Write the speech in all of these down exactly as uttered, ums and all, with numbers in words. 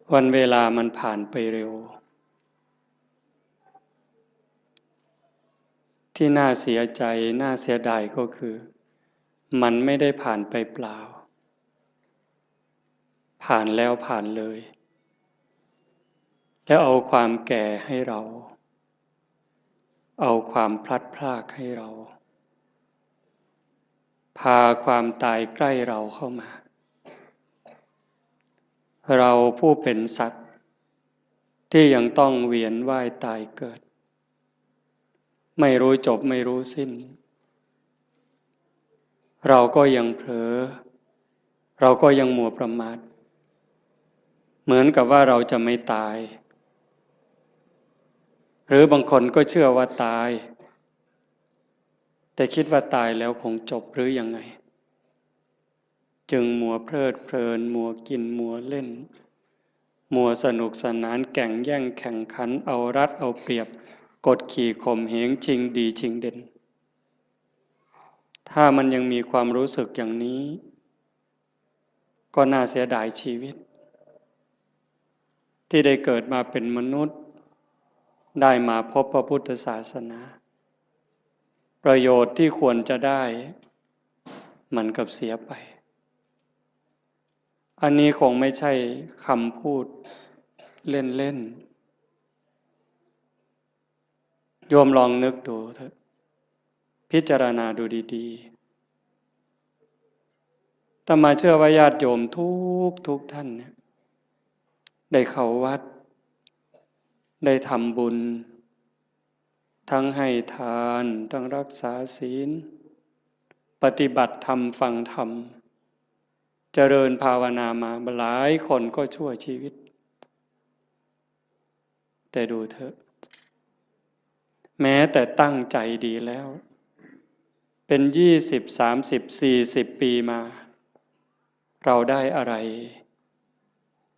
วันเวลามันผ่านไปเร็ว ที่น่าเสียใจ น่าเสียดายก็คือ มันไม่ได้ผ่านไปเปล่า ผ่านแล้วผ่านเลย แล้วเอาความแก่ให้เรา เอาความพลัดพรากให้เรา พาความตายใกล้เราเข้ามา เราผู้เป็นสัตว์ ที่ยังต้องเวียนว่ายตายเกิด ไม่รู้จบไม่รู้สิ้น เราก็ยังเผลอ เราก็ยังมัวประมาท เหมือนกับว่าเราจะไม่ตาย หรือบางคนก็เชื่อว่าตาย แต่คิดว่าตายแล้วคงจบหรือยังไง จึงมัวเพลิดเพลิน มัวกิน มัวเล่น มัวสนุกสนาน แก่งแย่งแข่งขัน เอารัดเอาเปรียบ กดขี่ข่มเหง ชิงดีชิงเด่น ถ้ามันยังมีความรู้สึกอย่างนี้ ก็น่าเสียดายชีวิต ที่ได้เกิดมาเป็นมนุษย์ ได้มาพบพระพุทธศาสนา ประโยชน์ที่ควรจะได้ มันกลับเสียไป อันนี้คงไม่ใช่คำพูดเล่นๆ โยมลองนึกดูเถอะ พิจารณาดูดีๆ อาตมาเชื่อว่าญาติโยมทุกทุกท่านเนี่ย ได้เข้าวัด ได้ทำบุญ ทั้งให้ทาน ทั้งรักษาศีล ปฏิบัติธรรม ฟังธรรม เจริญภาวนามาหลายคนก็ชั่วชีวิต แต่ดูเถอะ แม้แต่ตั้งใจดีแล้ว เป็นยี่สิบ สามสิบ สี่สิบ ปีมา เราได้อะไร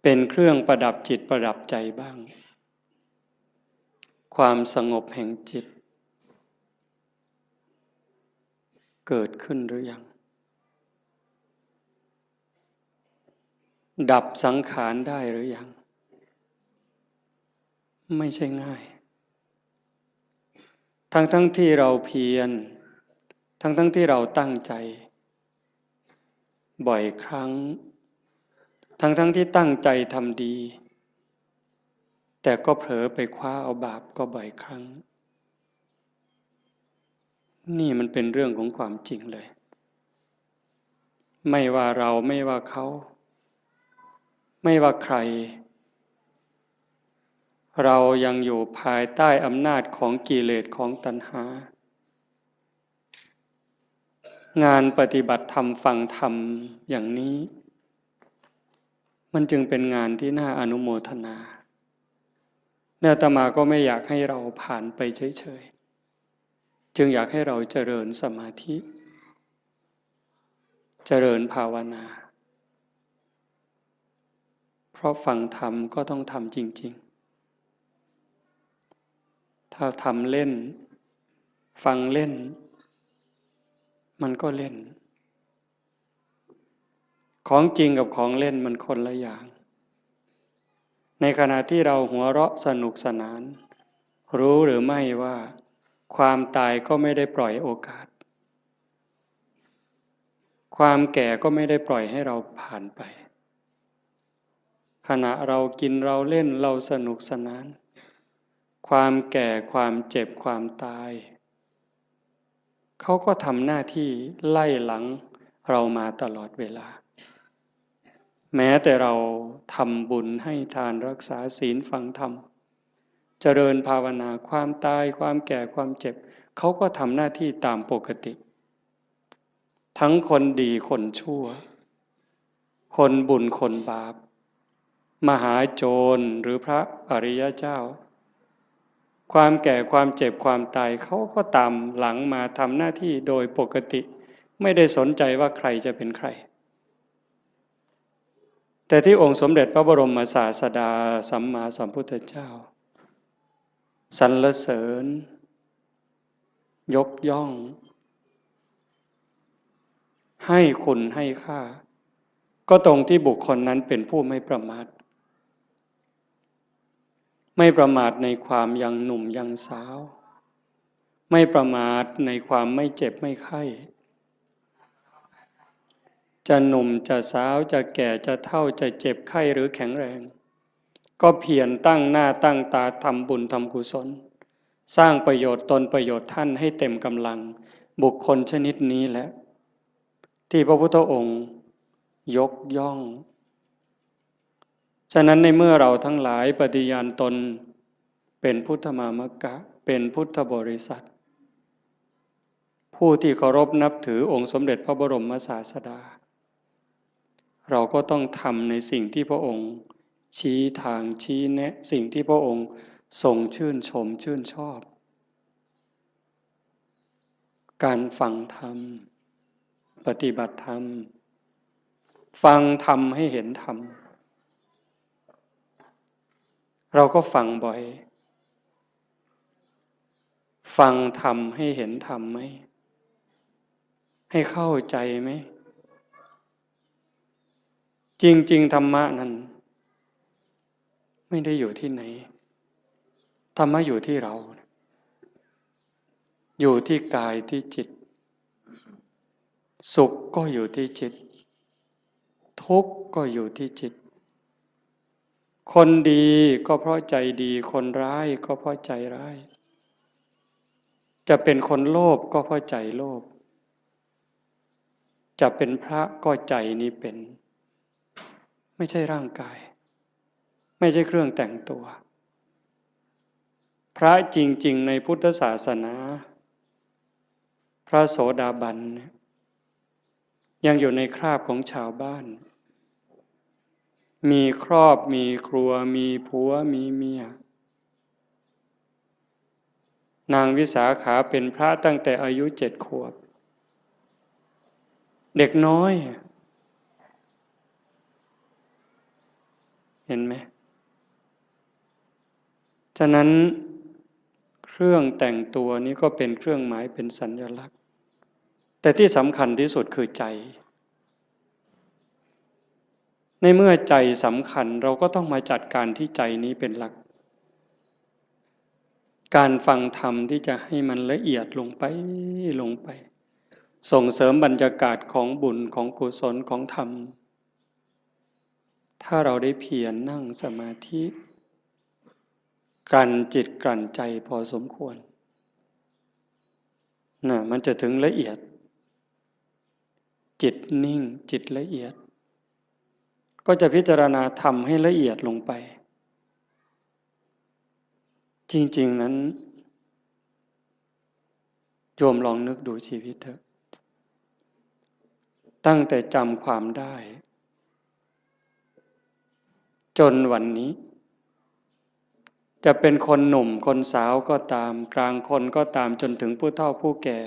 เป็นเครื่องประดับจิตประดับใจบ้าง ความสงบแห่งจิต เกิดขึ้นหรือยัง ดับสังขารได้หรือยัง ไม่ใช่ง่าย ทั้งๆ ที่เราเพียร ทั้งๆ ที่เราตั้งใจ บ่อยครั้ง ทั้งๆ ที่ตั้งใจทำดี แต่ก็เผลอไปคว้าเอาบาปก็บ่อยครั้ง นี่มันเป็นเรื่องของความจริงเลย ไม่ว่าเรา ไม่ว่าเขา ไม่ว่าใคร เรายังอยู่ภายใต้อำนาจของกิเลส ของตัณหา งานปฏิบัติธรรม ฟังธรรมอย่างนี้ มันจึงเป็นงานที่น่าอนุโมทนา และอาตมาก็ไม่อยากให้เราผ่านไปเฉยๆ จึงอยากให้เราเจริญสมาธิ เจริญภาวนา เพราะฟังธรรมก็ต้องทำจริงๆ ถ้าทำเล่น ฟังเล่น มันก็เล่น ของจริงกับของเล่นมันคนละอย่าง ในขณะที่เราหัวเราะสนุกสนาน รู้หรือไม่ว่าความตายก็ไม่ได้ปล่อยโอกาส ความแก่ก็ไม่ได้ปล่อยให้เราผ่านไป ขณะเรากินเราเล่นเราสนุกสนาน ความแก่ ความเจ็บ ความตาย เขาก็ทำหน้าที่ไล่หลังเรามาตลอดเวลา แม้แต่เราทำบุญให้ทาน รักษาศีล ฟังธรรม เจริญภาวนา ความตาย ความแก่ ความเจ็บ เขาก็ทำหน้าที่ตามปกติ ทั้งคนดีคนชั่ว คนบุญคนบาป มหาโจรหรือพระอริยเจ้า ความแก่ ความเจ็บ ความตาย เขาก็ตามหลังมาทำหน้าที่โดยปกติ ไม่ได้สนใจว่าใครจะเป็นใคร แต่ที่องค์สมเด็จพระบรมศาสดาสัมมาสัมพุทธเจ้า สรรเสริญ ยกย่อง ให้คุณให้ค่า ก็ตรงที่บุคคลนั้นเป็นผู้ไม่ประมาท ไม่ประมาทในความยังหนุ่มยังสาว ไม่ประมาทในความไม่เจ็บไม่ไข้ จะหนุ่มจะสาว จะแก่จะเฒ่า จะเจ็บไข้หรือแข็งแรง ก็เพียรตั้งหน้าตั้งตาทำบุญทำกุศล สร้างประโยชน์ตนประโยชน์ท่านให้เต็มกำลัง บุคคลชนิดนี้แหละ ที่พระพุทธองค์ยกย่อง ฉะนั้นในเมื่อเราทั้งหลายปฏิญาณตนเป็นพุทธมามกะ เป็นพุทธบริษัท ผู้ที่เคารพนับถือองค์สมเด็จพระบรมศาสดา เราก็ต้องทำในสิ่งที่พระองค์ชี้ทางชี้แนะ สิ่งที่พระองค์ทรงชื่นชมชื่นชอบ การฟังธรรม ปฏิบัติธรรม ฟังธรรมให้เห็นธรรม เราก็ฟังบ่อย ฟังธรรมให้เห็นธรรมไหม ให้เข้าใจไหม จริงๆ ธรรมะนั้น ไม่ได้อยู่ที่ไหน ธรรมะอยู่ที่เรา อยู่ที่กายที่จิต สุขก็อยู่ที่จิต ทุกข์ก็อยู่ที่จิต คนดีก็เพราะใจดี คนร้ายก็เพราะใจร้าย จะเป็นคนโลภก็เพราะใจโลภ จะเป็นพระก็ใจนี้เป็น ไม่ใช่ร่างกาย ไม่ใช่เครื่องแต่งตัว พระจริงๆ ในพุทธศาสนา พระโสดาบันเนี่ย ยังอยู่ในคราบของชาวบ้าน มีครอบ มีครัว มีผัว มีเมีย นางวิสาขาเป็นพระตั้งแต่อายุเจ็ดขวบ เด็กน้อย เห็นไหม ฉะนั้นเครื่องแต่งตัวนี้ก็เป็นเครื่องหมาย เป็นสัญลักษณ์ แต่ที่สำคัญที่สุดคือใจ ในเมื่อใจสำคัญ เราก็ต้องมาจัดการที่ใจนี้เป็นหลัก การฟังธรรมที่จะให้มันละเอียดลงไป ลงไป ส่งเสริมบรรยากาศของบุญ ของกุศล ของธรรม ถ้าเราได้เพียรนั่งสมาธิ กลั่นจิตกลั่นใจพอสมควร น่ะ มันจะถึงละเอียด จิตนิ่ง จิตละเอียด ก็จะพิจารณาธรรมให้ละเอียดลงไป จริงๆ นั้น โยมลองนึกดูชีวิตเถอะ ตั้งแต่จำความได้ จนวันนี้ จะเป็นคนหนุ่มคนสาวก็ตาม กลางคนก็ตาม จนถึงผู้เฒ่าผู้แก่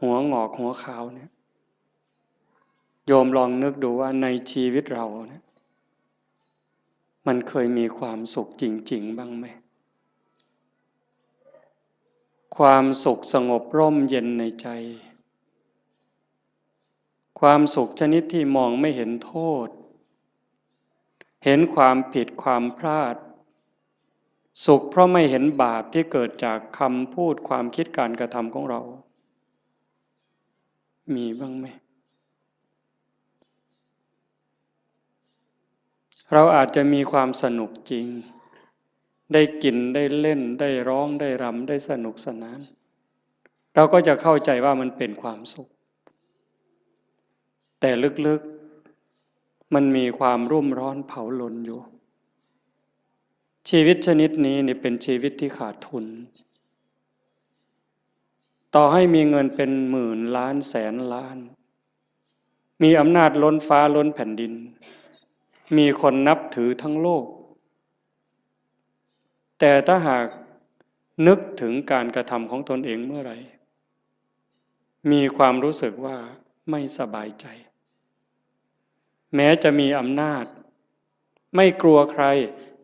หัวหงอกหัวขาวเนี่ย โยมลองนึกดูว่าในชีวิตเราเนี่ย มันเคยมีความสุขจริงๆ บ้างไหม ความสุขสงบร่มเย็นในใจ ความสุขชนิดที่มองไม่เห็นโทษ เห็นความผิดความพลาด สุขเพราะไม่เห็นบาปที่เกิดจากคำพูด ความคิด การกระทำของเรา มีบ้างไหม เราอาจจะมีความสนุกจริง ได้กิน ได้เล่น ได้ร้อง ได้รำ ได้สนุกสนาน เราก็จะเข้าใจว่ามันเป็นความสุข แต่ลึกๆ มันมีความรุ่มร้อนเผาลนอยู่ ชีวิตชนิดนี้นี่เป็นชีวิตที่ขาดทุน ต่อให้มีเงินเป็นหมื่นล้านแสนล้าน มีอำนาจล้นฟ้าล้นแผ่นดิน มีคนนับถือทั้งโลก แต่ถ้าหากนึกถึงการกระทำของตนเองเมื่อไหร่ มีความรู้สึกว่าไม่สบายใจ แม้จะมีอำนาจ ไม่กลัวใคร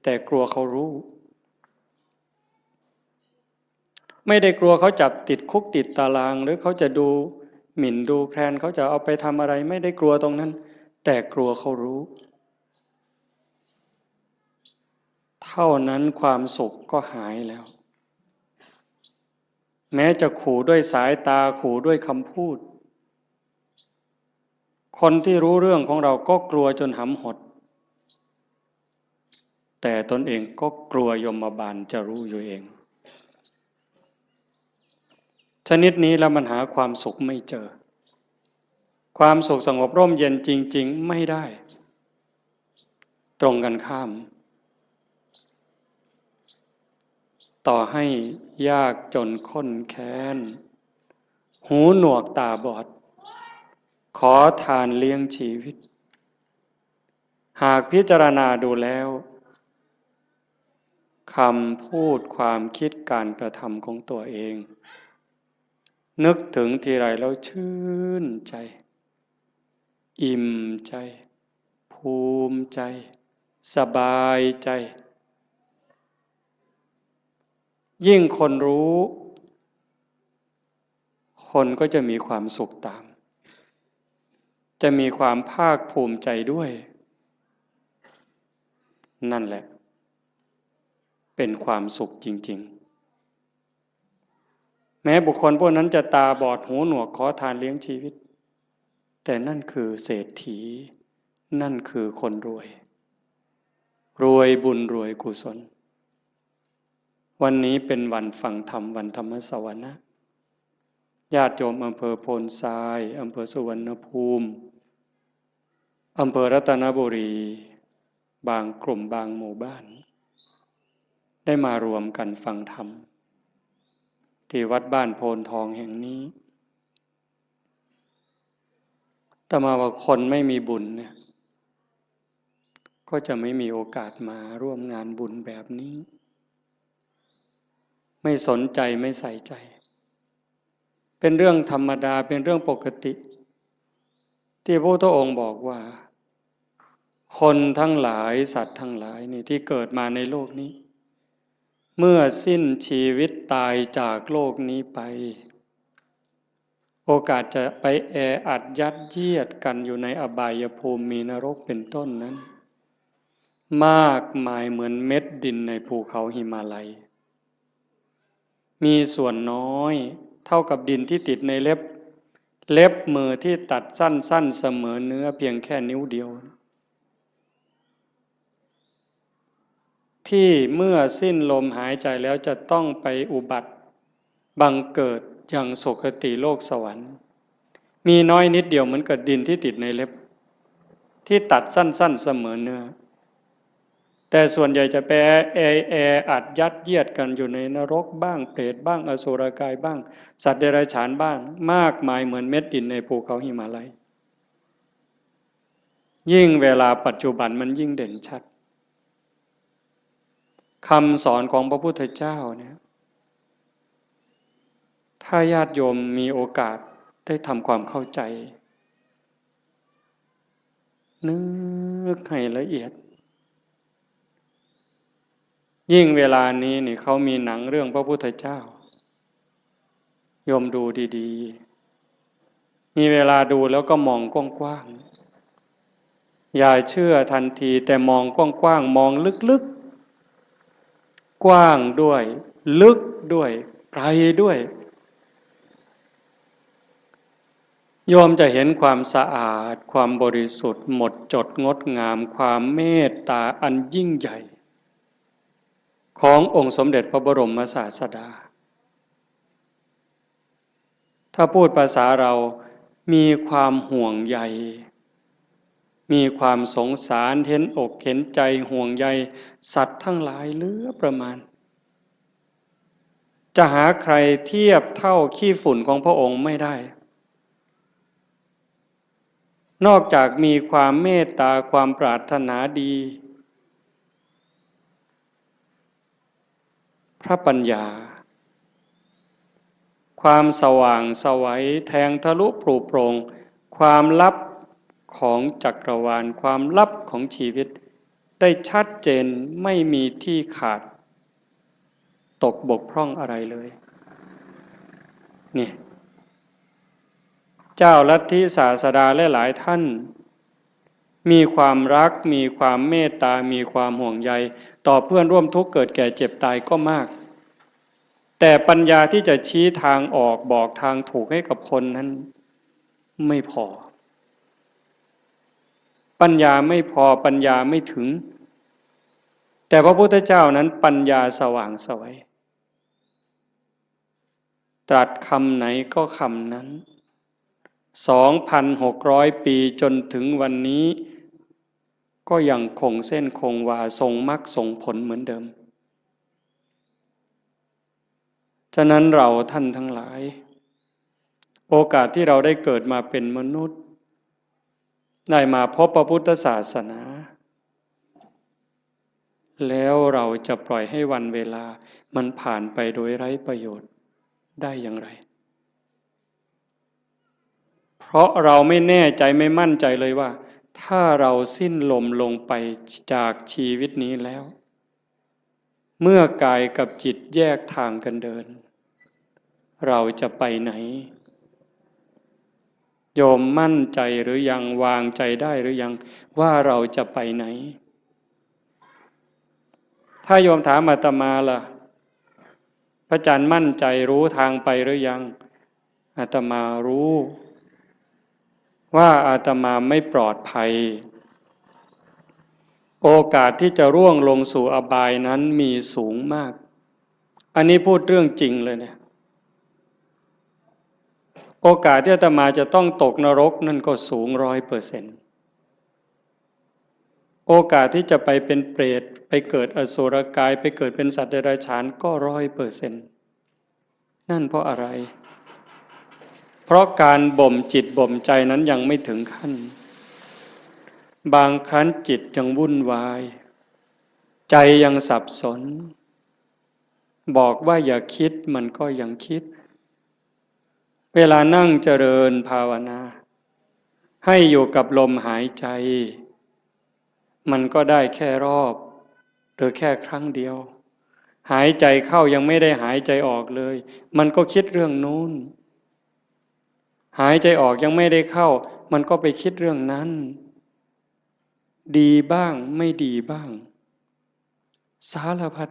แต่กลัวเขารู้ ไม่ได้กลัวเขาจับติดคุกติดตาราง หรือเขาจะดูหมิ่นดูแคลน เขาจะเอาไปทำอะไร ไม่ได้กลัวตรงนั้น แต่กลัวเขารู้ ท เท่านั้นความสุขก็หายแล้ว แม้จะขู่ด้วยสายตา ขู่ด้วยคำพูด คนที่รู้เรื่องของเราก็กลัวจนหำหด แต่ตนเองก็กลัวยมบาลจะรู้อยู่เอง ชนิดนี้แล้วมันหาความสุขไม่เจอ ความสุขสงบร่มเย็นจริงๆ ไม่ได้ ตรงกันข้าม ต่อให้ยากจนข้นแค้น หูหนวกตาบอด ขอทานเลี้ยงชีวิต หากพิจารณาดูแล้ว คำพูดความคิดการกระทำของตัวเอง นึกถึงทีไรแล้วชื่นใจ อิ่มใจ ภูมิใจ สบายใจ ยิ่งคนรู้ คนก็จะมีความสุขตาม จะมีความภาคภูมิใจด้วย นั่นแหละ เป็นความสุขจริงๆ แม้บุคคลพวกนั้นจะตาบอดหูหนวกขอทานเลี้ยงชีวิต แต่นั่นคือเศรษฐี นั่นคือคนรวย รวยบุญรวยกุศล วันนี้เป็นวันฟังธรรม วันธรรมสวนะ ญาติโยมอำเภอโพนทราย อำเภอสุวรรณภูมิ อำเภอรัตนบุรี บางกลุ่มบางหมู่บ้าน ได้มารวมกันฟังธรรม ที่วัดบ้านโพนทองแห่งนี้ อาตมาว่าคนไม่มีบุญเนี่ย ก็จะไม่มีโอกาสมาร่วมงานบุญแบบนี้ ไม่สนใจ ไม่ใส่ใจ เป็นเรื่องธรรมดา เป็นเรื่องปกติ ที่พระพุทธองค์บอกว่า คนทั้งหลาย สัตว์ทั้งหลายนี่ที่เกิดมาในโลกนี้ เมื่อสิ้นชีวิตตายจากโลกนี้ไป โอกาสจะไปแออัดยัดเยียดกันอยู่ในอบายภูมิ มีนรกเป็นต้นนั้น มากมายเหมือนเม็ดดินในภูเขาหิมาลัย มีส่วนน้อยเท่ากับดินที่ติดในเล็บ เล็บมือที่ตัดสั้นๆ เสมอเนื้อเพียงแค่นิ้วเดียว ที่เมื่อสิ้นลมหายใจแล้วจะต้องไปอุบัติบังเกิดยังสุคติโลกสวรรค์ มีน้อยนิดเดียวเหมือนกับดินที่ติดในเล็บ ที่ตัดสั้นๆ เสมอเนื้อ แต่ส่วนใหญ่จะไปแอ แออัดยัดเยียดกันอยู่ในนรกบ้าง เปรตบ้าง อสุรกายบ้าง สัตว์เดรัจฉานบ้าง มากมายเหมือนเม็ดดินในภูเขาหิมาลัย ยิ่งเวลาปัจจุบันมันยิ่งเด่นชัด คำสอนของพระพุทธเจ้าเนี่ย ถ้าญาติโยมมีโอกาสได้ทำความเข้าใจ นึกให้ละเอียด ยิ่งเวลานี้นี่เขามีหนังเรื่องพระพุทธเจ้า โยมดูดีๆ มีเวลาดูแล้วก็มองกว้างๆ อย่าเชื่อทันที แต่มองกว้างๆ มองลึกๆ กว้างด้วย ลึกด้วย ไกลด้วย โยมจะเห็นความสะอาด ความบริสุทธิ์ หมดจดงดงาม ความเมตตาอันยิ่งใหญ่ ขององค์สมเด็จพระบรมศาสดา ถ้าพูดภาษาเรา มีความห่วงใย มีความสงสาร เห็นอกเห็นใจ ห่วงใยสัตว์ทั้งหลายเหลือประมาณ จะหาใครเทียบเท่าขี้ฝุ่นของพระองค์ไม่ได้ นอกจากมีความเมตตา ความปรารถนาดี พระปัญญา ความสว่างไสว แทงทะลุปรุโปร่ง ความลับของจักรวาล ความลับของชีวิต ได้ชัดเจน ไม่มีที่ขาด ตกบกพร่องอะไรเลย นี่ เจ้าลัทธิศาสดาหลายๆ ท่าน มีความรัก มีความเมตตา มีความห่วงใย ต่อเพื่อนร่วมทุกข์เกิดแก่เจ็บตายก็มาก แต่ปัญญาที่จะชี้ทางออกบอกทางถูกให้กับคนนั้นไม่พอ ปัญญาไม่พอ ปัญญาไม่ถึง แต่พระพุทธเจ้านั้นปัญญาสว่างไสว ตรัสคำไหนก็คำนั้น สองพันหกร้อย ปีจนถึงวันนี้ ก็ยังคงเส้นคงวาทรงมรรคทรงผลเหมือนเดิม ฉะนั้นเราท่านทั้งหลาย โอกาสที่เราได้เกิดมาเป็นมนุษย์ ได้มาพบพระพุทธศาสนา แล้วเราจะปล่อยให้วันเวลามันผ่านไปโดยไร้ประโยชน์ได้อย่างไร เพราะเราไม่แน่ใจไม่มั่นใจเลยว่า ถ้าเราสิ้นลมลงไปจากชีวิตนี้แล้ว เมื่อกายกับจิตแยกทางกันเดิน เราจะไปไหน โยมมั่นใจหรือยัง วางใจได้หรือยัง ว่าเราจะไปไหน ถ้าโยมถามอาตมาล่ะ พระอาจารย์มั่นใจรู้ทางไปหรือยัง อาตมารู้ ว่าอาตมาไม่ปลอดภัย โอกาสที่จะร่วงลงสู่อบายนั้นมีสูงมาก อันนี้พูดเรื่องจริงเลยเนี่ย โอกาสที่อาตมาจะต้องตกนรกนั่นก็สูงร้อยเปอร์เซ็นต์ โอกาสที่จะไปเป็นเปรต ไปเกิดอสุรกาย ไปเกิดเป็นสัตว์เดรัจฉานก็ร้อยเปอร์เซ็นต์ นั่นเพราะอะไร เพราะการบ่มจิตบ่มใจนั้นยังไม่ถึงขั้น บางครั้งจิตยังวุ่นวาย ใจยังสับสน บอกว่าอย่าคิดมันก็ยังคิด เวลานั่งเจริญภาวนา ให้อยู่กับลมหายใจ มันก็ได้แค่รอบ หรือแค่ครั้งเดียว หายใจเข้ายังไม่ได้หายใจออกเลย มันก็คิดเรื่องนู้น หายใจออกยังไม่ได้เข้า มันก็ไปคิดเรื่องนั้น ดีบ้างไม่ดีบ้าง สารพัด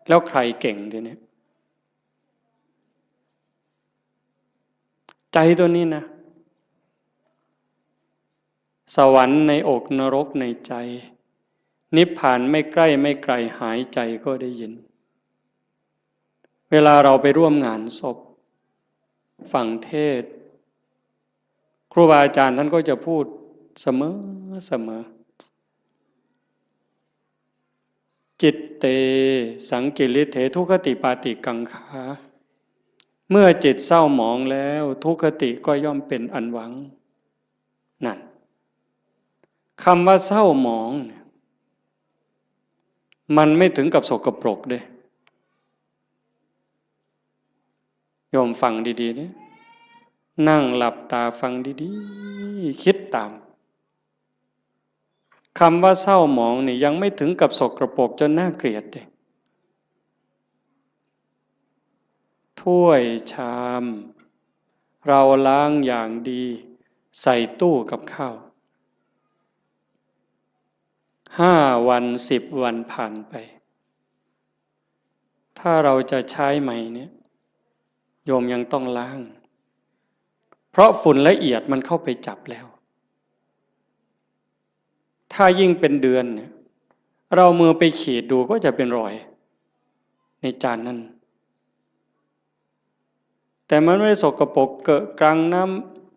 แล้วใครเก่งทีเนี้ย ใจตัวนี้นะ สวรรค์ในอกนรกในใจ นิพพานไม่ใกล้ไม่ไกลหายใจก็ได้ยิน เวลาเราไปร่วมงานศพ ฟังเทศน์ ครูบาอาจารย์ท่านก็จะพูดเสมอเสมอ จิตเต สังกิริเถ ทุคติปาติกังขา เมื่อจิตเศร้าหมองแล้ว ทุคติก็ย่อมเป็นอันหวัง นั่น คำว่าเศร้าหมองเนี่ย มันไม่ถึงกับสกปรกเด้ โยมฟังดีๆเนี่ย นั่งหลับตาฟังดีๆ คิดตาม คำว่าเศร้าหมองนี่ยังไม่ถึงกับสกปรกจนน่าเกลียดเด้ ถ้วยชาม เราล้างอย่างดี ใส่ตู้กับข้าว ห้าวัน สิบวันผ่านไป ถ้าเราจะใช้ใหม่เนี่ย โยมยังต้องล้าง เพราะฝุ่นละเอียดมันเข้าไปจับแล้ว ถ้ายิ่งเป็นเดือนเนี่ย เรามือไปขีดดูก็จะเป็นรอย ในจานนั้น แต่มันไม่ได้สกปรกเกอะกรัง น้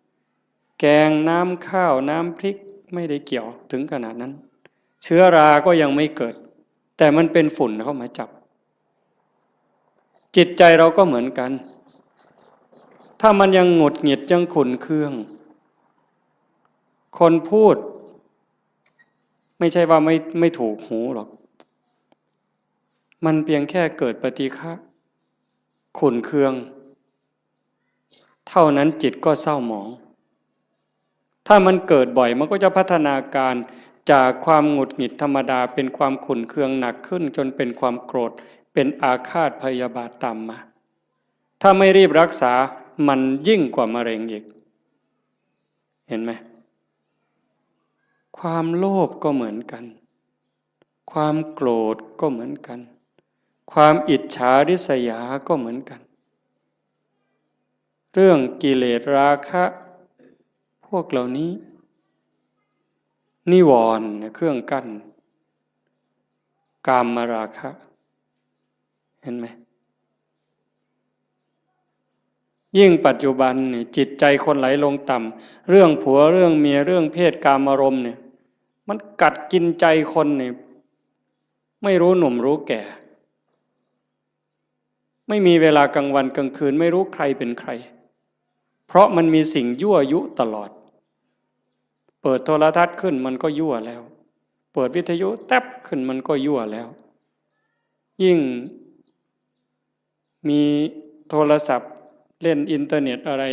ำแกง น้ำข้าว น้ำพริก ไม่ได้เกี่ยวถึงขนาดนั้น เชื้อราก็ยังไม่เกิด แต่มันเป็นฝุ่นเข้ามาจับ จิตใจเราก็เหมือนกัน ถ้ามันยังหงุดหงิดยังขุ่นเคือง คนพูด ไม่ใช่ว่าไม่ไม่ถูกหูหรอก มันเพียงแค่เกิดปฏิฆะ ขุ่นเคือง เท่านั้นจิตก็เศร้าหมอง ถ้ามันเกิดบ่อยมันก็จะพัฒนาการจากความหงุดหงิดธรรมดาเป็นความขุ่นเคืองหนักขึ้นจนเป็นความโกรธ เป็นอาฆาตพยาบาทตามมา ถ้าไม่รีบรักษามันยิ่งกว่ามะเร็งอีก เห็นไหม ความโลภก็เหมือนกัน ความโกรธก็เหมือนกัน ความอิจฉาริษยาก็เหมือนกัน เรื่องกิเลสราคะ พวกเหล่านี้ นิวรณ์เนี่ยเครื่องกั้น กามราคะ เห็นไหม ยิ่งปัจจุบันเนี่ยจิตใจคนไหลลงต่ำ เรื่องผัวเรื่องเมียเรื่องเพศกามารมณ์เนี่ย มันกัดกินใจคนเนี่ย ไม่รู้หนุ่มรู้แก่ ไม่มีเวลากลางวันกลางคืน ไม่รู้ใครเป็นใคร เพราะมันมีสิ่งยั่วยุตลอด เปิดโทรทัศน์ขึ้นมันก็ยั่วแล้ว เปิดวิทยุแต๊บขึ้นมันก็ยั่วแล้ว ยิ่งมีโทรศัพท์เล่นอินเทอร์เน็ตอะไร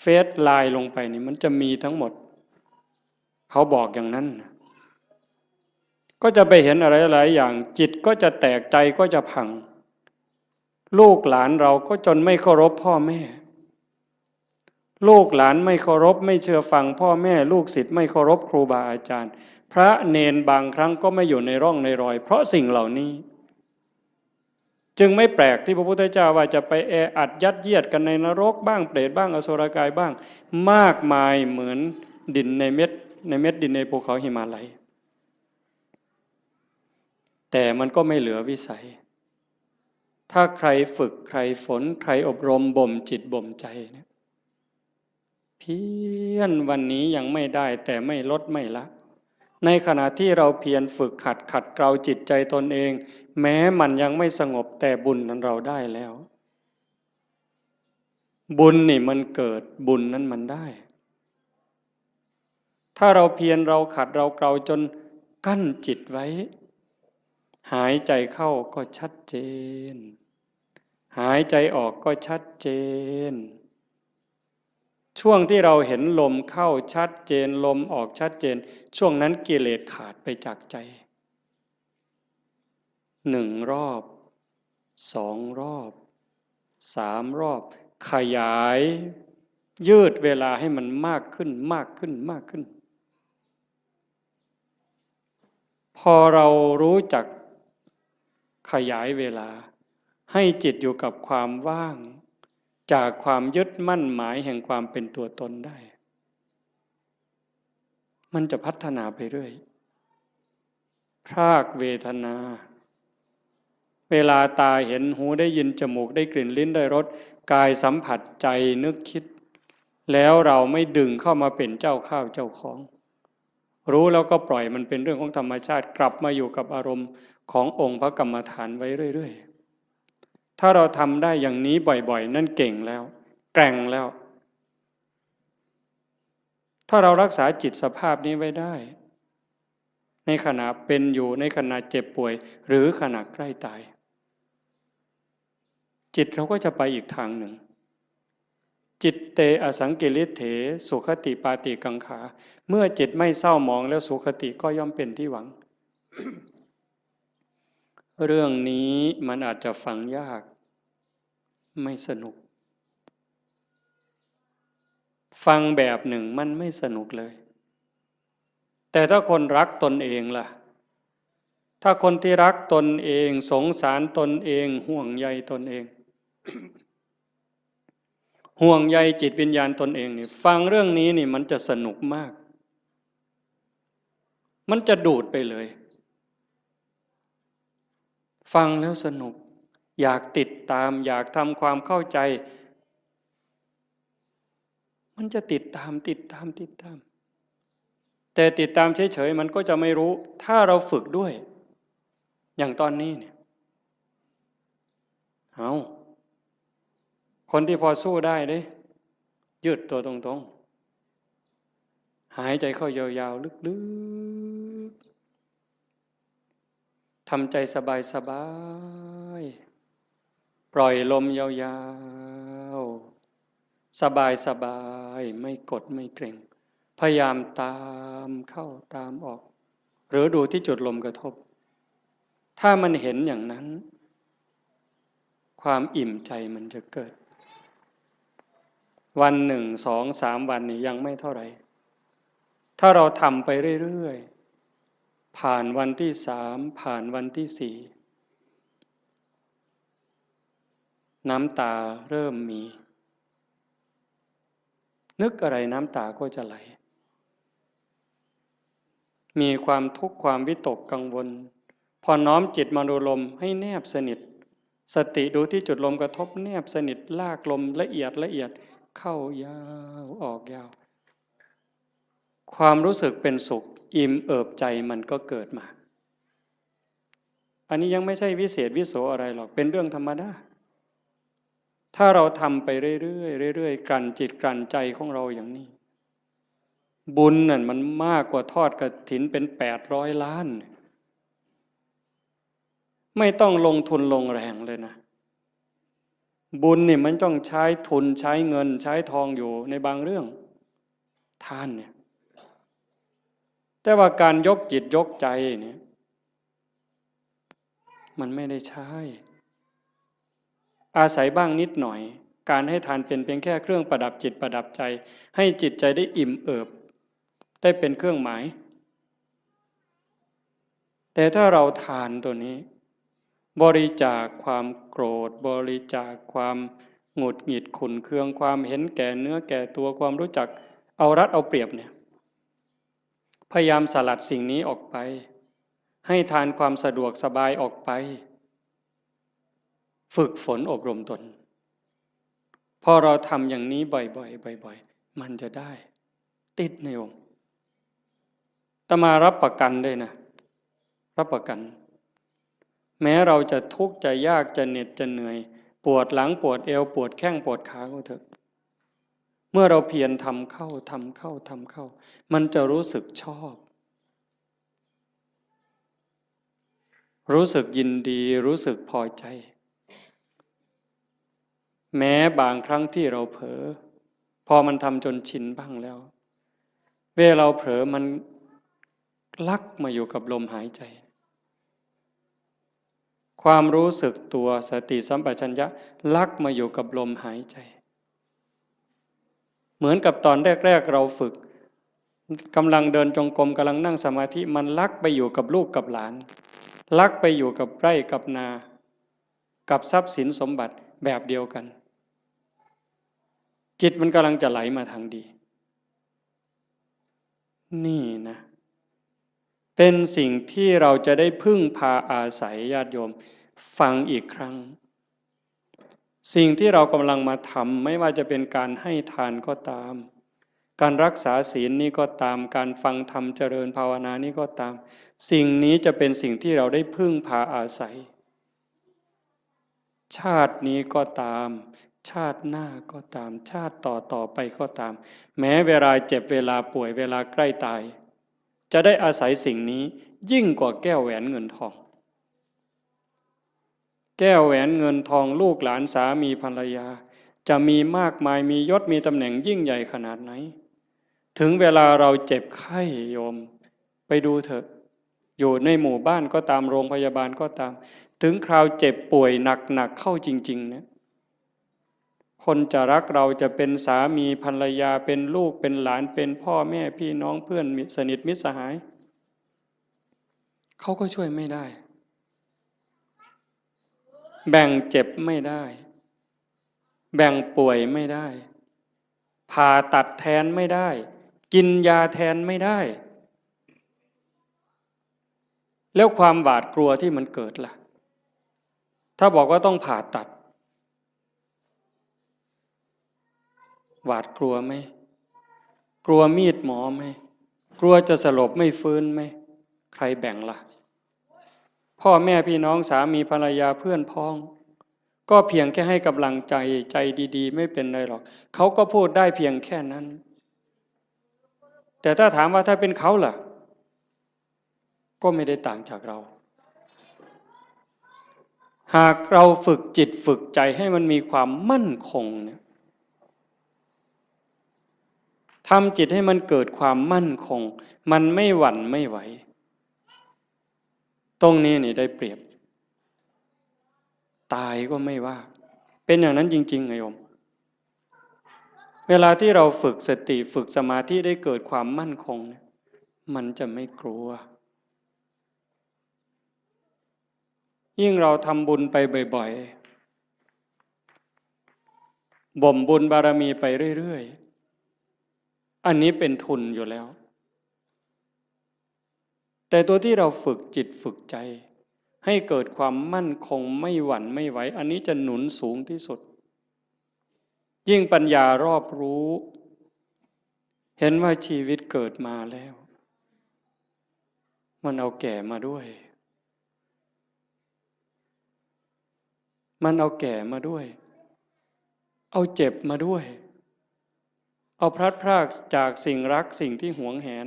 เฟซไลน์ลงไปนี่มันจะมีทั้งหมด เขาบอกอย่างนั้นนะ ก็จะไปเห็นอะไรหลายอย่าง จิตก็จะแตก ใจก็จะพัง ลูกหลานเราก็จนไม่เคารพพ่อแม่ ลูกหลานไม่เคารพไม่เชื่อฟังพ่อแม่ ลูกศิษย์ไม่เคารพครูบาอาจารย์ พระเณรบางครั้งก็ไม่อยู่ในร่องในรอย เพราะสิ่งเหล่านี้ จึงไม่แปลกที่พระพุทธเจ้าว่าจะไปแออัดยัดเยียดกันในนรกบ้าง เปรตบ้าง อสุรกายบ้าง มากมายเหมือนดินในเม็ด ในเม็ดดินในภูเขาหิมาลัย แต่มันก็ไม่เหลือวิสัย ถ้าใครฝึกใครฝนใครอบรมบ่มจิตบ่มใจเนี่ย เพียรวันนี้ยังไม่ได้ แต่ไม่ลดไม่ละ ในขณะที่เราเพียรฝึกหัดขัดเกลาจิตใจตนเอง แม้มันยังไม่สงบ แต่บุญนั้นเราได้แล้ว บุญนี่มันเกิด บุญนั้นมันได้ ถ้าเราเพียรเราขัดเราเกลาจนกั้นจิตไว้ หายใจเข้าก็ชัดเจน หายใจออกก็ชัดเจน ช่วงที่เราเห็นลมเข้าชัดเจน ลมออกชัดเจน ช่วงนั้นกิเลสขาดไปจากใจ หนึ่งรอบ สองรอบ สามรอบ ขยาย ยืดเวลาให้มันมากขึ้น มากขึ้น มากขึ้น พอเรารู้จักขยายเวลา ให้จิตอยู่กับความว่าง จากความยึดมั่นหมายแห่งความเป็นตัวตนได้ มันจะพัฒนาไปเรื่อย พรากเวทนา เวลาตาเห็น หูได้ยิน จมูกได้กลิ่น ลิ้นได้รส กายสัมผัส ใจนึกคิด แล้วเราไม่ดึงเข้ามาเป็นเจ้าข้าวเจ้าของ รู้แล้วก็ปล่อยมันเป็นเรื่องของธรรมชาติ กลับมาอยู่กับอารมณ์ขององค์พระกรรมฐานไว้เรื่อยๆ ถ้าเราทำได้อย่างนี้บ่อยๆ นั่นเก่งแล้ว แกร่งแล้ว ถ้าเรารักษาจิตสภาพนี้ไว้ได้ ในขณะเป็นอยู่ ในขณะเจ็บป่วย หรือขณะใกล้ตาย จิตเราก็จะไปอีกทางหนึ่ง จิตเตอสังกิริเถ สุขติปาติกังขา เมื่อจิตไม่เศร้าหมองแล้ว สุขติก็ย่อมเป็นที่หวัง เรื่องนี้มันอาจจะฟังยาก ไม่สนุก ฟังแบบหนึ่งมันไม่สนุกเลย แต่ถ้าคนรักตนเองล่ะ ถ้าคนที่รักตนเอง สงสารตนเอง ห่วงใยตนเอง ห่วงใยจิตวิญญาณตนเองนี่ ฟังเรื่องนี้นี่มันจะสนุกมาก มันจะดูดไปเลย ฟังแล้วสนุก อยากติดตาม อยากทำความเข้าใจ มันจะติดตาม ติดตาม ติดตาม แต่ติดตามเฉยๆ มันก็จะไม่รู้ ถ้าเราฝึกด้วย อย่างตอนนี้เนี่ย เอา คนที่พอสู้ได้เด้ ยืดตัวตรงๆ หายใจเข้ายาวๆ ลึกๆ ทำใจสบายๆ ปล่อยลมยาวๆ สบายๆ ไม่กดไม่เกร็ง พยายามตามเข้าตามออก หรือดูที่จุดลมกระทบ ถ้ามันเห็นอย่างนั้น ความอิ่มใจมันจะเกิด วันหนึ่ง สอง สาม วันนี่ยังไม่เท่าไหร่ ถ้าเราทำไปเรื่อยๆ ผ่านวันที่สาม ผ่านวันที่สี่ น้ำตาเริ่มมี นึกอะไรน้ำตาก็จะไหล มีความทุกข์ความวิตกกังวล พอน้อมจิตมาดูลมให้แนบสนิท สติดูที่จุดลมกระทบแนบสนิท ลากลมละเอียดละเอียด เข้ายาวออกยาว ความรู้สึกเป็นสุขอิ่มเอิบใจมันก็เกิดมา อันนี้ยังไม่ใช่วิเศษวิโสอะไรหรอก เป็นเรื่องธรรมดา ถ้าเราทำไปเรื่อยๆ เรื่อยๆ กลั่นจิตกลั่นใจของเราอย่างนี้ บุญนั่นมันมากกว่าทอดกฐินเป็นแปดร้อยล้าน ไม่ต้องลงทุนลงแรงเลยนะ บุญนี่มันต้องใช้ทุนใช้เงินใช้ทองอยู่ในบางเรื่อง ทานเนี่ย แต่ว่าการยกจิตยกใจเนี่ย มันไม่ได้ใช้ อาศัยบ้างนิดหน่อย การให้ทานเป็นเพียงแค่เครื่องประดับจิตประดับใจ ให้จิตใจได้อิ่มเอิบ ได้เป็นเครื่องหมาย แต่ถ้าเราทานตัวนี้ บริจาคความโกรธ บริจาคความหงุดหงิดขุ่นเคือง ความเห็นแก่เนื้อแก่ตัว ความรู้จักเอารัดเอาเปรียบเนี่ย พยายามสลัดสิ่งนี้ออกไป ให้ทานความสะดวกสบายออกไป ฝึกฝนอบรมตน พอเราทำอย่างนี้บ่อยๆ บ่อยๆ มันจะได้ ติดในองค์ อาตมารับประกันเลยนะ รับประกัน แม้เราจะทุกข์จะยากจะเหน็ดจะเหนื่อย ปวดหลังปวดเอวปวดแข้งปวดขาก็เถอะ เมื่อเราเพียรทำเข้าทำเข้าทำเข้า มันจะรู้สึกชอบ รู้สึกยินดี รู้สึกพอใจ แม้บางครั้งที่เราเผลอ พอมันทำจนชินบ้างแล้ว เวลาเราเผลอมันลักมาอยู่กับลมหายใจ ความรู้สึกตัวสติสัมปชัญญะลักมาอยู่กับลมหายใจ เหมือนกับตอนแรกๆ เราฝึก กำลังเดินจงกรม กำลังนั่งสมาธิ มันลักไปอยู่กับลูกกับหลาน ลักไปอยู่กับไร่กับนา กับทรัพย์สินสมบัติแบบเดียวกัน จิตมันกำลังจะไหลมาทางดี นี่นะ เป็นสิ่งที่เราจะได้พึ่งพาอาศัย ญาติโยม ฟังอีกครั้ง สิ่งที่เรากำลังมาทำ ไม่ว่าจะเป็นการให้ทานก็ตาม การรักษาศีลนี่ก็ตาม การฟังธรรมเจริญภาวนานี่ก็ตาม สิ่งนี้จะเป็นสิ่งที่เราได้พึ่งพาอาศัย ชาตินี้ก็ตาม ชาติหน้าก็ตาม ชาติต่อต่อไปก็ตาม แม้เวลาเจ็บ เวลาป่วย เวลาใกล้ตาย จะได้อาศัยสิ่งนี้ยิ่งกว่าแก้วแหวนเงินทอง แก้วแหวนเงินทอง ลูกหลานสามีภรรยา จะมีมากมาย มียศมีตำแหน่งยิ่งใหญ่ขนาดไหน ถึงเวลาเราเจ็บไข้ โยม ไปดูเถอะ อยู่ในหมู่บ้านก็ตาม โรงพยาบาลก็ตาม ถึงคราวเจ็บป่วยหนักๆ เข้าจริงๆ เนี่ย คนจะรักเรา จะเป็นสามีภรรยา เป็นลูกเป็นหลาน เป็นพ่อแม่พี่น้อง เพื่อนมิตรสนิทมิตรสหาย เขาก็ช่วยไม่ได้ แบ่งเจ็บไม่ได้ แบ่งป่วยไม่ได้ ผ่าตัดแทนไม่ได้ กินยาแทนไม่ได้ แล้วความหวาดกลัวที่มันเกิดล่ะ ถ้าบอกว่าต้องผ่าตัด หวาดกลัวไหม กลัวมีดหมอไหม กลัวจะสลบไม่ฟื้นไหม ใครแบ่งล่ะ พ่อแม่พี่น้อง สามีภรรยา เพื่อนพ้อง ก็เพียงแค่ให้กำลังใจ ใจดีๆ ไม่เป็นไรหรอก เขาก็พูดได้เพียงแค่นั้น แต่ถ้าถามว่าถ้าเป็นเขาล่ะ ก็ไม่ได้ต่างจากเรา หากเราฝึกจิตฝึกใจให้มันมีความมั่นคงเนี่ย ทำจิตให้มันเกิดความมั่นคง มันไม่หวั่นไม่ไหว ตรงนี้นี่ได้เปรียบ ตายก็ไม่ว่า เป็นอย่างนั้นจริงๆ ไงโยม เวลาที่เราฝึกสติ ฝึกสมาธิ ได้เกิดความมั่นคงเนี่ย มันจะไม่กลัว ยิ่งเราทำบุญไปบ่อยๆ บ่มบุญบารมีไปเรื่อยๆ อันนี้เป็นทุนอยู่แล้ว แต่ตัวที่เราฝึกจิตฝึกใจ ให้เกิดความมั่นคงไม่หวั่นไม่ไหว อันนี้จะหนุนสูงที่สุด ยิ่งปัญญารอบรู้ เห็นว่าชีวิตเกิดมาแล้ว มันเอาแก่มาด้วย มันเอาแก่มาด้วย เอาเจ็บมาด้วย เอาพลัดพรากจากสิ่งรักสิ่งที่หวงแหน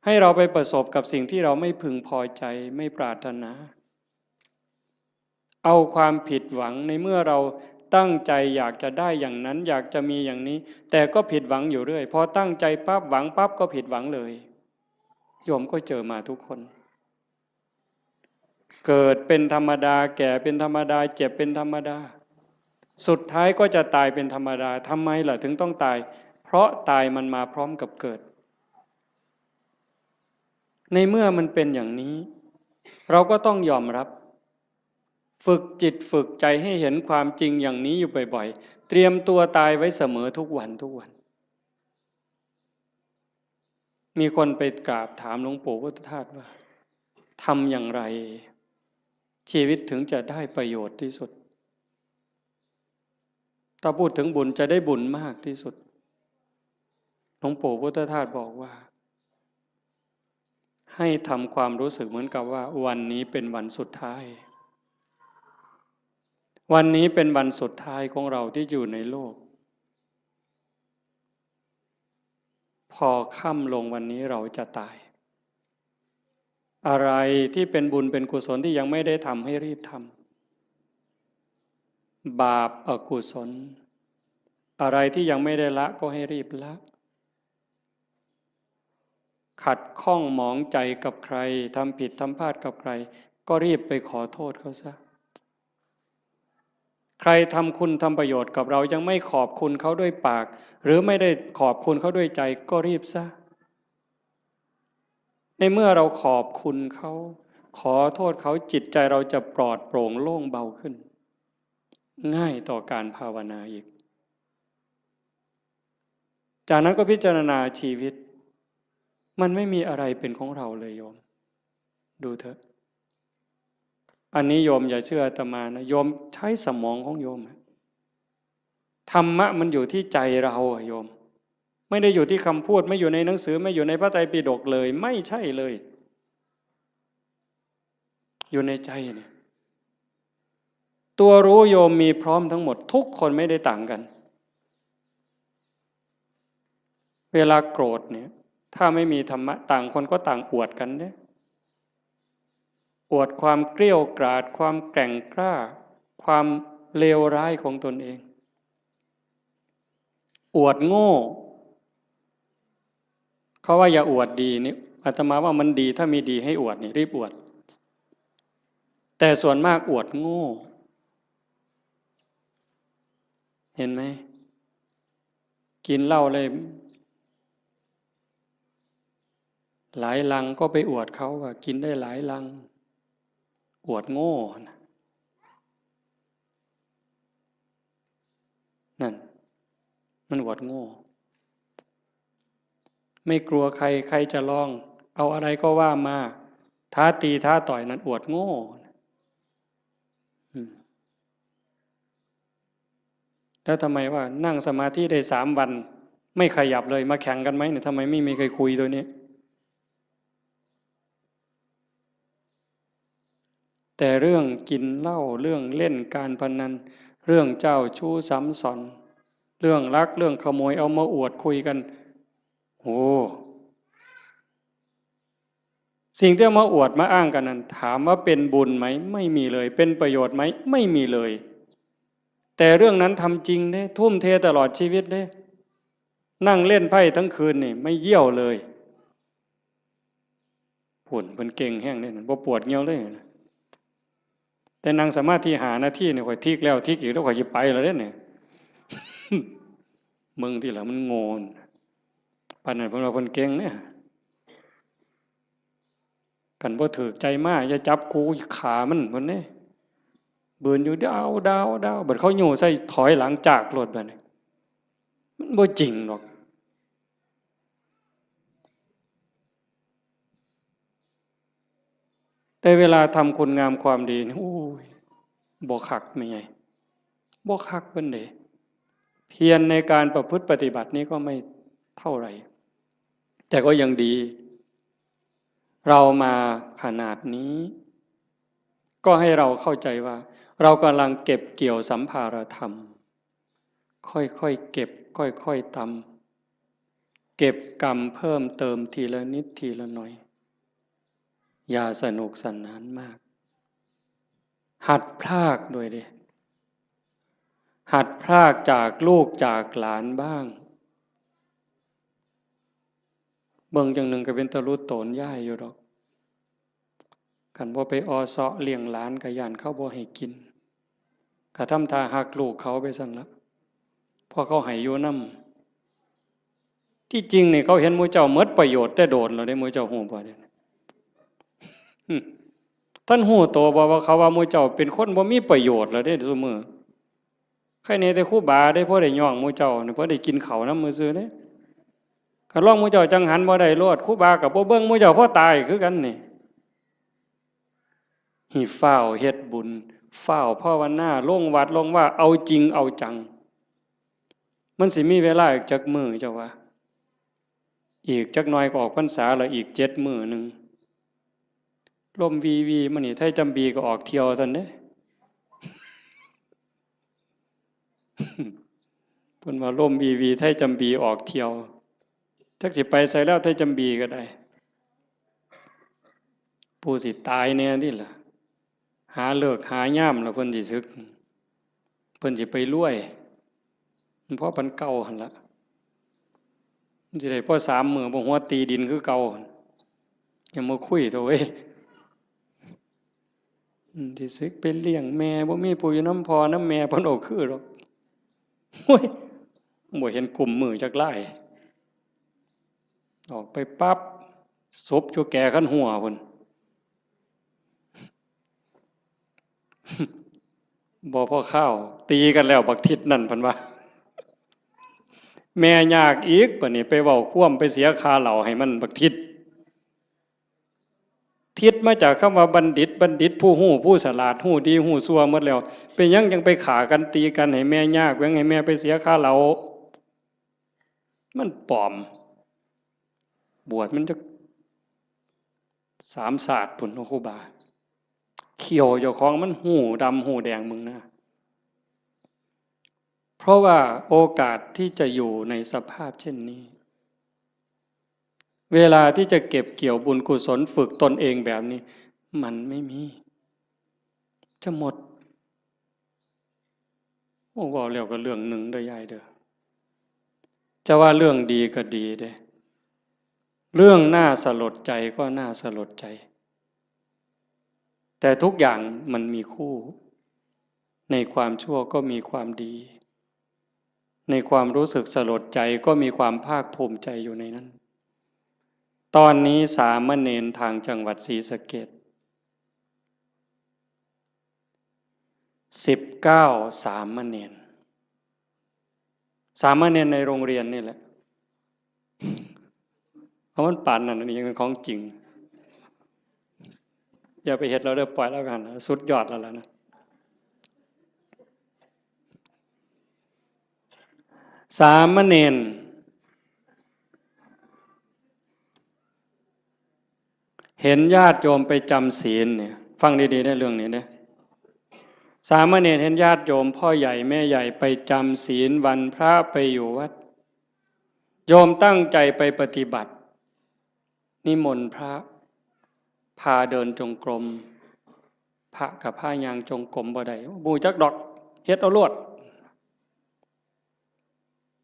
ให้เราไปประสบกับสิ่งที่เราไม่พึงพอใจไม่ปรารถนา เอาความผิดหวังในเมื่อเราตั้งใจอยากจะได้อย่างนั้น อยากจะมีอย่างนี้ แต่ก็ผิดหวังอยู่เรื่อย พอตั้งใจปั๊บหวังปั๊บก็ผิดหวังเลย โยมก็เจอมาทุกคน เกิดเป็นธรรมดา แก่เป็นธรรมดา เจ็บเป็นธรรมดา สุดท้ายก็จะตายเป็นธรรมดา ทำไมล่ะถึงต้องตาย เพราะตายมันมาพร้อมกับเกิด ในเมื่อมันเป็นอย่างนี้ เราก็ต้องยอมรับ ฝึกจิตฝึกใจให้เห็นความจริงอย่างนี้อยู่บ่อยๆ เตรียมตัวตายไว้เสมอทุกวันทุกวัน มีคนไปกราบถามหลวงปู่พุทธทาสว่า ทำอย่างไร ชีวิตถึงจะได้ประโยชน์ที่สุด ถ้าพูดถึงบุญจะได้บุญมากที่สุด หลวงปู่พุทธทาสบอกว่า ให้ทำความรู้สึกเหมือนกับว่าวันนี้เป็นวันสุดท้าย วันนี้เป็นวันสุดท้ายของเราที่อยู่ในโลก พอค่ำลงวันนี้เราจะตาย อะไรที่เป็นบุญเป็นกุศลที่ยังไม่ได้ทำให้รีบทำ บาปอกุศล อะไรที่ยังไม่ได้ละก็ให้รีบละ ขัดข้องหมองใจกับใคร ทำผิดทำพลาดกับใคร ก็รีบไปขอโทษเขาซะ ใครทำคุณทำประโยชน์กับเรายังไม่ขอบคุณเขาด้วยปาก หรือไม่ได้ขอบคุณเขาด้วยใจ ก็รีบซะ ในเมื่อเราขอบคุณเขา ขอโทษเขา จิตใจเราจะปลอดโปร่งโล่งเบาขึ้น ง่ายต่อการภาวนาอีก จากนั้นก็พิจารณาชีวิต มันไม่มีอะไรเป็นของเราเลยโยม ดูเถอะ อันนี้โยมอย่าเชื่ออาตมานะ โยมใช้สมองของโยมอะ ธรรมะมันอยู่ที่ใจเราอะโยม ไม่ได้อยู่ที่คำพูด ไม่อยู่ในหนังสือ ไม่อยู่ในพระไตรปิฎกเลย ไม่ใช่เลย อยู่ในใจเนี่ย ตัวรู้โยมมีพร้อมทั้งหมด ทุกคนไม่ได้ต่างกัน เวลาโกรธเนี่ย ถ้าไม่มีธรรมะ ต่างคนก็ต่างอวดกันเนี่ย อวดความเกรี้ยวกราด ความแกร่งกล้า ความเลวร้ายของตนเอง อวดโง่ เขาว่าอย่าอวดดีนี่ อาตมาว่ามันดี ถ้ามีดีให้อวดนี่ รีบอวด แต่ส่วนมากอวดโง่ เห็นไหม กินเหล้าเลย หลายลังก็ไปอวดเขาว่ากินได้หลายลัง อวดโง่นะ นั่น มันอวดโง่ ไม่กลัวใคร ใครจะลอง เอาอะไรก็ว่ามา ท้าตีท้าต่อย นั่นอวดโง่ อืม แล้วทำไมว่านั่งสมาธิได้สามวัน ไม่ขยับเลย มาแข่งกันไหมเนี่ย ทำไมไม่มีใครคุยตัวนี้ แต่เรื่องกินเหล้า เรื่องเล่นการพนัน เรื่องเจ้าชู้ซ้ำซ้อน เรื่องลัก เรื่องขโมย เอามาอวดคุยกัน โอ้ สิ่งที่เอามาอวดมาอ้างกันนั้น ถามว่าเป็นบุญไหม ไม่มีเลย เป็นประโยชน์ไหม ไม่มีเลย แต่เรื่องนั้นทำจริงเด้ ทุ่มเทตลอดชีวิตเด้ นั่งเล่นไพ่ทั้งคืนนี่ ไม่เยี่ยวเลย ผุ่นเพิ่นเก่งแฮงเด้ บ่ปวดเยี่ยวเลย แต่นั่งสมาธิห้านาทีนี่ ข้อยทิกแล้วทิกอีก แล้วข้อยสิไปแล้วเด้เนี่ย มึงที่ละมันโง่น ปานนั้นเพิ่นว่าเพิ่นเก่งเนี่ย คันบ่ถืกใจมา อย่าจับกู ขามัน เพิ่นเด้ บืนอยู่ ดาว ดาว ดาว บัดเขาโยใส่ ถอยหลังจากโลดบัดนี้ มันบ่จริงดอก แต่เวลาทำคุณงามความดีนี่ โอ้ย บ่คักแม่ใหญ่ บ่คักปานใด เพียรในการประพฤติปฏิบัตินี่ก็ไม่เท่าไหร่ แต่ก็ยังดี เรามาขนาดนี้ ก็ให้เราเข้าใจว่า เรากำลังเก็บเกี่ยวสัมภารธรรม ค่อยๆเก็บ ค่อยๆตำ เก็บกำเพิ่มเติมทีละนิดทีละหน่อย อย่าสนุกสนานมาก หัดพรากด้วยเด้ หัดพรากจากลูกจากหลานบ้าง เบิ่งจั่งหนึ่งก็เป็นตาหลุดโตนยายอยู่ดอก คันบ่ไปออเซาะเลี้ยงหลานก็ย้านเขาบ่ให้กิน ก็ทำท่าฮักลูกเขาไปซั่นละ เพราะเขาให้อยู่นำ ที่จริงนี่เขาเห็นหมู่เจ้าหมดประโยชน์แต่โดนแล้วเด้ หมู่เจ้าฮู้บ่เด้ หึ ท่านฮู้โตบ่ว่าเขาว่าหมู่เจ้าเป็นคนบ่มีประโยชน์แล้วเด้ซุมื้อ ใครแหน่แต่ครูบาเด้ พอได้ย่องหมู่เจ้านี่ พอได้กินข้าวนำซื่อๆเด้ คันลองหมู่เจ้าจั่งหันบ่ได้โลด ครูบาก็บ่เบิ่งหมู่เจ้าพอตายคือกันนี่ ให้ฟ้าวเฮ็ดบุญ ฟ้าวภาวนา ลงวัดลงวา เอาจริงเอาจัง มันสิมีเวลาอีกจักมื้อเจ้าว่า อีกจักหน่อยก็ออกพรรษาแล้ว อีกเจ็ดมื้อหนึ่ง ลมวีวีมานี่ ไทยจำบีก็ออกเที่ยวซั่นเด้ เพิ่นว่าลมวีวี ไทยจำบีออกเที่ยว จักสิไปไสแล้ว ไทยจำบีก็ได้ ผู้สิตายแหน่นี่ล่ะ หาฤกษ์หายามแล้วเพิ่นสิสึก เพิ่นสิไปรวย มันพอปานเก่าหั่นล่ะ มันสิได้พอสามมื้อ บ่หัวตีดินคือเก่าหั่น อย่ามาคุยเถาะเว้ย อืม สิสึกไปเลี้ยงแม่ บ่มีผู้อยู่นำพ่อนำแม่ เพิ่นเอาคือดอก โอ้ย บ่เห็นกุมมือจักลาย ออกไปปั๊บ ศพอยู่แก่คันหัวพุ้น บ่พอคาว ตีกันแล้วบักทิศนั่น เพิ่นว่า แม่ยากอีก บัดนี้ไปเว้าความ ไปเสียค่าเหล้าให้มันบักทิศ ทิศมาจากคำว่าบัณฑิต บัณฑิตผู้ฮู้ ผู้ฉลาด ฮู้ดีฮู้ชั่วหมดแล้ว เป็นหยังจั่งไปฆ่ากันตีกันให้แม่ยาก แหว่งให้แม่ไปเสียค่าเหล้า มันปลอม บวชมันจักสามชาติพุ้นเนาะครูบา เขี้ยวเจ้าของมันฮู้ดำฮู้แดงมึงนะ เพราะว่าโอกาสที่จะอยู่ในสภาพเช่นนี้ เวลาที่จะเก็บเกี่ยวบุญกุศลฝึกตนเองแบบนี้ มันไม่มี จะหมด โอ้ เว้าแล้วก็เรื่องหนึ่งเด้อยายเด้อ จะว่าเรื่องดีก็ดีเด้ เรื่องน่าสลดใจก็น่าสลดใจ แต่ทุกอย่างมันมีคู่ ในความชั่วก็มีความดี ในความรู้สึกสลดใจก็มีความภาคภูมิใจอยู่ในนั้น ตอนนี้สามเณรทางจังหวัดศรีสะเกษ สิบเก้า สามเณร สามเณรในโรงเรียนนี่แหละ เพราะมันปานนั้น อันนี้ยังเป็นของจริง อย่าไปเฮ็ดเราเด้อ ปล่อยแล้วกัน สุดยอดแล้วล่ะนะ สามเณร เห็นญาติโยมไปจำศีลเนี่ย ฟังดีๆ ในเรื่องนี้เนี่ย สามเณรเห็นญาติโยมพ่อใหญ่แม่ใหญ่ไปจำศีลวันพระไปอยู่วัด โยมตั้งใจไปปฏิบัติ นิมนต์พระ พาเดินจงกรม พระกับพาย่างจงกรมบ่ได้ บ่ฮู้จักดอก เฮ็ดเอาโลด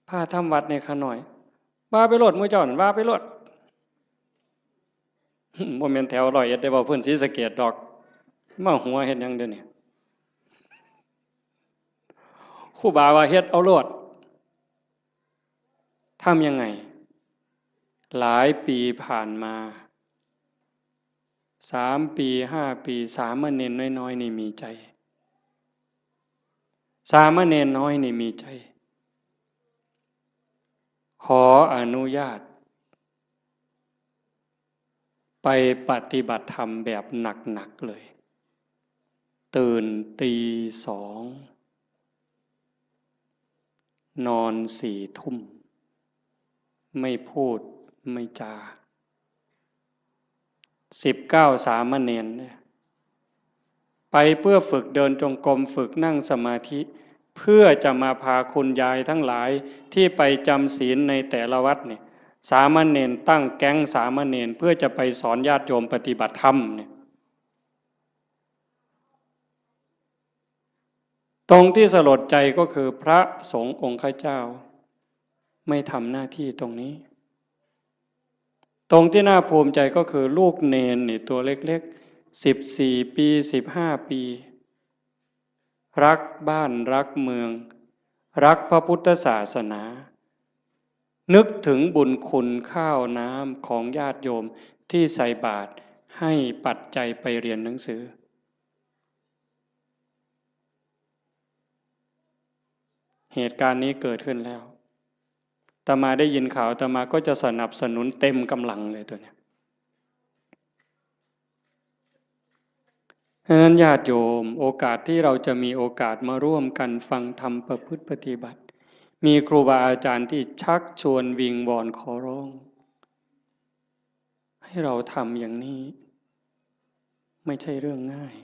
พาทำวัดในข้าน้อย ว่าไปโลด หมู่เจ้านั่น ว่าไปโลด บ่แม่นแถวร้อยเอ็ดได้ เว้าพื้นศรีสะเกษดอก มาหัวเฮ็ดหยังเดี๋ยวนี้ ครูบาว่าเฮ็ดเอาโลด ทำยังไง หลายปีผ่านมา สามปี ห้าปี สามเณรน้อยๆ นี่มีใจ สามเณรน้อยนี่มีใจ ขออนุญาต ไปปฏิบัติธรรมแบบหนักๆ เลย ตื่นตีสอง นอนสี่ทุ่ม ไม่พูดไม่จา สิบเก้าสามเณรเนี่ย ไปเพื่อฝึกเดินจงกรม ฝึกนั่งสมาธิ เพื่อจะมาพาคุณยายทั้งหลายที่ไปจำศีลในแต่ละวัดเนี่ย สามเณรตั้งแก๊งสามเณรเพื่อจะไปสอนญาติโยมปฏิบัติธรรมเนี่ย ตรงที่สลดใจก็คือพระสงฆ์องค์ข้าเจ้า ไม่ทำหน้าที่ตรงนี้ ตรงที่น่าภูมิใจก็คือลูกเณรนี่ตัวเล็กๆ สิบสี่ปี สิบห้าปี รักบ้านรักเมือง รักพระพุทธศาสนา นึกถึงบุญคุณข้าวน้ำของญาติโยมที่ใส่บาตรให้ปัจจัยไปเรียนหนังสือ เหตุการณ์นี้เกิดขึ้นแล้ว อาตมาได้ยินข่าว อาตมาก็จะสนับสนุนเต็มกำลังเลยตัวเนี้ย ฉะนั้นญาติโยม โอกาสที่เราจะมีโอกาสมาร่วมกันฟังธรรมประพฤติปฏิบัติ มีครูบาอาจารย์ที่ชักชวนวิงวอนขอร้อง ให้เราทำอย่างนี้ ไม่ใช่เรื่องง่าย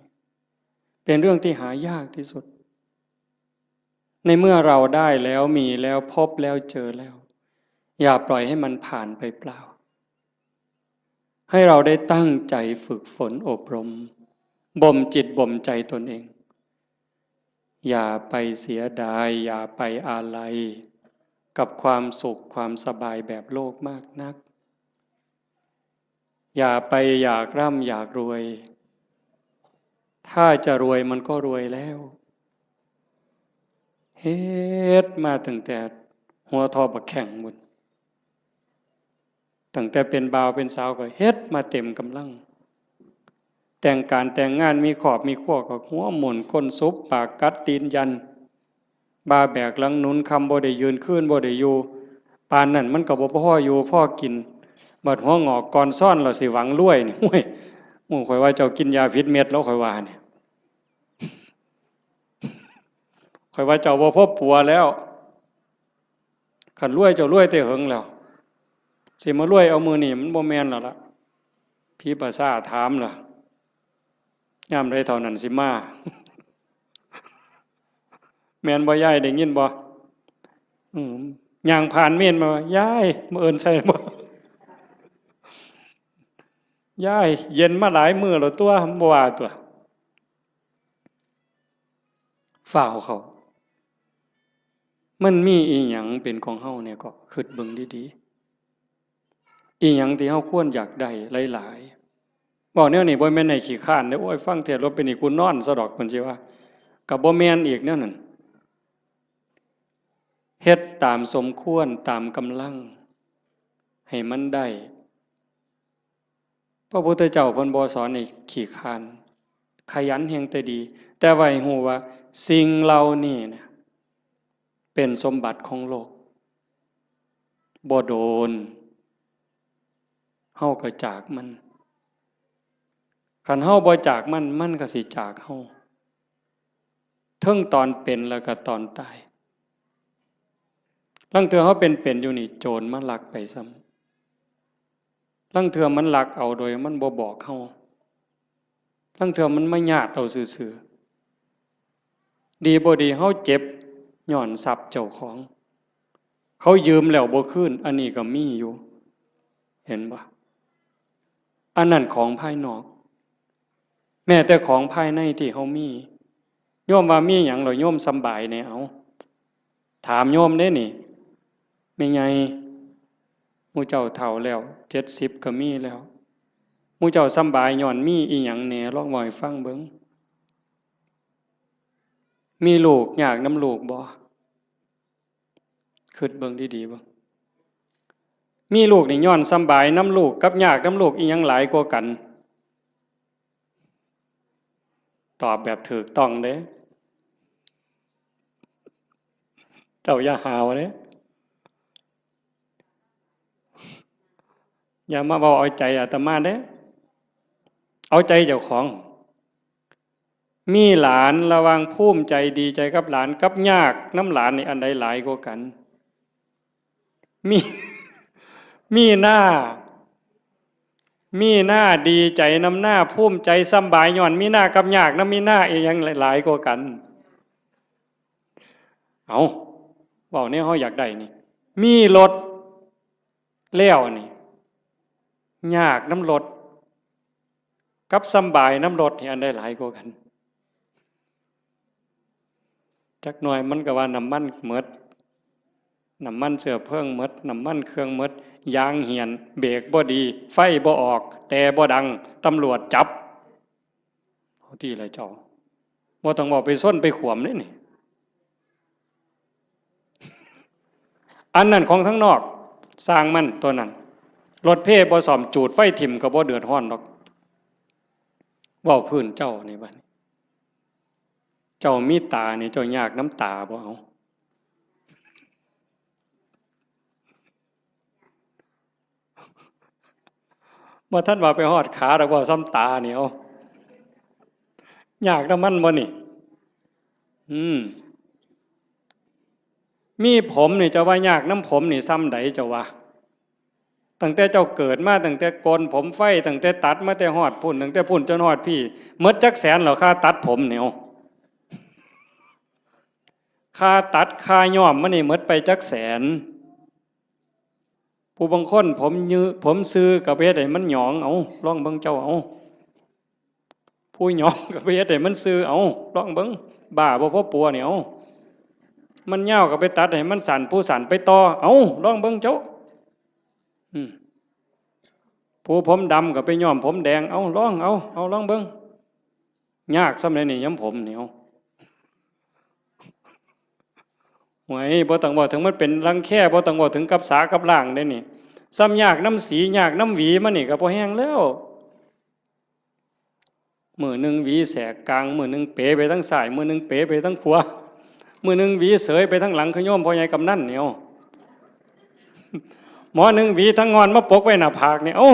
เป็นเรื่องที่หายากที่สุด ในเมื่อเราได้แล้ว มีแล้ว พบแล้ว เจอแล้ว อย่าปล่อยให้มันผ่านไปเปล่า ให้เราได้ตั้งใจฝึกฝนอบรม บ่มจิตบ่มใจตนเอง อย่าไปเสียดาย อย่าไปอาลัย กับความสุขความสบายแบบโลกมากนัก อย่าไปอยากร่ำอยากรวย ถ้าจะรวยมันก็รวยแล้ว เฮ็ดมาตั้งแต่หัวทอบักแข้งพุ้น ตั้งแต่เป็นบ่าวเป็นสาวก็เฮ็ดมาเต็มกำลัง แต่งการแต่งงานมีครอบมีครัวก็หัวหมุนก้นสุบปากกัดตีนยัน บ่าแบกหลังหนุน ค่ำบ่ได้ยืน คืนบ่ได้อยู่ ปานนั้นมันก็บ่พออยู่พอกิน บัดหัวงอกก่อนซ้อนแล้วสิหวังรวยนี่ โอ้ย โอ้ ข้อยว่าเจ้ากินยาผิดเม็ดแล้ว ข้อยว่าเนี่ย ข้อยว่าเจ้าบ่พอปัวแล้ว คันรวยเจ้ารวยแต่เหิงแล้ว สิมารวยเอามื้อนี้มันบ่แม่นแล้วล่ะ ผีประสาทถามล่ะ ยามใดเฒ่านั้นสิมา แม่นบ่ยาย ได้ยินบ่ อืม ย่างผ่านเมนมาว่า ยาย มื้ออื่นใส่บ่ ยาย เย็นมาหลายมื้อแล้วตั๊ว บ่ว่าตั๊ว ฟ้าวเข้า มันมีอีหยังเป็นของเฮาเนี่ย ก็คิดเบิ่งดีๆ อีหยังที่เฮาควรอยากได้หลายๆ เว้าแนวนี้บ่แม่นให้ขี้คร้านเด้อ โอ้ย ฟังเทศน์แล้วเป็นอีก กูนอนซะดอก เพิ่นสิว่า ก็บ่แม่นอีกแนวนั้น เฮ็ดตามสมควร ตามกำลัง ให้มันได้ พระพุทธเจ้าเพิ่นบ่สอนให้ขี้คร้าน ขยันแฮ่งแต่ดี แต่ว่าให้ฮู้ว่าสิ่งเหล่านี้นะ เป็นสมบัติของโลก บ่โดน เฮาก็จากมัน คันเฮาบ่จากมัน มันก็สิจากเฮา เทิงตอนเป็นแล้วก็ตอนตาย ลางเทื่อเฮาเป็นๆ อยู่นี่ โจรมาลักไปซ้ำ ลางเทื่อมันลักเอาโดยมันบ่บอกเฮา ลางเทื่อมันมาญาติเอาซื่อๆ ดีบ่ดีเฮาเจ็บย้อนทรัพย์เจ้าของ เขายืมแล้วบ่คืน อันนี้ก็มีอยู่ เห็นบ่ อันนั้นของภายนอก แม้แต่ของภายในที่เฮามี โยมว่ามีหยังแล้วโยมสำบายแหน่ เอา ถามโยมเด้นี่ แม่ใหญ่ หมู่เจ้าเฒ่าแล้ว เจ็ดสิบก็มีแล้ว หมู่เจ้าสำบายย้อนมีอีหยังแหน่ ลองเว้าให้ฟังเบิ่ง มีลูกยากนำลูกบ่ คิดเบิ่งดีๆ เบิ่ง มีลูกนี่ย้อนสำบายนำลูกกับยากนำลูก อีหยังหลายกว่ากัน ตอบแบบถูกต้องเด้ เจ้าอย่าหาวเด้ อย่ามาเว้าเอาใจอาตมาเด้ เอาใจเจ้าของ มีหลาน ระหว่างภูมิใจดีใจกับหลานกับยากนำหลานนี่ อันใดหลายกว่ากัน มี มีหน้า มีหน้าดีใจนำหน้า ภูมิใจสำบายย้อนมีหน้ากับยากนำมีหน้า อีหยังหลายกว่ากัน เอา เว้าแนวเฮาอยากได้นี่ มีรถแล้วนี่ ยากนำรถ กับสำบายนำรถนี่ อันใดหลายกว่ากัน จักหน่อยมันก็ว่าน้ำมันหมด น้ำมันเชื้อเพลิงหมด น้ำมันเครื่องหมด ยางเหี่ยน เบรกบ่ดี ไฟบ่ออก แต่บ่ดัง ตำรวจจับ เอาติล่ะเจ้า บ่ต้องเว้าไปชนไปขวมเด้นี่ อันนั้นของทางนอก ซ่างมันตัวนั้น รถเพบ่ซ่อม จูดไฟถิ่มก็บ่เดือดร้อนดอก เว้าพื้นเจ้านี่บัดนี้ เจ้ามีตานี่ เจ้ายากนำตาบ่ เอา บ่ทันว่าไปฮอดขาดอก เว้าส่ำตานี่ เอา ยากนำมันบ่นี่ อืม มีผมนี่ เจ้าว่ายากนำผมนี่ส่ำใดเจ้าว่า ตั้งแต่เจ้าเกิดมา ตั้งแต่โกนผมไฟ ตั้งแต่ตัดมาแต่ฮอดพุ้น ตั้งแต่พุ้นจนฮอดพี้ หมดจักแสนแล้ว ค่าตัดผมนี่ เอา ค่าตัด ค่าย้อมมันนี่ หมดไปจักแสน ผู้บางคนผมยื ผมซื่อก็ไปเฮ็ดให้มันหยอง เอา ลองเบิ่งเจ้า เอา ผู้หยองก็ไปเฮ็ดให้มันซื่อ เอา ลองเบิ่ง บ้าบ่พอปัวนี่ เอา มันยาวก็ไปตัดให้มันสั้น ผู้สั้นไปต่อ เอา ลองเบิ่งเจ้า อืม ผู้ผมดำก็ไปย้อมผมแดง เอา ลอง เอา เอา ลองเบิ่ง ยากส่ำใดนี่ ย้อมผมนี่ เอา โอ้ย บ่ต้องเว้าถึงมันเป็นรังแค บ่ต้องเว้าถึงกับสากับล้างเด้นี่ ส่ำยากนำสี ยากนำหวีมันนี่ก็พอแฮงแล้ว มื้อหนึ่งหวีแสกกลาง มื้อหนึ่งเป๋ไปทางซ้าย มื้อหนึ่งเป๋ไปทางขวา มื้อหนึ่งหวีเสยไปทางหลัง คือโยมพ่อใหญ่กำนันนี่ เอา หมอหนึ่งหวีทางงอนมาปกไว้หน้าผากนี่ เอ้า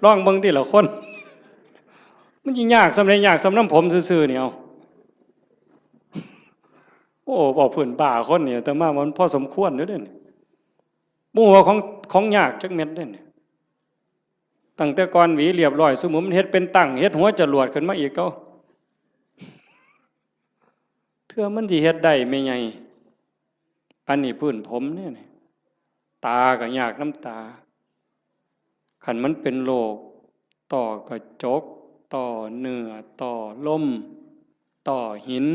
ลองเบิ่งติล่ะคน มันสิยากส่ำใด ยากส่ำนำผมซื่อๆนี่ เอา โอ้ เว้าพื้นบ้าคนนี่ แต่มามันพอสมควรอยู่เด้นี่ บ่ฮู้ว่าของ ของยากจักเม็ดเด้นี่ ตั้งแต่ก่อนหวีเรียบร้อย ซุมื้อมันเฮ็ดเป็นตั้ง เฮ็ดหัวจรวดขึ้นมาอีก เก่า เทื่อมันสิเฮ็ดได้แม่ใหญ่ อันนี้พื้นผมเด้นี่ ตาก็ยากนำตา คันมันเป็นโรคต้อกระจก ต้อเนื้อ ต้อลม ต้อหิน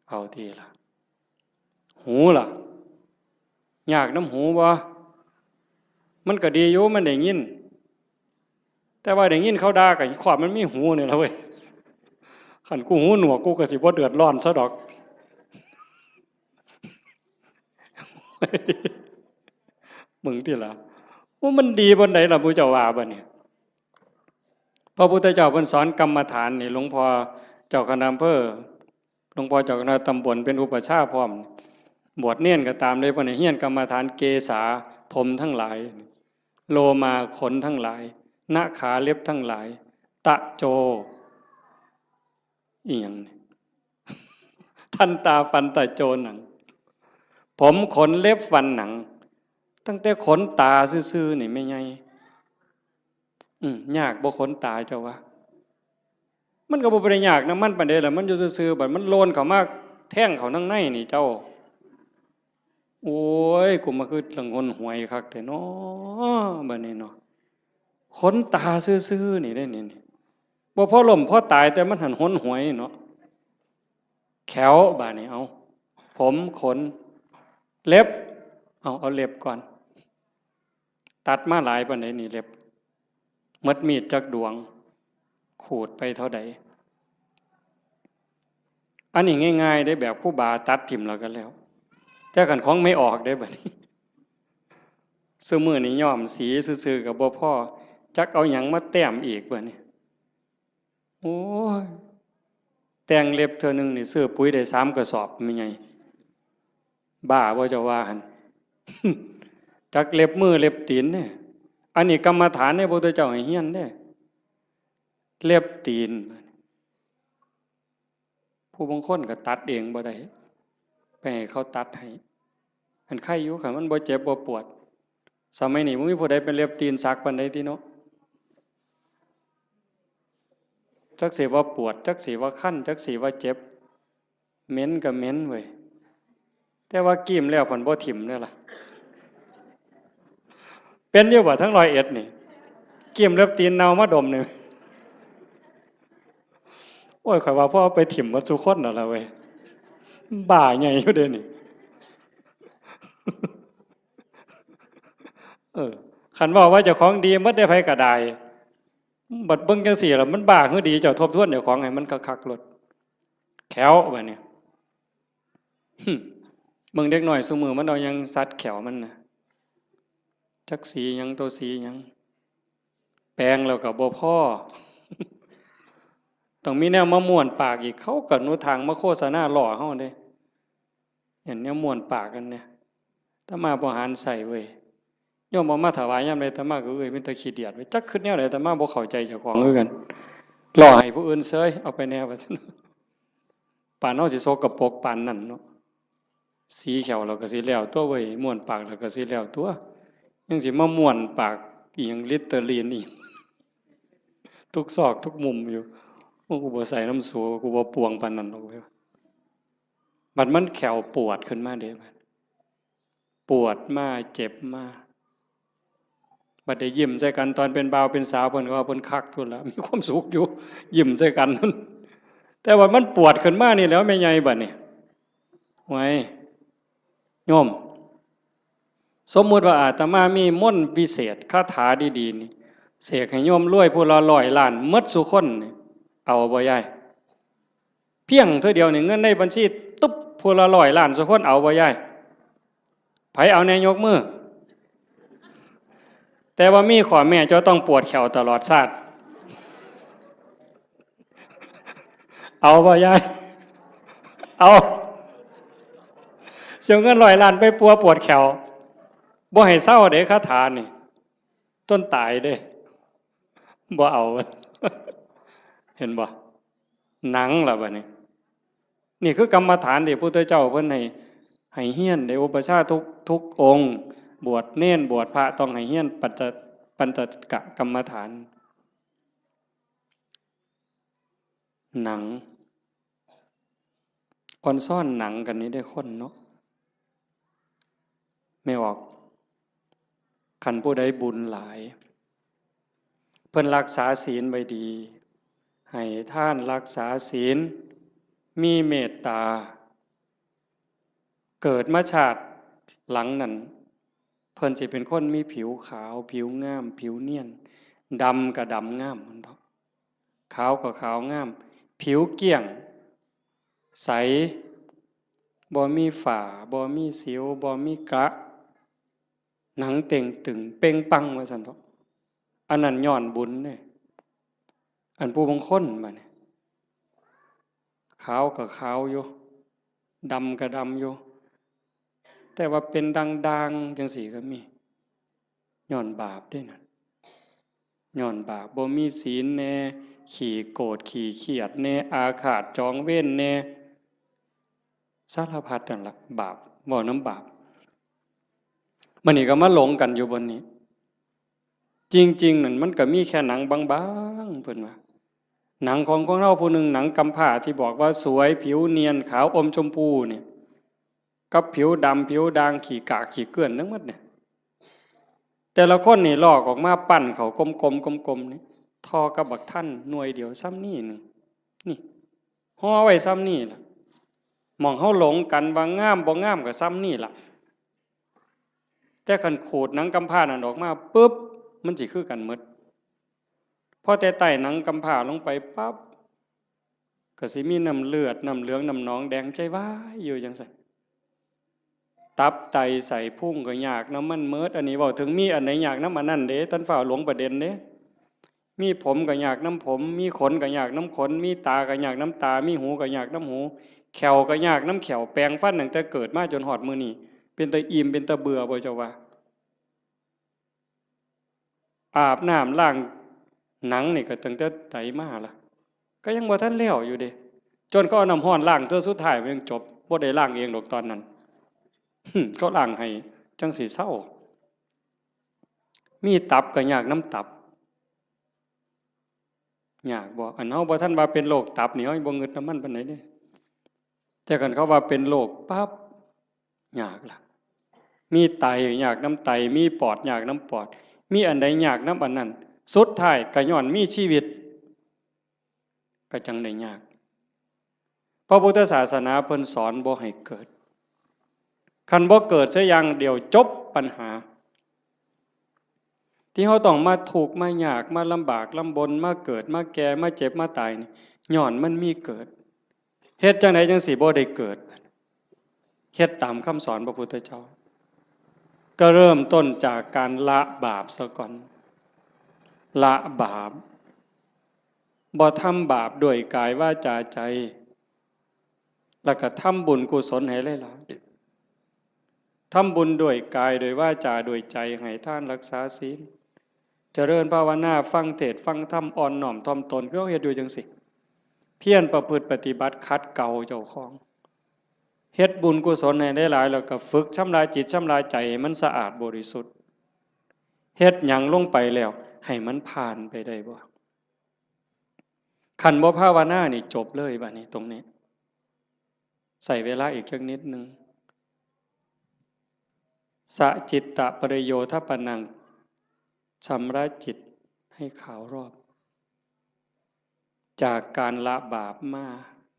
เอาติล่ะ หูล่ะ ยากนำหูบ่ มันก็ดีอยู่ มันได้ยิน แต่ว่าได้ยินเขาด่าก็ ความมันมีหูนี่ล่ะเว้ย คันกูหูหนวก กูก็สิบ่เดือดร้อนซะดอก มึงติล่ะ ว่ามันดีปานใดล่ะ หมู่เจ้าว่าบัดนี้ พระพุทธเจ้าเพิ่นสอนกรรมฐานนี่ หลวงพ่อเจ้าคณะอำเภอ หลวงพ่อเจ้าคณะตำบลเป็นอุปัชฌาย์พร้อม บวชเณรก็ตามเลย เพิ่นให้เรียนกรรมฐาน เกสา ผมทั้งหลาย โลมา ขนทั้งหลาย นขา เล็บทั้งหลาย ตะโจ อีหยังนี่ ทันตา ฟันตะโจ หนัง ผม ขน เล็บ ฟัน หนัง ตั้งแต่ขนตาซื่อๆนี่แม่ใหญ่ อืม ยากบ่ขนตาเจ้าว่า มันก็บ่ได้ยากนำมันปานใดล่ะ มันอยู่ซื่อๆ บัดมันโลนเข้ามาแทงเข้าทางในนี่เจ้า โอ้ย กูมาคือหลังหนหวยคักแท้เนาะ บัดนี้เนาะ ขนตาซื่อๆนี่เด้นี่ นี่ บ่พอล้มพอตาย แต่มันหั้นหนหวยเนาะ แข้ว บาดนี้ เอา ผม ขน เล็บ เอา เอาเล็บก่อน ตัดมาหลายปานใดนี่เล็บ หมดมีดจักดวง ขูดไปเท่าใด อันนี้ง่ายๆเด้ แบบครูบาตัดถิ่มแล้วก็แล้ว แต่คันของไม่ออกเด้บัดนี้ ซุมื้อนี้ย้อมสีซื่อๆก็บ่พอ จักเอาหยังมาแต้มอีกบัดนี้ โอ้ย แต่งเล็บเทื่อหนึ่งนี่ซื้อปุ๋ยได้สามกระสอบ แม่ใหญ่ บ้าบ่เจ้าว่าหั่น จักเล็บมือเล็บตีนเนี่ย อันนี้กรรมฐานเนี่ยพระพุทธเจ้าให้เฮียนเด้ เล็บตีน ผู้บางคนก็ตัดเองบ่ได้ ไปให้เขาตัดให้ อันไคอยู่ คันมันบ่เจ็บบ่ปวด สมัยนี้บ่มีผู้ใดเป็นเล็บตีนสักปานใดติเนาะ จักสิว่าปวด จักสิว่าคัน จักสิว่าเจ็บ เหม็นก็เหม็นเว้ย แต่ว่ากรีมแล้วพันบ่ถิ่มเด้อล่ะ เป็นอยู่บ่ทั้งร้อยเอ็ดนี่ กรีมเล็บตีนเน่ามาดมนี่ โอ้ย ข้อยว่าพอเอาไปถิ่มหมดซุคนนั่นล่ะเว้ย บ้าใหญ่อยู่เด้นี่ เออ คันเว้าว่าเจ้าของดีหมดเด้ ไผก็ได้ บัดเบิ่งจั่งซี้ล่ะ มันบ้าคือดี เจ้าทบทวนเจ้าของให้มันคักๆโลด แข้วบัดนี้ หึ เบิ่งเด็กน้อยซุมื้อมันเอาหยังสัดแข้วมันน่ะ จักสีหยัง โตสีหยัง แปรงแล้วก็บ่พอ ต้องมีแนวมาม้วนปากอีก เขาก็หนทางมาโฆษณาล้อเฮาเด้ เห็นแนวม้วนปากกันเนี่ย อาตมาบ่หันใส่เว้ย โยมเอามาถวายยามใด อาตมาก็เอ้ย เป็นตาขี้เดียดเว้ย จักคิดแนวใด อาตมาบ่เข้าใจเจ้าของคือกัน ล้อให้ผู้อื่นเซย เอาไปแน่ว่าซั่น ปานเฮาสิสกปรกปานนั้นเนาะ สีแข้วเราก็สิแล้วตัวเว้ย ม้วนปากเราก็สิแล้วตัว ยังสิมาม้วนปากอีหยัง ลิตเตอรีนอีหยัง ทุกซอกทุกมุมอยู่ โอ้ กูบ่ใส่นำสู กูบ่ปวงปานนั้นดอกเว้ย บัดมันแข้วปวดขึ้นมาเด้ บัดปวดมา เจ็บมา บัดได้ยิ้มใส่กัน ตอนเป็นบ่าวเป็นสาว เพิ่นก็ว่าเพิ่นคักอยู่แล้ว มีความสุขอยู่ ยิ้มใส่กันนั่น แต่ว่ามันปวดขึ้นมานี่แหล้ว แม่ใหญ่บัดนี้ ไว้ โยม สมมุติว่าอาตมามีมนต์วิเศษ คาถาดีๆนี่ เสกให้โยมรวยผู้ละร้อยล้านหมดซุคนนี่ เอาบ่ยาย เพียงเทื่อเดียวนี่ เงินในบัญชีตุ๊บ ผู้ละร้อยล้านซุคน เอาบ่ยาย ไผเอาแน่ยกมือ แต่ว่ามีข้อแม้ เจ้าต้องปวดแข้วตลอดชาติ เอาบ่ยาย เอา เสียเงินร้อยล้านไปปัวปวดแข้ว บ่ให้เซาเด้ คาถานี่ จนตายเด้ บ่เอา เห็นบ่ หนังล่ะบัดนี้ นี่คือกรรมฐานที่พระพุทธเจ้าเพิ่นให้ ให้เฮียน ได้อุปัชฌาย์ทุก ทุกองค์ บวชเณร บวชพระ ต้องให้เฮียนปัญจ ปัญจกกรรมฐาน หนัง อ่อนซ้อนหนังกันนี่ได้คนเนาะ แม่ออก คันผู้ใดบุญหลาย เพิ่นรักษาศีลไว้ดี ให้ทานรักษาศีล มีเมตตา เกิดมาชาติหลังนั้น เพิ่นสิเป็นคนมีผิวขาว ผิวงาม ผิวเนียน ดำก็ดำงามมันดอก ขาวก็ขาวงาม ผิวเกลี้ยง ใส บ่มีฝ้า บ่มีสิว บ่มีกระ หนังเต่งตึงเป่งปังว่าซั่นเถาะ อันนั้นย้อนบุญเด้ อันผู้บางคนบัดนี้ ขาวก็ขาวอยู่ ดำก็ดำอยู่ แต่ว่าเป็นด่างๆจั่งซี้ก็มี ย้อนบาปเด้นั่น ย้อนบาป บ่มีศีลแน่ ขี้โกรธ ขี้เคียดแน่ อาฆาตจองเวรแน่ สารพัดนั่นล่ะ บาป เว้านำบาป มื้อนี้ก็มาหลงกันอยู่บนนี้ จริงๆนั่นมันก็มีแค่หนังบางๆ เพิ่นว่า หนังของคนเฮาผู้หนึ่ง หนังกำพร้าที่บอกว่าสวย ผิวเนียน ขาวอมชมพูเนี่ย กับผิวดำ ผิวด่าง ขี้กาก ขี้เกื้อนทั้งหมดเนี่ย แต่ละคนนี่ลอกออกมาปั้นเข้ากลมๆ กลมๆ นี่ ท่อกับบักทันหน่วยเดียวส่ำนี้หนึ่ง นี่ ห่อไว้ส่ำนี้ล่ะ หม่องเฮาหลงกันว่างามบ่งามก็ส่ำนี้ล่ะ แต่คันขูดหนังกำพร้านั่นออกมาปุ๊บ มันสิคือกันหมด พอแต่ไต่หนังกำพร้าลงไปปั๊บ ก็สิมีน้ำเลือด น้ำเหลือง น้ำหนองแดง ใจวายอยู่จั่งซั้น ตับไตไส้พุงก็ยากนำมันเมิด อันนี้เว้าถึงมีอันใดยากนำอันนั้นเด้ ท่านฟ้าวหลงประเด็นเด้ มีผมก็ยากนำผม มีขนก็ยากนำขน มีตาก็ยากนำตา มีหูก็ยากนำหู แข้วก็ยากนำแข้ว แปรงฟันตั้งแต่เกิดมาจนฮอดมื้อนี้ เป็นตาอิ่มเป็นตาเบื่อบ่เจ้าว่า อาบน้ำล้างหนังนี่ก็ตั้งแต่ใดมาล่ะ ก็ยังบ่ทันแล้วอยู่เด้ จนเขาเอาน้ำร้อนล้างเทื่อสุดท้ายมันยังจบ บ่ได้ล้างเองดอกตอนนั้น เขาล้างให้จั่งสิเซา มีตับก็ยากนำตับ ยากบ่ อันเฮาบ่ทันว่าเป็นโรคตับนี่ เฮาบ่งึดนำมันปานใดเด้ แต่คันเขาว่าเป็นโรคปั๊บ ยากล่ะ มีไตยากนำไต มีปอดยากนำปอด มีอันใดยากนำอันนั้น สุดท้ายก็ย้อนมีชีวิต ก็จั่งได้ยาก พระพุทธศาสนาเพิ่นสอนบ่ให้เกิด คันบ่เกิดซะอย่างเดียวจบปัญหา ที่เฮาต้องมาทุกข์มายาก มาลำบากลำบน มาเกิด มาแก่ มาเจ็บ มาตายนี่ ย้อนมันมีเกิด เฮ็ดจั่งใดจั่งสิบ่ได้เกิด เฮ็ดตามคำสอนพระพุทธเจ้า ก็เริ่มต้นจากการละบาปซะก่อน ละบาป บ่ทำบาปด้วยกายวาจาใจ แล้วก็ทำบุญกุศลให้หลายๆ ทำบุญด้วยกาย ด้วยวาจา ด้วยใจ ให้ทาน รักษาศีล เจริญภาวนา ฟังเทศน์ ฟังธรรม อ่อนน้อมถ่อมตน คือเฮาเฮ็ดอยู่จั่งซี้ เพียรประพฤติปฏิบัติ ขัดเกลาเจ้าของ เฮ็ดบุญกุศลให้หลายๆ แล้วก็ฝึกชำระจิตชำระใจให้มันสะอาดบริสุทธิ์ เฮ็ดหยังลงไปแล้ว ให้มันผ่านไปได้บ่ คันบ่ภาวนานี่จบเลยบัดนี้ตรงนี้ ใช้เวลาอีกจักนิดหนึ่ง สะจิตตะปริโยทปนัง ชำระจิตให้ขาวรอบ จากการละบาปมา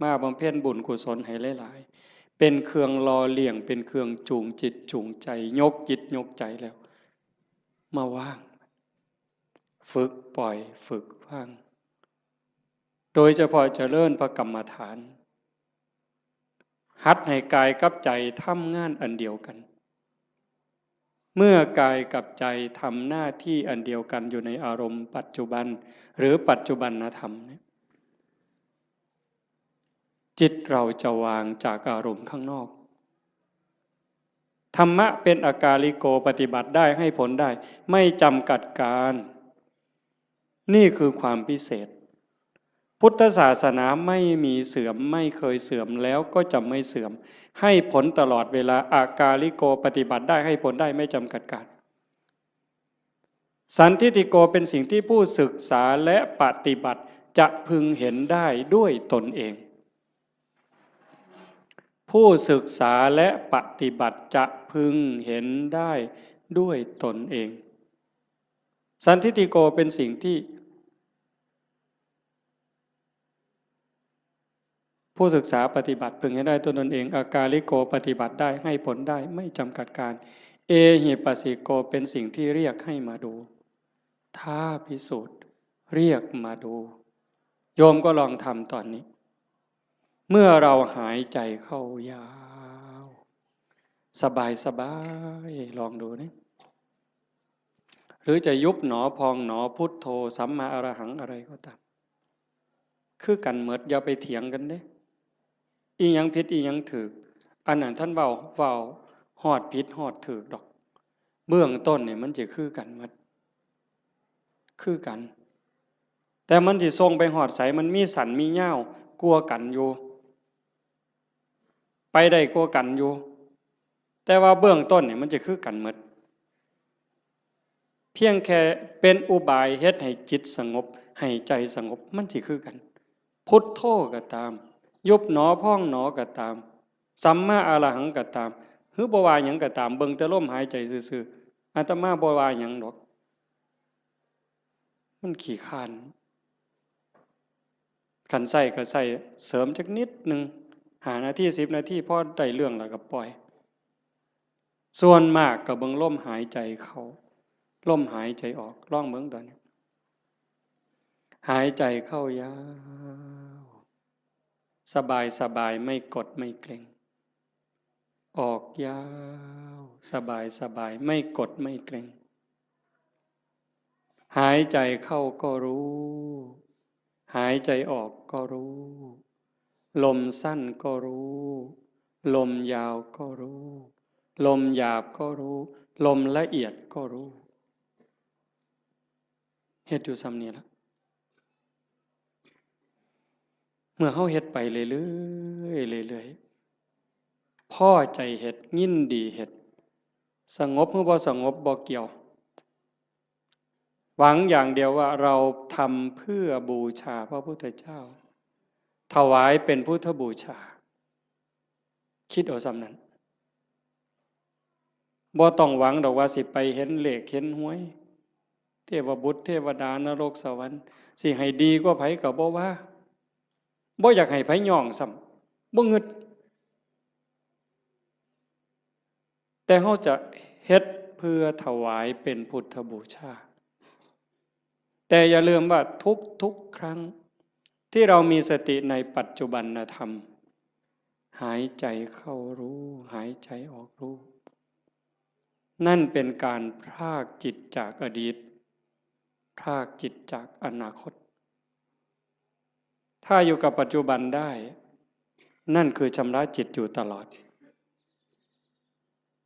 มาบำเพ็ญบุญกุศลให้หลายๆ เป็นเครื่องหล่อเลี้ยง เป็นเครื่องจูงจิตจูงใจ ยกจิตยกใจแล้ว มาวาง ฝึกปล่อย ฝึกวาง โดยเฉพาะเจริญพระกรรมฐาน หัดให้กายกับใจทำงานอันเดียวกัน เมื่อกายกับใจทำหน้าที่อันเดียวกันอยู่ในอารมณ์ปัจจุบัน หรือปัจจุบันธรรมเนี่ย จิตเราจะวางจากอารมณ์ข้างนอก ธรรมะเป็นอากาลิโก ปฏิบัติได้ ให้ผลได้ ไม่จำกัดการ นี่คือความพิเศษ พุทธศาสนาไม่มีเสื่อม ไม่เคยเสื่อม แล้วก็จะไม่เสื่อม ให้ผลตลอดเวลา อากาลิโก ปฏิบัติได้ ให้ผลได้ ไม่จำกัดการ สันทิฏฐิโก เป็นสิ่งที่ผู้ศึกษาและปฏิบัติจะพึงเห็นได้ด้วยตนเอง ผู้ศึกษาและปฏิบัติจะพึงเห็นได้ด้วยตนเอง สันทิฏฐิโก เป็นสิ่งที่ ผู้ศึกษาปฏิบัติพึงเห็นได้ด้วยตนเอง อากาลิโก ปฏิบัติได้ ให้ผลได้ ไม่จำกัดการ เอหิปัสสิโก เป็นสิ่งที่เรียกให้มาดู ท้าพิสูจน์ เรียกมาดู โยมก็ลองทำตอนนี้ เมื่อเราหายใจเข้ายาว สบายสบาย ลองดูนี่ หรือจะยุบหนอพองหนอ พุทโธ สัมมาอรหัง อะไรก็ตาม คือกันหมด อย่าไปเถียงกันเด้ อีหยังผิดอีหยังถูก อันนั้นท่านเว้า เว้าฮอดผิดฮอดถูกดอก เบื้องต้นนี่มันจะคือกันหมด คือกัน แต่มันสิส่งไปฮอดไส มันมีสั้นมียาวกว่ากันอยู่ ไปได้กว่ากันอยู่ แต่ว่าเบื้องต้นนี่มันจะคือกันหมด เพียงแค่เป็นอุบายเฮ็ดให้จิตสงบ ให้ใจสงบ มันสิคือกัน พุทโธก็ตาม ยุบหนอพองหนอก็ตาม สัมมาอรหังก็ตาม หรือบ่ว่าหยังก็ตาม เบิ่งแต่ลมหายใจซื่อๆ อาตมาบ่ว่าหยังดอก มันขี้คร้าน คันใช้ก็ใช้เสริมจักนิดหนึ่ง ห้านาที สิบนาที พอได้เรื่องแล้วก็ปล่อย ส่วนมากก็เบิ่งลมหายใจเข้า ลมหายใจออก ลองเบิ่งตอนนี้ หายใจเข้ายาว สบายสบาย ไม่กดไม่เกร็ง ออกยาว สบายสบาย ไม่กดไม่เกร็ง หายใจเข้าก็รู้ หายใจออกก็รู้ ลมสั้นก็รู้ ลมยาวก็รู้ ลมหยาบก็รู้ ลมละเอียดก็รู้ เฮ็ดอยู่ส่ำนี้ละ เมื่อเฮาเฮ็ดไปเรื่อยๆ เรื่อยๆ พอใจเฮ็ด ยินดีเฮ็ด สงบหรือบ่สงบบ่เกี่ยว หวังอย่างเดียวว่าเราทำเพื่อบูชาพระพุทธเจ้า ถวายเป็นพุทธบูชา คิดเอาส่ำนั้น บ่ต้องหวังดอกว่าสิไปเห็นเลขเห็นหวย เทวบุตรเทวดานรกสวรรค์ สิให้ดีกว่าไผก็บ่ว่า บ่อยากให้ไผย่องซ้ำ บ่งึด แต่เฮาจะเฮ็ดเพื่อถวายเป็นพุทธบูชา แต่อย่าลืมว่าทุกๆ ครั้ง ที่เรามีสติในปัจจุบันธรรม หายใจเข้ารู้ หายใจออกรู้ นั่นเป็นการพรากจิตจากอดีต พรากจิตจากอนาคต ถ้าอยู่กับปัจจุบันได้ นั่นคือชำระจิตอยู่ตลอด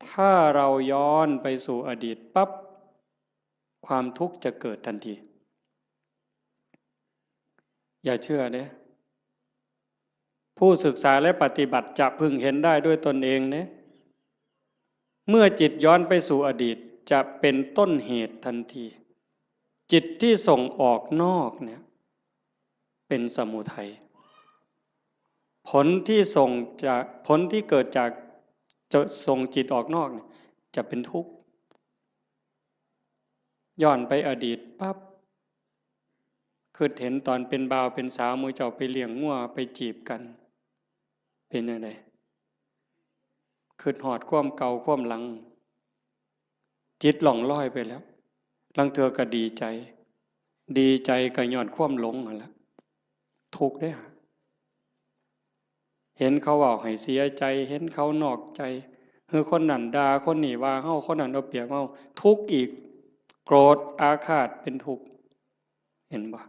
ถ้าเราย้อนไปสู่อดีตปั๊บ ความทุกข์จะเกิดทันที อย่าเชื่อเด้ ผู้ศึกษาและปฏิบัติจะพึงเห็นได้ด้วยตนเองเด้ เมื่อจิตย้อนไปสู่อดีต จะเป็นต้นเหตุทันที จิตที่ส่งออกนอกเนี่ย เป็นสมุทัย ผลที่ส่งจาก ผลที่เกิดจาก จะส่งจิตออกนอกเนี่ย จะเป็นทุกข์ ย้อนไปอดีตปั๊บ คิดเห็นตอนเป็นบ่าวเป็นสาว หมู่เจ้าไปเลี้ยงงัวไปจีบกัน เป็นจั่งใด คิดฮอดความเก่าความหลัง จิตล่องลอยไปแล้ว ลางเทื่อก็ดีใจ ดีใจก็ย้อนความหลงนั่นแหละ ทุกข์เด้อ เห็นเขาเว้าให้เสียใจ เห็นเขานอกใจ หรือคนนั้นด่า คนนี้ว่าเฮา คนนั้นเอาเปรียบเฮา ทุกข์อีก โกรธอาฆาตเป็นทุกข์ เห็นบ่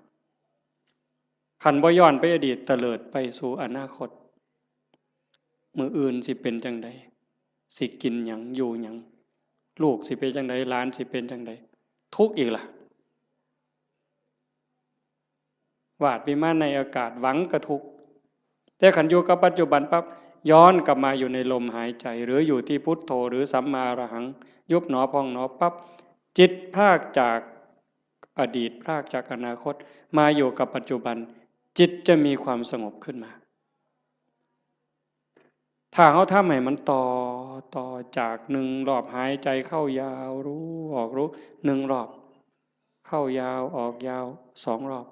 คันบ่ย้อนไปอดีต เตลิดไปสู่อนาคต มื้ออื่นสิเป็นจั่งใด สิกินหยัง อยู่หยัง ลูกสิเป็นจั่งใด หลานสิเป็นจั่งใด ทุกข์อีกล่ะ วาดวิมานในอากาศ หวังก็ทุกข์ แต่คันอยู่กับปัจจุบันปั๊บ ย้อนกลับมาอยู่ในลมหายใจ หรืออยู่ที่พุทโธ หรือสัมมาอรหัง ยุบหนอพองหนอปั๊บ จิตพรากจากอดีต พรากจากอนาคต มาอยู่กับปัจจุบัน จิตจะมีความสงบขึ้นมา ถ้าเฮาทำให้มันต่อ ต่อจากหนึ่งรอบหายใจเข้ายาวรู้ ออกรู้ หนึ่งรอบ เข้ายาว ออกยาว สองรอบ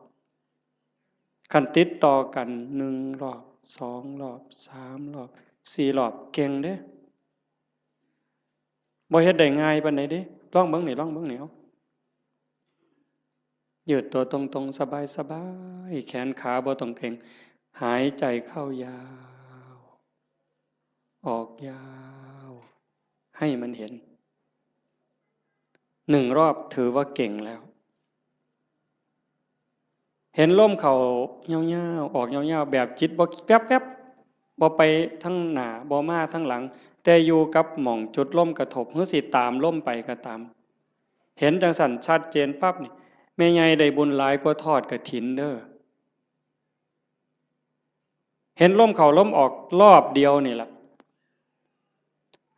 คันติดต่อกัน หนึ่งรอบ สองรอบ สามรอบ สี่รอบ เก่งเด้ บ่เฮ็ดได้ง่ายปานใดเด้ ลองเบิ่งนี่ ลองเบิ่งนี่ เอา ยืดตัวตรงๆ สบายๆ แขนขาบ่ต้องเกร็ง หายใจเข้ายาว ออกยาว ให้มันเห็น หนึ่งรอบถือว่าเก่งแล้ว เห็นลมเข้ายาวๆ ออกยาวๆ แบบจิตบ่แป๊บๆ บ่ไปทางหน้า บ่มาทางหลัง แต่อยู่กับหม่องจุดลมกระทบ หรือสิตามลมไปก็ตาม เห็นจั่งซั้นชัดเจนปั๊บนี่ แม่ใหญ่ได้บุญหลายกว่าทอดกฐินเด้อ เห็นลมเข้าลมออกรอบเดียวนี่ล่ะ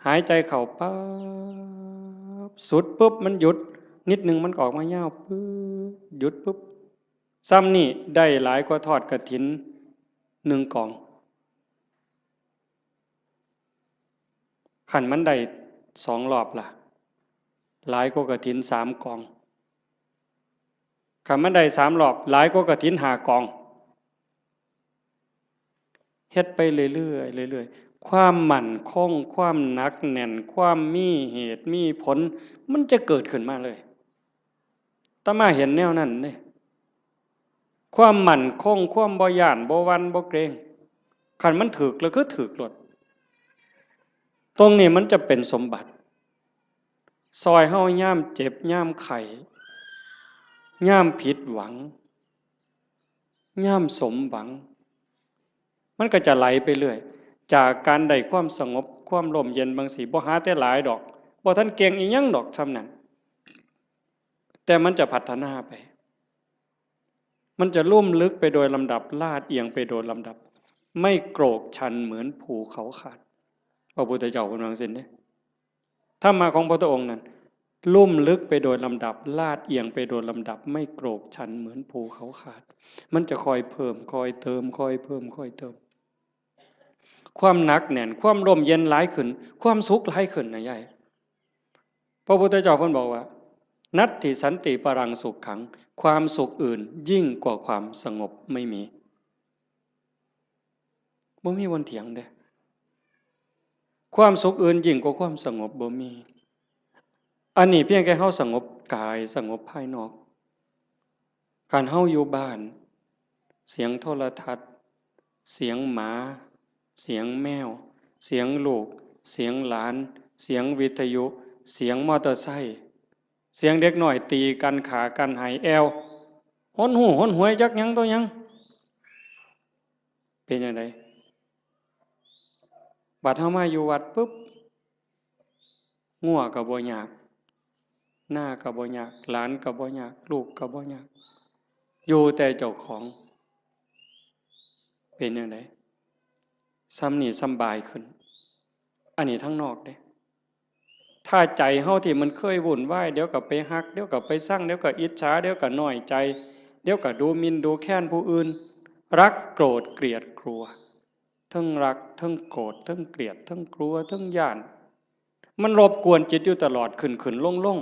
หายใจเข้าปั๊บ สุดปุ๊บ มันหยุด นิดนึงมันก็ออกมายาวปุ๊บ หยุดปุ๊บ ซ่ำนี่ได้หลายกว่าทอดกฐินหนึ่งกอง คันมันได้สองรอบล่ะ หลายกว่ากฐินสามกอง คันมันได้สามรอบ หลายกว่ากฐินห้ากอง เฮ็ดไปเรื่อยๆ เรื่อยๆ ความมั่นคง ความหนักแน่น ความมีเหตุมีผล มันจะเกิดขึ้นมาเลย อาตมาเห็นแนวนั้นเด้ ความมั่นคง ความบ่ย้าน บ่หวั่น บ่เกรง คันมันถืกแล้วคือถืกโลด ตรงนี้มันจะเป็นสมบัติ ซอยเฮายามเจ็บ ยามไข้ ยามผิดหวัง ยามสมหวัง มันก็จะไหลไปเรื่อย จากการได้ความสงบ ความร่มเย็นบางสิ บ่หาแต่หลายดอก บ่ทันเก่งอีหยังดอกส่ำนั้น แต่มันจะพัฒนาไป มันจะลุ่มลึกไปโดยลำดับ ลาดเอียงไปโดยลำดับ ไม่โกรกชันเหมือนภูเขาขาด พระพุทธเจ้าเพิ่นว่าจั่งซี้เด้ ธรรมะของพระพุทธองค์นั้น ลุ่มลึกไปโดยลำดับ ลาดเอียงไปโดยลำดับ ไม่โกรกชันเหมือนภูเขาขาด มันจะค่อยเพิ่ม ค่อยเติม ค่อยเพิ่ม ค่อยเติม ความหนักแน่น ความร่มเย็นหลายขึ้น ความสุขหลายขึ้นนะยาย พระพุทธเจ้าเพิ่นบอกว่า นัตถิสันติปรังสุขขัง ความสุขอื่นยิ่งกว่าความสงบไม่มี บ่มีวันเถียงเด้ ความสุขอื่นยิ่งกว่าความสงบบ่มี อันนี้เพียงแค่เฮาสงบกาย สงบภายนอก คันเฮาอยู่บ้าน เสียงโทรทัศน์ เสียงหมา เสียงแมว เสียงลูก เสียงหลาน เสียงวิทยุ เสียงมอเตอร์ไซค์ เสียงเด็กน้อยตีกัน ฆ่ากัน ไห้แอ่ว หนหู้หนหวยจักหยังต่อหยัง เป็นจั่งใด บัดเฮามาอยู่วัดปุ๊บ งัวก็บ่ยาก นาก็บ่ยาก หลานก็บ่ยาก ลูกก็บ่ยาก อยู่แต่เจ้าของ เป็นจั่งใด ส่ำนี้สำบายขึ้น อันนี้ทางนอกเด้ ถ้าใจเฮาที่มันเคยวุ่นวาย เดี๋ยวก็ไปฮัก เดี๋ยวก็ไปซัง เดี๋ยวก็อิจฉา เดี๋ยวก็น้อยใจ เดี๋ยวก็ดูหมิ่นดูแคลนผู้อื่น รักโกรธเกลียดกลัว เทิงรัก เทิงโกรธ เทิงเกลียด เทิงกลัว เทิงย้าน มันรบกวนจิตอยู่ตลอด ขึ้นๆ ลง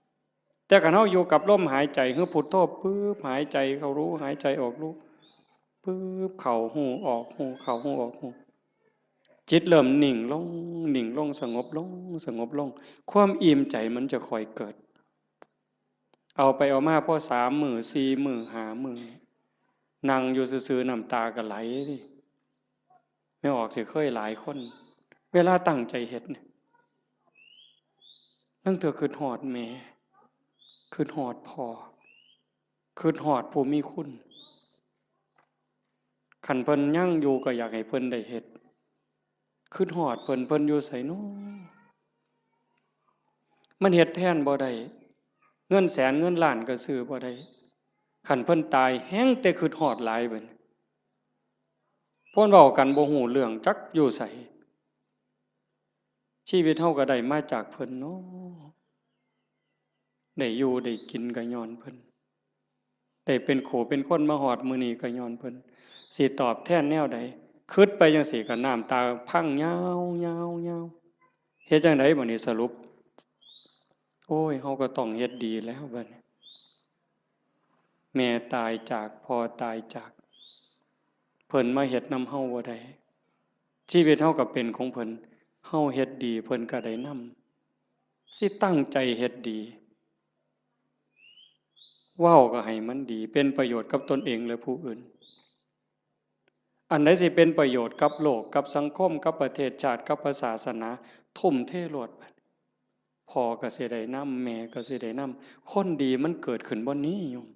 ๆ แต่คันเฮาอยู่กับลมหายใจ คือพุทโธ ปึ๊บ หายใจเข้ารู้ หายใจออกรู้ ปึ๊บ เข้าฮู้ ออกฮู้ เข้าฮู้ ออกฮู้ จิตเริ่มนิ่งลง นิ่งลง สงบลง สงบลง ความอิ่มใจมันจะค่อยเกิด เอาไปเอามาพอสามมื้อ สี่มื้อ ห้ามื้อ นั่งอยู่ซื่อๆ น้ำตาก็ไหลเด้ แม่ออกสิเคยหลายคน เวลาตั้งใจเฮ็ดเนี่ย ลางเทื่อคิดฮอดแม่ คิดฮอดพ่อ คิดฮอดผู้มีคุณ คันเพิ่นยังอยู่ก็อยากให้เพิ่นได้เฮ็ด คิดฮอดเพิ่น เพิ่นอยู่ไสน้อ มันเฮ็ดแทนบ่ได้ เงินแสนเงินล้านก็ซื้อบ่ได้ คันเพิ่นตายแฮ่งแต่คิดฮอดหลายบัดนี้ เพิ่นเว้ากันบ่ฮู้เรื่อง จักอยู่ไส ชีวิตเฮาก็ได้มาจากเพิ่นเนาะ ได้อยู่ได้กินก็ย้อนเพิ่น ได้เป็นคู่เป็นคนมาฮอดมื้อนี้ก็ย้อนเพิ่น สิตอบแทนแนวใด คิดไปจั่งซี้ก็น้ำตาพังยาวๆๆ เฮ็ดจั่งใดบัดนี้สรุป โอ้ย เฮาก็ต้องเฮ็ดดีแล้วบัดนี้ แม่ตายจาก พ่อตายจาก เพิ่นมาเฮ็ดนำเฮาบ่ได้ ชีวิตเฮาก็เป็นของเพิ่น เฮาเฮ็ดดี เพิ่นก็ได้นำ สิตั้งใจเฮ็ดดี เว้าก็ให้มันดี เป็นประโยชน์กับตนเองและผู้อื่น อันใดสิเป็นประโยชน์กับโลก กับสังคม กับประเทศชาติ กับพระศาสนา ทุ่มเทโลด พ่อก็สิได้นำ แม่ก็สิได้นำ คนดีมันเกิดขึ้นบ่นี้โยม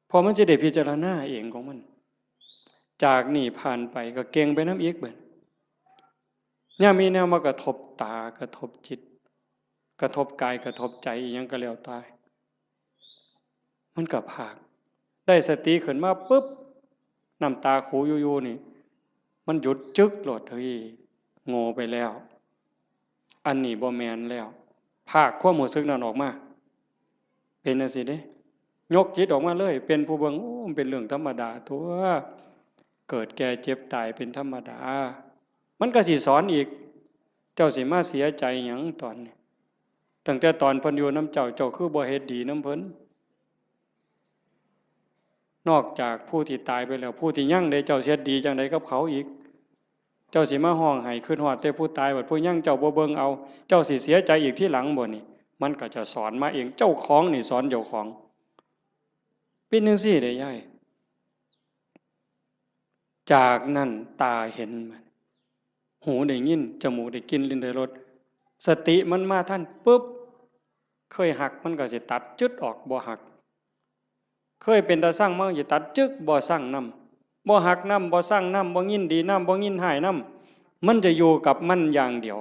เพราะมันสิได้พิจารณาเองของมัน จากนี้ผ่านไปก็เก่งไปนำอีกบัด ยามมีแนวมากระทบตา กระทบจิต กระทบกาย กระทบใจ อีหยังก็แล้วแต่ มันก็พาก ได้สติขึ้นมาปุ๊บ น้ำตาคูอยู่ๆ นี่ มันหยุดจึ๊กโลด เฮ้ย โง่ไปแล้ว อันนี้บ่แม่นแล้ว พากความรู้สึกนั้นออกมา เป็นจั่งซี้เด้ ยกจิตออกมาเลย เป็นผู้เบิ่ง โอ้ มันเป็นเรื่องธรรมดาตั๊ว เกิดแก่เจ็บตายเป็นธรรมดา มันก็สิสอนอีก เจ้าสิมาเสียใจหยังตอนนี้ ตั้งแต่ตอนเพิ่นอยู่นำเจ้า เจ้าคือบ่เฮ็ดดีนำเพิ่น นอกจากผู้ที่ตายไปแล้ว ผู้ที่ยังเด้ เจ้าสิเฮ็ดดีจั่งใดกับเขาอีก เจ้าสิมาฮ้องไห้คิดฮอดแต่ผู้ตาย บัดผู้ยังเจ้าบ่เบิ่งเอา เจ้าสิเสียใจอีกทีหลังบ่นี่ มันก็จะสอนมาเอง เจ้าของนี่สอนเจ้าของ เป็นจั่งซี้เด้ยาย จากนั้นตาเห็น หูได้ยิน จมูกได้กลิ่น ลิ้นได้รส สติมันมาทันปุ๊บ เคยฮักมันก็สิตัดจึ๊ดออก บ่ฮัก เคยเป็นตาซังมันก็สิตัดจึ๊ก บ่ซังนำ บ่ฮักนำ บ่ซังนำ บ่ยินดีนำ บ่ยินร้ายนำ มันจะอยู่กับมันอย่างเดียว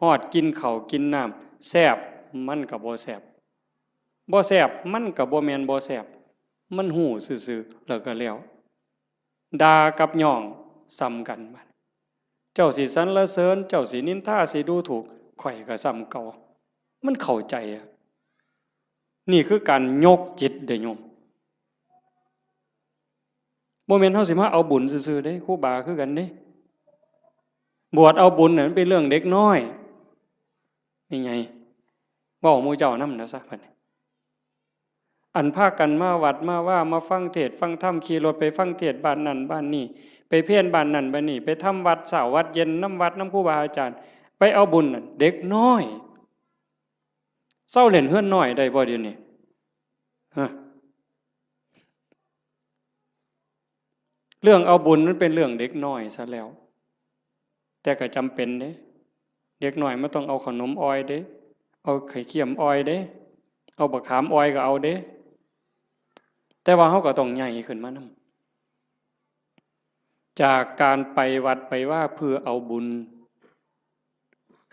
ฮอดกินข้าวกินน้ำ แซ่บมันก็บ่แซ่บ บ่แซ่บมันก็บ่แม่นบ่แซ่บ มันฮู้ซื่อๆ แล้วก็แล้ว ด่ากับย่องส่ำกันบัด เจ้าสิสรรเสริญ เจ้าสินินทา สิดูถูก ข้อยก็ส่ำเก่า มันเข้าใจอะ นี่คือการยกจิตเด้อโยม บ่แม่นเฮาสิมาเอาบุญซื่อๆเด้ ครูบาคือกันเด้ บวชเอาบุญน่ะมันเป็นเรื่องเด็กน้อย นี่ไง เว้าหมู่เจ้านำนะซะบัดนี้ อันพากันมาวัดมาวา มาฟังเทศน์ฟังธรรม ขี่รถไปฟังเทศน์บ้านนั่นบ้านนี่ ไปเพลบ้านนั่นบ้านนี่ ไปทำวัดเช้าวัดเย็นนำวัดนำครูบาอาจารย์ ไปเอาบุญน่ะเด็กน้อย เซาเล่นเฮือนน้อยได้บ่เดี๋ยวนี้ ฮะ เรื่องเอาบุญมันเป็นเรื่องเด็กน้อยซะแล้ว แต่ก็จำเป็นเด้ เด็กน้อยมันต้องเอาขนมอ่อยเด้ เอาไข่เค็มอ่อยเด้ เอาบักขามอ่อยก็เอาเด้ แต่ว่าเฮาก็ต้องใหญ่ขึ้นมานำ จากการไปวัดไปวาเพื่อเอาบุญ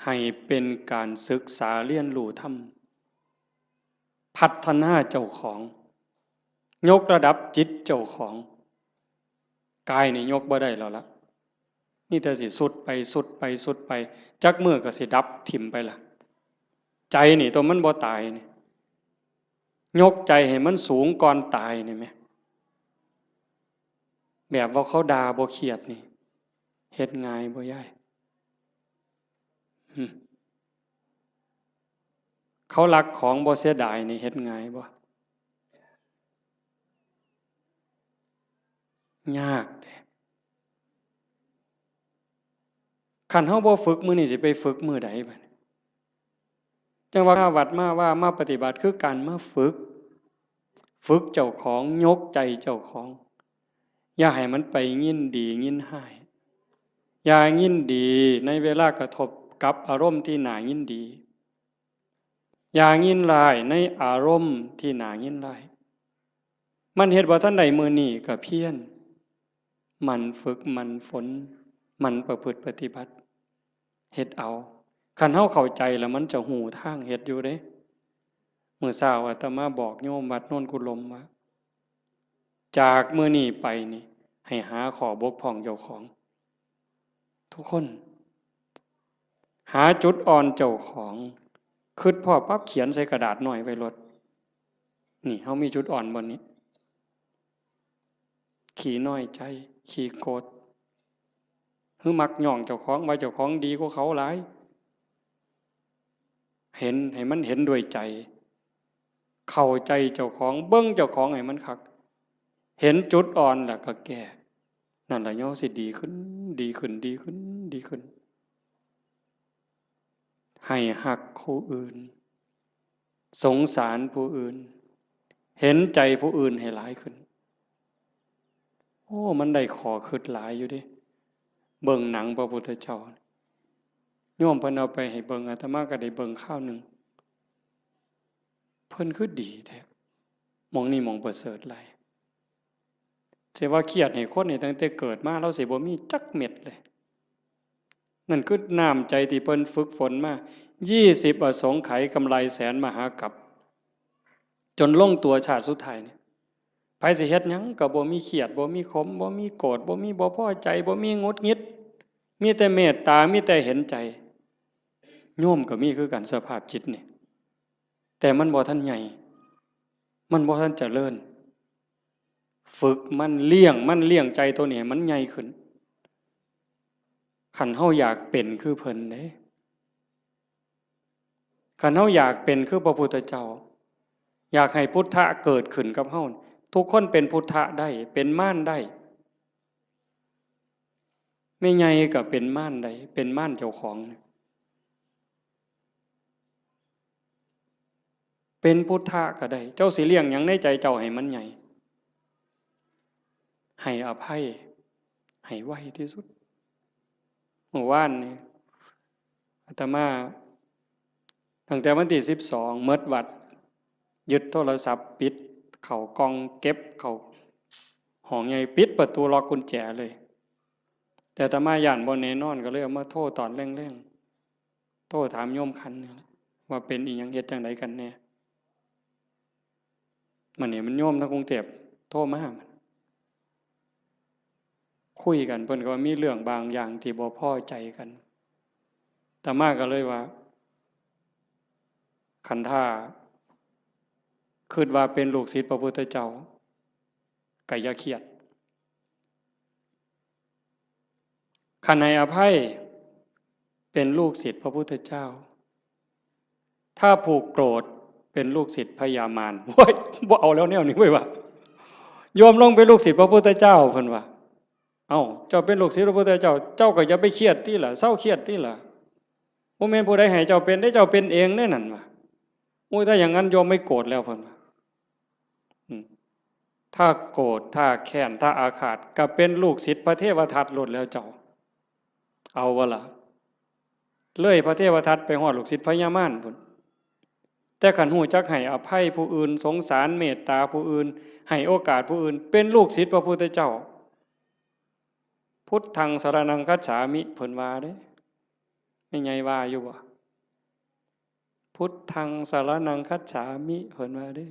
ให้เป็นการศึกษาเรียนรู้ธรรม พัฒนาเจ้าของ ยกระดับจิตเจ้าของ กายนี่ยกบ่ได้แล้วละ มีแต่สิทรุดไปทรุดไปทรุดไป จักมื้อก็สิดับถิ่มไปละ ใจนี่ตัวมันบ่ตายนี่ ยกใจให้มันสูงก่อนตายนี่แหม แบบว่าเขาด่าบ่เครียดนี่ เฮ็ดง่ายบ่ยาย หึ เขาลักของบ่เสียดายนี่เฮ็ดง่ายบ่ ยากเด้ คันเฮาบ่ฝึกมื้อนี้สิไปฝึกมื้อใดบัดนี้ จั่งว่ามาวัดมาวา มาปฏิบัติคือการมาฝึก ฝึกเจ้าของ ยกใจเจ้าของ อย่าให้มันไปยินดียินร้าย อย่ายินดีในเวลากระทบกับอารมณ์ที่น่ายินดี อย่ายินร้ายในอารมณ์ที่น่ายินร้าย มันเฮ็ดบ่ทันได้มื้อนี้ก็เพียร หมั่นฝึก หมั่นฝน หมั่นประพฤติปฏิบัติ เฮ็ดเอา คันเฮาเข้าใจแล้วมันจะฮู้ทางเฮ็ดอยู่เด้ มื้อเช้าอาตมาบอกโยมวัดโนนกุลมว่า จากมื้อนี้ไปนี่ ให้หาข้อบกพร่องเจ้าของ ทุกคน หาจุดอ่อนเจ้าของ คิดพ้อปั๊บเขียนใส่กระดาษน้อยไว้โลด นี่ เฮามีจุดอ่อนบ่นี้ ขี้น้อยใจ ขี้โกรธ หรือมักย่องเจ้าของ ว่าเจ้าของดีกว่าเขาหลาย เห็น ให้มันเห็นด้วยใจ เข้าใจเจ้าของ เบิ่งเจ้าของให้มันคัก เห็นจุดอ่อนแล้วก็แก้ นั่นล่ะเฮาสิดีขึ้น ดีขึ้น ดีขึ้น ดีขึ้น ให้ฮักผู้อื่น สงสารผู้อื่น เห็นใจผู้อื่นให้หลายขึ้น โอ้ มันได้ข้อคิดหลายอยู่เด้ เบิ่งหนังพระพุทธเจ้า โยมเพิ่นเอาไปให้เบิ่ง อาตมาก็ได้เบิ่งคราวหนึ่ง เพิ่นคือดีแท้ หม่องนี้หม่องประเสริฐหลาย สิว่าเครียดให้คนนี่ตั้งแต่เกิดมา ลาวสิบ่มีจักเม็ดเลย นั่นคือน้ำใจที่เพิ่นฝึกฝนมา ยี่สิบอสงไขยกำไรแสนมหากัป จนลงตัวชาติสุดท้ายนี่ ไผสิเฮ็ดหยังก็บ่มีเครียด บ่มีขม บ่มีโกรธ บ่มีบ่พอใจ บ่มีหงุดหงิด มีแต่เมตตา มีแต่เห็นใจ โยมก็มีคือกันสภาพจิตนี่ แต่มันบ่ทันใหญ่ มันบ่ทันเจริญ ฝึกมัน เลี้ยงมัน เลี้ยงใจตัวนี้ให้มันใหญ่ขึ้น คันเฮาอยากเป็นคือเพิ่นเด้ คันเฮาอยากเป็นคือพระพุทธเจ้า อยากให้พุทธะเกิดขึ้นกับเฮา ทุกคนเป็นพุทธะได้ เป็นมารได้ แม่ใหญ่ก็เป็นมารได้ เป็นมารเจ้าของ เป็นพุทธะก็ได้ เจ้าสิเลี้ยงหยังในใจเจ้าให้มันใหญ่ ให้อภัย ให้ไวที่สุด มื้อวานนี่ อาตมา ตั้งแต่วันที่สิบสอง หมดวัด ยึดโทรศัพท์ ปิดเข้ากล่อง เก็บเข้าห้องใหญ่ ปิดประตู ล็อกกุญแจเลย แต่อาตมาย้านบ่แน่นอน ก็เลยเอามาโทรตอนแลงๆ โทรถามโยมขันนี่แหละ ว่าเป็นอีหยัง เฮ็ดจั่งใดกันแน่ มื้อนี้มันโยมทางกรุงเทพฯโทรมา คุยกัน เพิ่นก็ว่ามีเรื่องบางอย่างที่บ่พอใจกัน อาตมาก็เลยว่า คันถ้าคิดว่าเป็นลูกศิษย์พระพุทธเจ้า ก็อย่าเครียด คันให้อภัย เป็นลูกศิษย์พระพุทธเจ้า ถ้าผูกโกรธ เป็นลูกศิษย์พญามาร โอ้ย บ่เอาแล้วแนวนี้เว้ยว่ะ โยมลงเป็นลูกศิษย์พระพุทธเจ้า เพิ่นว่า เอ้า เจ้าเป็นลูกศิษย์พระพุทธเจ้า เจ้าก็อย่าไปเครียดติล่ะ เซาเครียดติล่ะ บ่แม่นผู้ใดให้เจ้าเป็นเด้ เจ้าเป็นเองเด้นั่นว่ะ โอ้ย ถ้าอย่างนั้นโยมไม่โกรธแล้ว เพิ่นว่า อืม ถ้าโกรธ ถ้าแค้น ถ้าอาฆาต ก็เป็นลูกศิษย์พระเทวทัตโลดแล้วเจ้า เอาบ่ล่ะ เลยพระเทวทัตไปฮอดลูกศิษย์พญามารพุ้น แต่คันฮู้จักให้อภัยผู้อื่น สงสารเมตตาผู้อื่น ให้โอกาสผู้อื่น เป็นลูกศิษย์พระพุทธเจ้า พุทธังสรณังคัจฉามิ เพิ่นว่าเด้ แม่ใหญ่ว่าอยู่บ่ พุทธังสรณังคัจฉามิ เพิ่นว่าเด้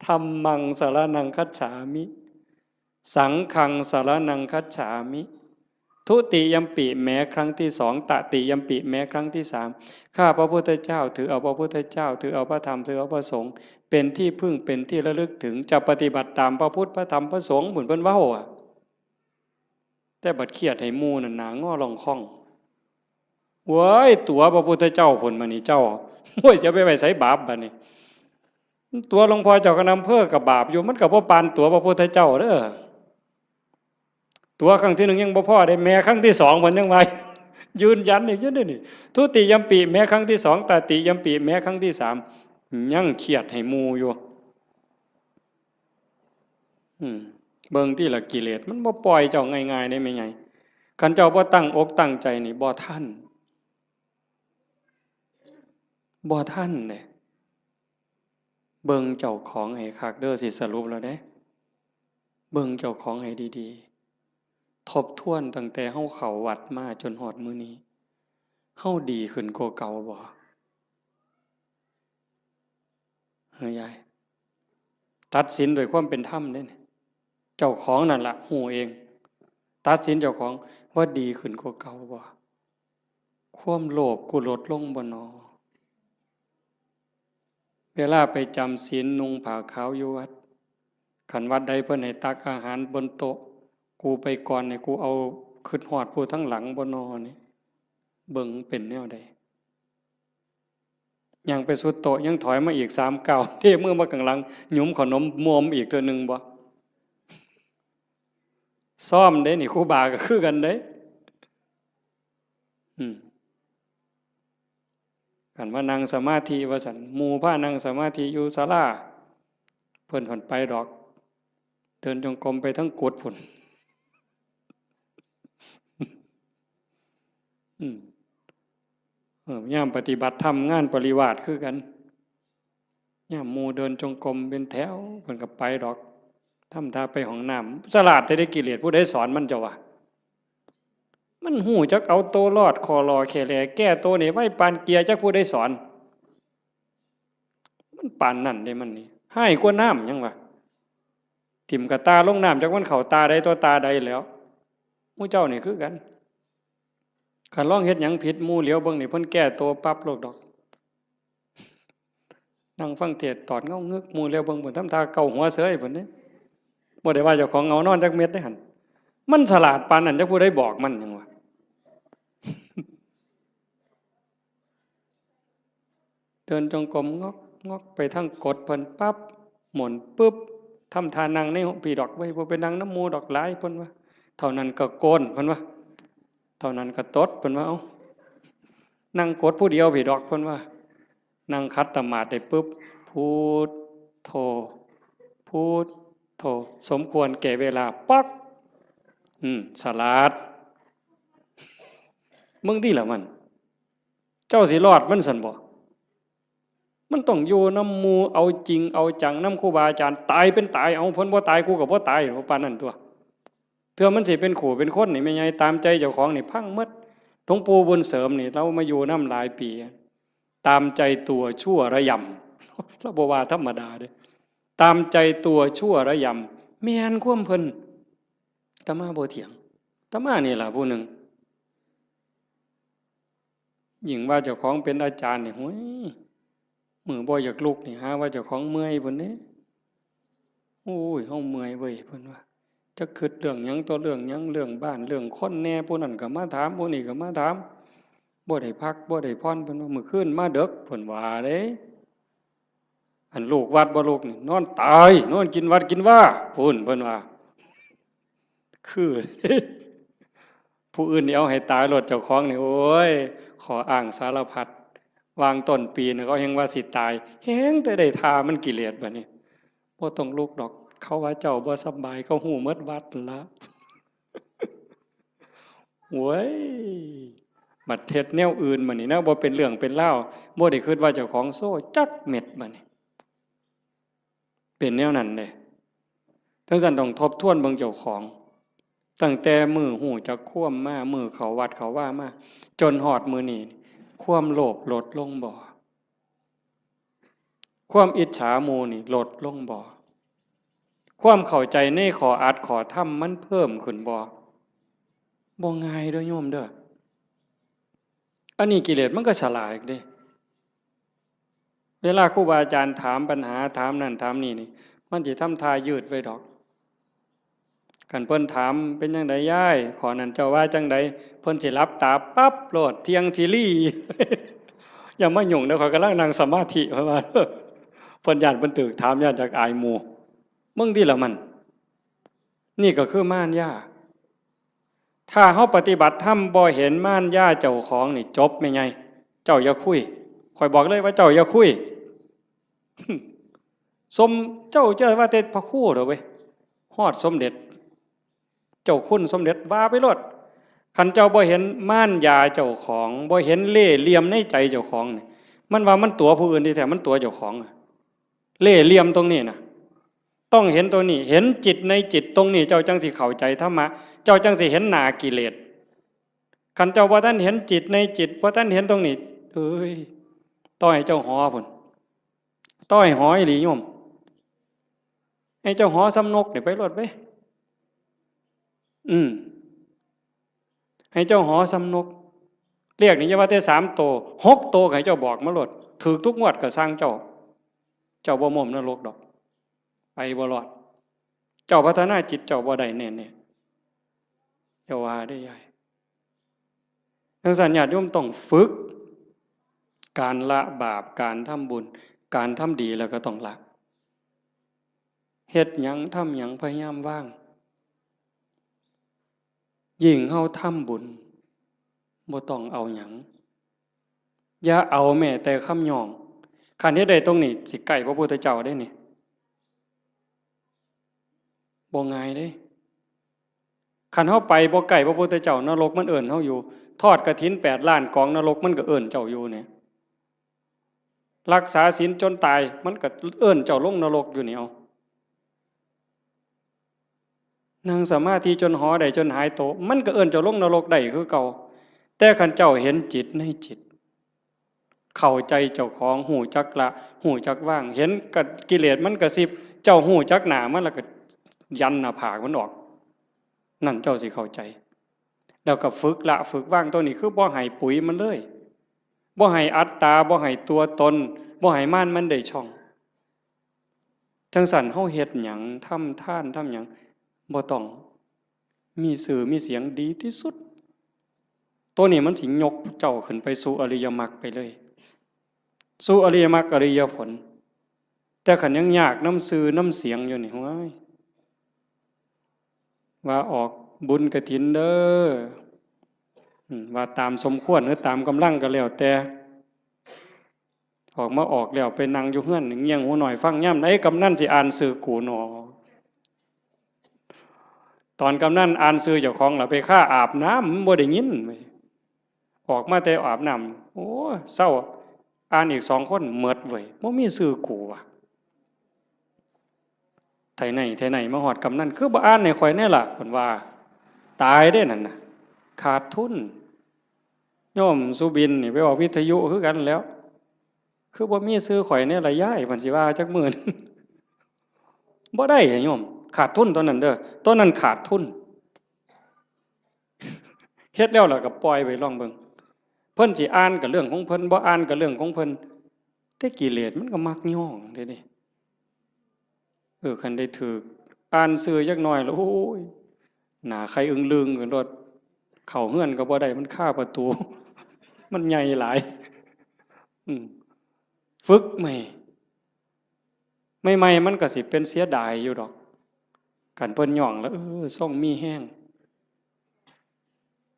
ธัมมังสรณังคัจฉามิ สังฆังสรณังคัจฉามิ ทุติยัมปิ แม้ครั้งที่สอง ตติยัมปิ แม้ครั้งที่สาม ข้าพระพุทธเจ้าถือเอาพระพุทธเจ้า ถือเอาพระธรรม ถือเอาพระสงฆ์ เป็นที่พึ่ง เป็นที่ระลึกถึง จะปฏิบัติตามพระพุทธ พระธรรม พระสงฆ์ พุ้นเพิ่นเว้าอะ แต่บัดเครียดให้หมู่นั่นหน้างอล่องค่อง เว้ย ตั๋วพระพุทธเจ้าพุ้นบัดนี้เจ้า โอ้ย จะไปไว้ไสบาปบัดนี้ ตั๋วหลวงพ่อเจ้าคณะอำเภอก็บาปอยู่ มันก็บ่ปานตั๋วพระพุทธเจ้าเด้อ ตั๋วครั้งที่หนึ่งยังบ่พอเด้ แม้ครั้งที่สองเพิ่นยังว่า ยืนยันอีกอยู่เด้นี่ ทุติยัมปิ แม้ครั้งที่สอง ตติยัมปิ แม้ครั้งที่สาม ยังเครียดให้หมู่อยู่ อืม เบิ่งติล่ะ กิเลสมันบ่ปล่อยเจ้าง่ายๆเด้แม่ใหญ่ คันเจ้าบ่ตั้งอกตั้งใจนี่บ่ทัน บ่ทันเด้ เบิ่งเจ้าของให้คักเด้อ สิสรุปแล้วเด้ เบิ่งเจ้าของให้ดีๆ ทบทวนตั้งแต่เฮาเข้าวัดมาจนฮอดมื้อนี้ เฮาดีขึ้นกว่าเก่าบ่ เฮ้ยยาย ตัดสินด้วยความเป็นธรรมเด้นี่ เจ้าของนั่นล่ะฮู้เอง ตัดสินเจ้าของว่าดีขึ้นกว่าเก่าบ่ ความโลภกูลดลงบ่นอ เวลาไปจำศีลนุ่งผ้าขาวอยู่วัด คันวัดใดเพิ่นให้ตักอาหารบนโต๊ะ กูไปก่อนนี่ กูเอา คิดฮอดผู้ทางหลังบ่นอนี่ เบิ่งเป็นแนวใด ย่างไปสุดโต๊ะ ยังถอยมาอีกสามก้าว เทมือมาข้างหลัง หยุมขนมมวมอีกเทื่อหนึ่งบ่ ซ้อมเด้นี่ ครูบาก็คือกันเด้ อืม คันว่านั่งสมาธิว่าซั่น หมู่พานั่งสมาธิอยู่ศาลา เพิ่นผ่อนไปดอก เดินจงกรมไปทั้งกุฏิพุ้น อืม เออ ยามปฏิบัติธรรมงานปริวาสคือกัน ยามหมู่เดินจงกรมเป็นแถว เพิ่นก็ไปดอก ทำท่าไปห้องน้ำ ฉลาดแท้เด้กิเลส ผู้ใดสอนมันเจ้าวะ มันฮู้จักเอาตัวรอด ข้อหล่อแค่แหล่แก้ตัวนี่ไวปานเกียร์ จักผู้ใดสอน มันปานนั่นเด้มันนี่ ฮ้ายกว่าน้ำหยังวะ ถิ่มกะตาลงน้ำ จักมันเข้าตาใดต่อตาใดแล้ว หมู่เจ้านี่คือกัน คันลองเฮ็ดหยังผิด หมู่เหลียวเบิ่งนี่ เพิ่นแก้ตัวปั๊บโลดดอก นั่งฟังเทศน์ตอดเงางึก หมู่เหลียวเบิ่งพุ้น ทำท่าเกาหัวเสยพุ้นเด้ บ่ได้ว่าเจ้าของเหงานอนจักเม็ดเด้หั่น มันฉลาดปานนั้น จักผู้ใดบอกมันหยังวะ เดินจงกรมงอกงอกไปทางกุฏิเพิ่นปั๊บ หมุนปึ๊บ ทำท่านั่งในห้องพี้ดอกเว้ย บ่ไปนั่งนำหมู่ดอก หลายเพิ่นว่า เท่านั้นก็โกนเพิ่นว่า เท่านั้นก็ตดเพิ่นว่า เอ้า นั่งกุฏิผู้เดียวพี้ดอกเพิ่นว่า นั่งขัดสมาธิได้ปึ๊บ พุทโธ พุทโธ สมควรแก่เวลา ป๊อก อืม ฉลาด มึงติล่ะมัน เจ้าสิรอดมันซั่นบ่ มันต้องอยู่นำหมู่ เอาจริงเอาจังนำครูบาอาจารย์ ตายเป็นตาย เอา เพิ่นบ่ตาย กูก็บ่ตาย ปานนั้นตั่ว เทื่อมันสิเป็นคู่เป็นคนนี่ แม่ใหญ่ ตามใจเจ้าของนี่พังหมด หลวงปู่บุญเสริมนี่ ลาวมาอยู่นำหลายปี ตามใจตัวชั่วระยำ ลาวบ่ว่าธรรมดาเด้ ตามใจตัวชั่วระยำ แม่นความเพิ่น อาตมาบ่เถียง อาตมานี่ล่ะผู้หนึ่ง ยิ่งว่าเจ้าของเป็นอาจารย์นี่ โอ้ย มื้อบ่อยากลุกนี่ หาว่าเจ้าของเมื่อยพุ้นเด้ โอ้ย เฮาเมื่อยเว้ย เพิ่นว่า จักคิดเรื่องหยังต่อเรื่องหยัง เรื่องบ้าน เรื่องคนแหน่ ผู้นั้นก็มาถาม ผู้นี้ก็มาถาม บ่ได้พัก บ่ได้ผ่อน เพิ่นว่า มื้อคืนมาดึก เพิ่นว่าเด้ อันลูกวัดบ่ลุกนี่ นอนตาย นอนกินวัดกินวา พุ้น เพิ่นว่า คือ ผู้อื่นนี่เอาให้ตายโลด เจ้าของนี่ โอ้ย ข้ออ้างสารพัด วางต้นปีนี่ เขาแฮ่งว่าสิตาย แฮ่งแต่ได้ท่ามันกิเลสบัดนี้ บ่ต้องลุกดอก เขาว่าเจ้าบ่สำบาย เขาฮู้หมดวัดนั่นละ โว้ย บัดเฮ็ดแนวอื่นบัดนี้นะ บ่เป็นเรื่องเป็นราว บ่ได้คิดว่าเจ้าของโซ่จักเม็ดบัดนี้ เป็นแนวนั้นเด้ จั่งซั้นต้องทบทวนเบิ่งเจ้าของ ตั้งแต่มื้อฮู้จักความมา มื้อเข้าวัดเข้าวามา จนฮอดมื้อนี้ ความโลภลดลงบ่ ความอิจฉาหมู่นี่ลดลงบ่ ความเข้าใจในข้ออัดข้อธรรมมันเพิ่มขึ้นบ่ บ่ง่ายเด้อโยมเด้อ อันนี้กิเลสมันก็ฉลาดเด้ เวลาครูบาอาจารย์ถามปัญหา ถามนั่นถามนี่นี่ มันสิทำท่ายืดไว้ดอก คันเพิ่นถาม เป็นจั่งใดยาย ข้อนั้นเจ้าว่าจั่งใด เพิ่นสิหลับตาปั๊บโลด เที่ยงทีรี อย่ามายุ่งเด้อ ข้อยกำลังนั่งสมาธิ เพิ่นว่า เพิ่นย้านเพิ่นถูกถาม ย้านจักอายหมู่ มึงติล่ะมัน นี่ก็คือมารยา ถ้าเฮาปฏิบัติธรรมบ่เห็นมารยาเจ้าของนี่จบแม่ใหญ่ เจ้าอย่าคุย ข้อยบอกเลยว่าเจ้าอย่าคุย สม เจ้าจะว่าแต่พระครูเด้อเว้ย ฮอดสมเด็จ เจ้าคุณสมเด็จว่าไปโลด คันเจ้าบ่เห็นมารยาเจ้าของ บ่เห็นเล่ห์เหลี่ยมในใจเจ้าของนี่ มันว่ามันตั๋วผู้อื่นที่แท้มันตั๋วเจ้าของ เล่ห์เหลี่ยมตรงนี้นะ ต้องเห็นตัวนี้ เห็นจิตในจิตตรงนี้ เจ้าจั่งสิเข้าใจธรรมะ เจ้าจั่งสิเห็นหน้ากิเลส คันเจ้าบ่ทันเห็นจิตในจิต บ่ทันเห็นตรงนี้ เอ้ย ต่อให้เจ้าหอพุ้น ต่อให้หออีหลีโยม ให้เจ้าหอส่ำนกนี่ไปโลดเว้ย อืม ให้เจ้าหอส่ำนก เลขนี่อย่าว่าแต่สามโต หกโตก็ให้เจ้าบอกมาโลด ถูกทุกงวดก็ซ่างเจ้า เจ้าบ่ม้มนรกดอก ไปบ่รอด เจ้าพัฒนาจิตเจ้าบ่ได้แน่ๆ อย่าว่าเด้อยาย จั่งซั้นญาติโยมต้องฝึก การละบาป การทำบุญ การทำดีแล้วก็ต้องละ เฮ็ดหยังทำหยังพยายามวาง ยิ่งเฮาทำบุญ บ่ต้องเอาหยัง อย่าเอาแม้แต่คำย่อง คันเฮ็ดได้ตรงนี้ สิใกล้พระพุทธเจ้าเด้นี่ บ่ง่ายเด้ คันเฮาไปบ่ใกล้พระพุทธเจ้า นรกมันเอิ้นเฮาอยู่ ทอดกฐินแปดล้านกอง นรกมันก็เอิ้นเจ้าอยู่เนี่ย รักษาศีลจนตาย มันก็เอิ้นเจ้าลงนรกอยู่นี่ เอา นั่งสมาธิจนหอได้จนหายโต มันก็เอิ้นเจ้าลงนรกได้คือเก่า แต่คันเจ้าเห็นจิตในจิต เข้าใจเจ้าของ ฮู้จักละ ฮู้จักวาง เห็นกะ กิเลสมันกระซิบ เจ้าฮู้จักหน้ามันแล้วก็ยันหน้าผากมันออก นั่นเจ้าสิเข้าใจ แล้วก็ฝึกละฝึกวาง ตัวนี้คือบ่ให้ปุ๋ยมันเลย บ่ให้อัตตา บ่ให้ตัวตน บ่ให้มารมันได้ช่อง จั่งซั้นเฮาเฮ็ดหยัง ทำทาน ทำหยัง บ่ต้องมีชื่อมีเสียง ดีที่สุด ตัวนี้มันสิยกเจ้าขึ้นไปสู่อริยมรรคไปเลย สู่อริยมรรคอริยผล แต่คันยังยากนำชื่อนำเสียงอยู่นี่ โอ้ย ว่าออกบุญกฐินเด้อ อืม ว่าตามสมควรหรือตามกำลังก็แล้วแต่ ออกมาออกแล้วไปนั่งอยู่เฮือนเงี่ยงหูหน่อยฟังยามใดกำนันสิอ่านชื่อกูหนอ ตอนกำนันอ่านชื่อเจ้าของล่ะไปคาอาบน้ำ มันบ่ได้ยินเว้ย ออกมาแต่อาบน้ำ โอ้ เซา อ่านอีกสองคน หมดเว้ย บ่มีชื่อกูว่ะ ไทไหน ไทไหน มาฮอดกำนั้น คือบ่อ่านให้ข่อยแน่ล่ะ เพิ่นว่า ตายเด้นั่นน่ะ ขาดทุน โยมสุบินนี่ไปออกวิทยุคือกันแล้ว คือบ่มีชื่อข่อยแน่ล่ะยาย เพิ่นสิว่าจักมื้อหนึ่ง บ่ได้โยม ขาดทุนตอนนั้นเด้อ ตอนนั้นขาดทุน เฮ็ดแล้วล่ะก็ปล่อยไปลองเบิ่ง เพิ่นสิอ่านก็เรื่องของเพิ่น บ่อ่านก็เรื่องของเพิ่น แต่กิเลสมันก็มักย้องเด้นี่ เออ คันได้ถืกอ่านชื่อจักหน่อยแล้ว โอ้ย หน้าไข่อึ้งลึงกันโลด เข้าเฮือนก็บ่ได้ มันคาประตู มันใหญ่หลาย อืม ฝึกใหม่ ใหม่ๆ มันก็สิเป็นเสียดายอยู่ดอก คันเพิ่นย้องแล้ว เออ ทรงมีแฮง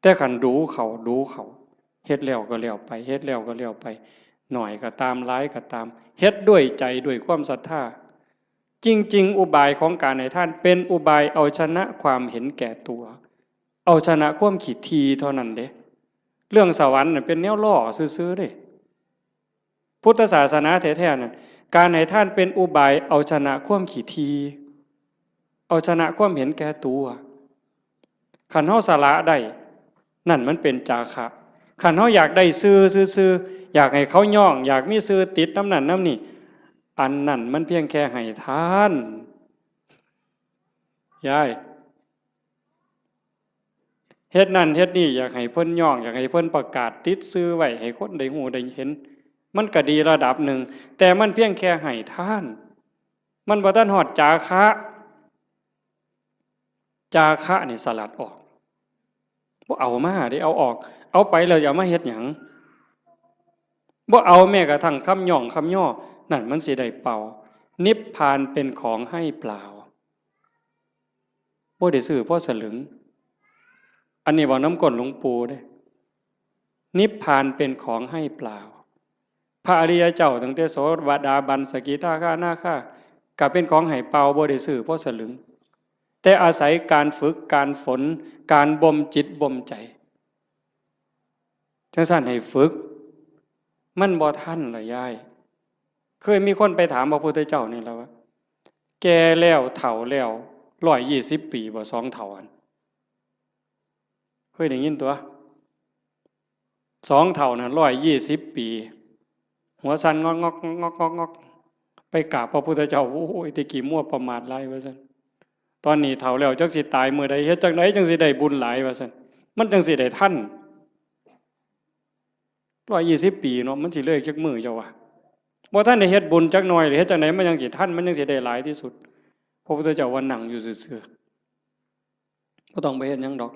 แต่คันดูเขา ดูเขา เฮ็ดแล้วก็แล้วไป เฮ็ดแล้วก็แล้วไป น้อยก็ตาม หลายก็ตาม เฮ็ดด้วยใจ ด้วยความศรัทธา จริงๆ อุบายของการให้ทานเป็นอุบายเอาชนะความเห็นแก่ตัว เอาชนะความขี้ถี่เท่านั้นเด้ เรื่องสวรรค์น่ะเป็นแนวล้อซื่อๆ เด้ พุทธศาสนาแท้ๆ นั่น การให้ทานเป็นอุบายเอาชนะความขี้ถี่ เอาชนะความเห็นแก่ตัว คันเฮาสละได้ นั่นมันเป็นจาคะ คันเฮาอยากได้ชื่อซื่อๆ อยากให้เขาย้อง อยากมีชื่อติดนำนั่นนำนี่ อันนั้นมันเพียงแค่ให้ทาน ยาย เฮ็ดนั่นเฮ็ดนี่ อยากให้เพิ่นย้อง อยากให้เพิ่นประกาศติดชื่อไว้ ให้คนได้ฮู้ได้เห็น มันก็ดีระดับหนึ่ง แต่มันเพียงแค่ให้ทาน มันบ่ทันฮอดจาคะ จาคะนี่สลัดออก บ่เอามาเด้ เอาออก เอาไปแล้วอย่ามาเฮ็ดหยัง บ่เอาแม้กระทั่งคำย้องคำย่อ นั่นมันสิได้เป่า นิพพานเป็นของให้เปล่า บ่ได้ซื้อพอสลึง อันนี้เว้านำก้นหลวงปู่เด้ นิพพานเป็นของให้เปล่า พระอริยเจ้าตั้งแต่โสดาบัน สกิทาคา อนาคา ก็เป็นของให้เปล่า บ่ได้ซื้อพอสลึง แต่อาศัยการฝึก การฝน การบ่มจิตบ่มใจ จั่งซั้นให้ฝึก มันบ่ทันล่ะยาย เคยมีคนไปถามพระพุทธเจ้านี่ล่ะว่า แก่แล้วเฒ่าแล้ว ร้อยยี่สิบ ปีบ่ สองเฒ่าหั่น เคยได้ยินตั๊ว สองเฒ่านั่น ร้อยยี่สิบ ปี หัวสั่นงอกงอกงอกงอกงอก ไปกราบพระพุทธเจ้า โอ้ย แต่กี้มัวประมาทหลายว่าซั่น ตอนนี้เฒ่าแล้วจักสิตายมื้อใด เฮ็ดจั่งใดจั่งสิได้บุญหลายว่าซั่น มันจั่งสิได้ทัน ร้อยยี่สิบ ปีเนาะ มันสิเหลืออีกจักมื้อเจ้าว่า บ่ทันได้เฮ็ดบุญจักหน่อย เฮ็ดจั่งใดมันจั่งสิทัน มันจั่งสิได้หลายที่สุด พระพุทธเจ้าว่านั่งอยู่ซื่อๆ บ่ต้องไปเฮ็ดหยังดอก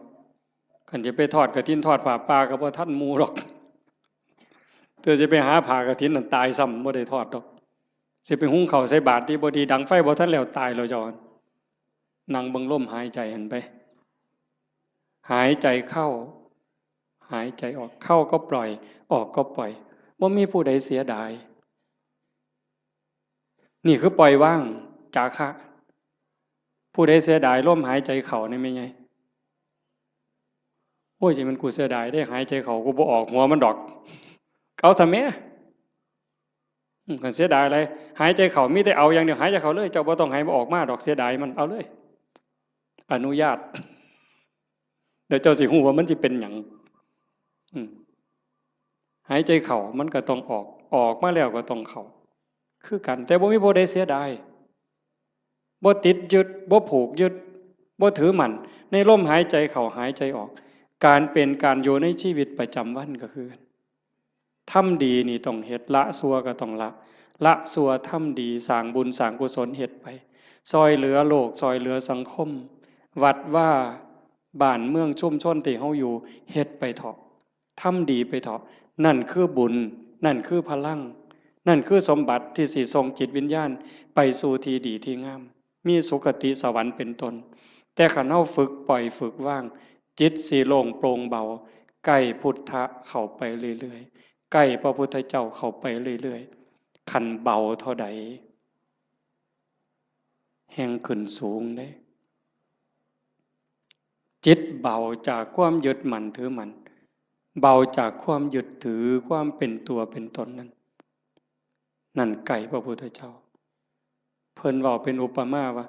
คันจะไปทอดกฐินทอดผ้าป่าก็บ่ทันหมู่ดอก เธอจะไปหาผ้ากฐินนั่นตายซ้ำ บ่ได้ทอดดอก สิไปหุงข้าวใส่บาตรดีบ่ดี ดังไฟบ่ทันแล้ว ตายแล้วเจ้า นั่งเบิ่งลมหายใจหั่นไป หายใจเข้า หายใจออก เข้าก็ปล่อย ออกก็ปล่อย บ่มีผู้ใดเสียดาย นี่คือปล่อยวาง จาคะ ผู้ใดเสียดายลมหายใจเข้านี่แม่นไง โอ้ย จะเป็นกูเสียดายได้ หายใจเข้ากูบ่ออกหัวมันดอก เอาทำไม อืม คันเสียดายอะไร หายใจเข้ามีแต่เอาอย่างเดียว หายใจเข้าเลย เจ้าบ่ต้องให้มันออกมาดอก เสียดายมัน เอาเลย อนุญาต เดี๋ยวเจ้าสิฮู้ว่ามันสิเป็นหยัง อืม หายใจเข้ามันก็ต้องออก ออกมาแล้วก็ต้องเข้า คือกัน แต่บ่มีผู้ใดเสียดาย บ่ติดยึด บ่ผูกยึด บ่ถือมั่น ในลมหายใจเข้าหายใจออก การเป็นการอยู่ในชีวิตประจำวันก็คือกัน ทำดีนี่ต้องเฮ็ด ละชั่วก็ต้องละ ละชั่วทำดี สร้างบุญสร้างกุศลเฮ็ดไป ซ่อยเหลือโลก ซ่อยเหลือสังคม วัดวา บ้านเมืองชุมชนที่เฮาอยู่ เฮ็ดไปเถาะ ทำดีไปเถาะ นั่นคือบุญ นั่นคือพลัง นั่นคือสมบัติที่สิส่งจิตวิญญาณไปสู่ที่ดีที่งาม มีสุคติสวรรค์เป็นต้น แต่คันเฮาฝึกปล่อยฝึกวาง จิตสิโล่งโปร่งเบา ใกล้พุทธะเข้าไปเรื่อยๆ ใกล้พระพุทธเจ้าเข้าไปเรื่อยๆ คันเบาเท่าใด แฮ่งขึ้นสูงเด้ จิตเบาจากความยึดมั่นถือมั่น เบาจากความยึดถือความเป็นตัวเป็นตนนั้น นั่นใกล้พระพุทธเจ้า เพิ่นเว้าเป็นอุปมาว่า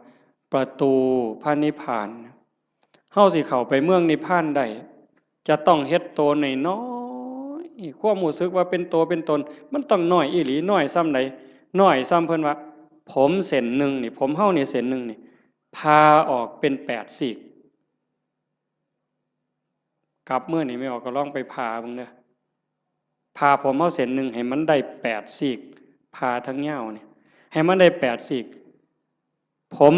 ประตูพระนิพพาน เฮาสิเข้าไปเมืองนิพพานได้ จะต้องเฮ็ดโตน้อยๆ ความรู้สึกว่าเป็นโตเป็นตน มันต้องน้อยอีหลี น้อยส่ำใด น้อยส่ำเพิ่นว่า ผมเส้นหนึ่งนี่ ผมเฮานี่เส้นหนึ่งนี่ ผ่าออกเป็นแปดซีก กลับมื้อนี่แม่ออกก็ลองไปผ่าเบิ่งเด้อ ผ่าผมเฮาเส้นหนึ่งให้มันได้แปดซีก ผ่าทั้งยาวนี่ ให้มันได้แปดซีก ผม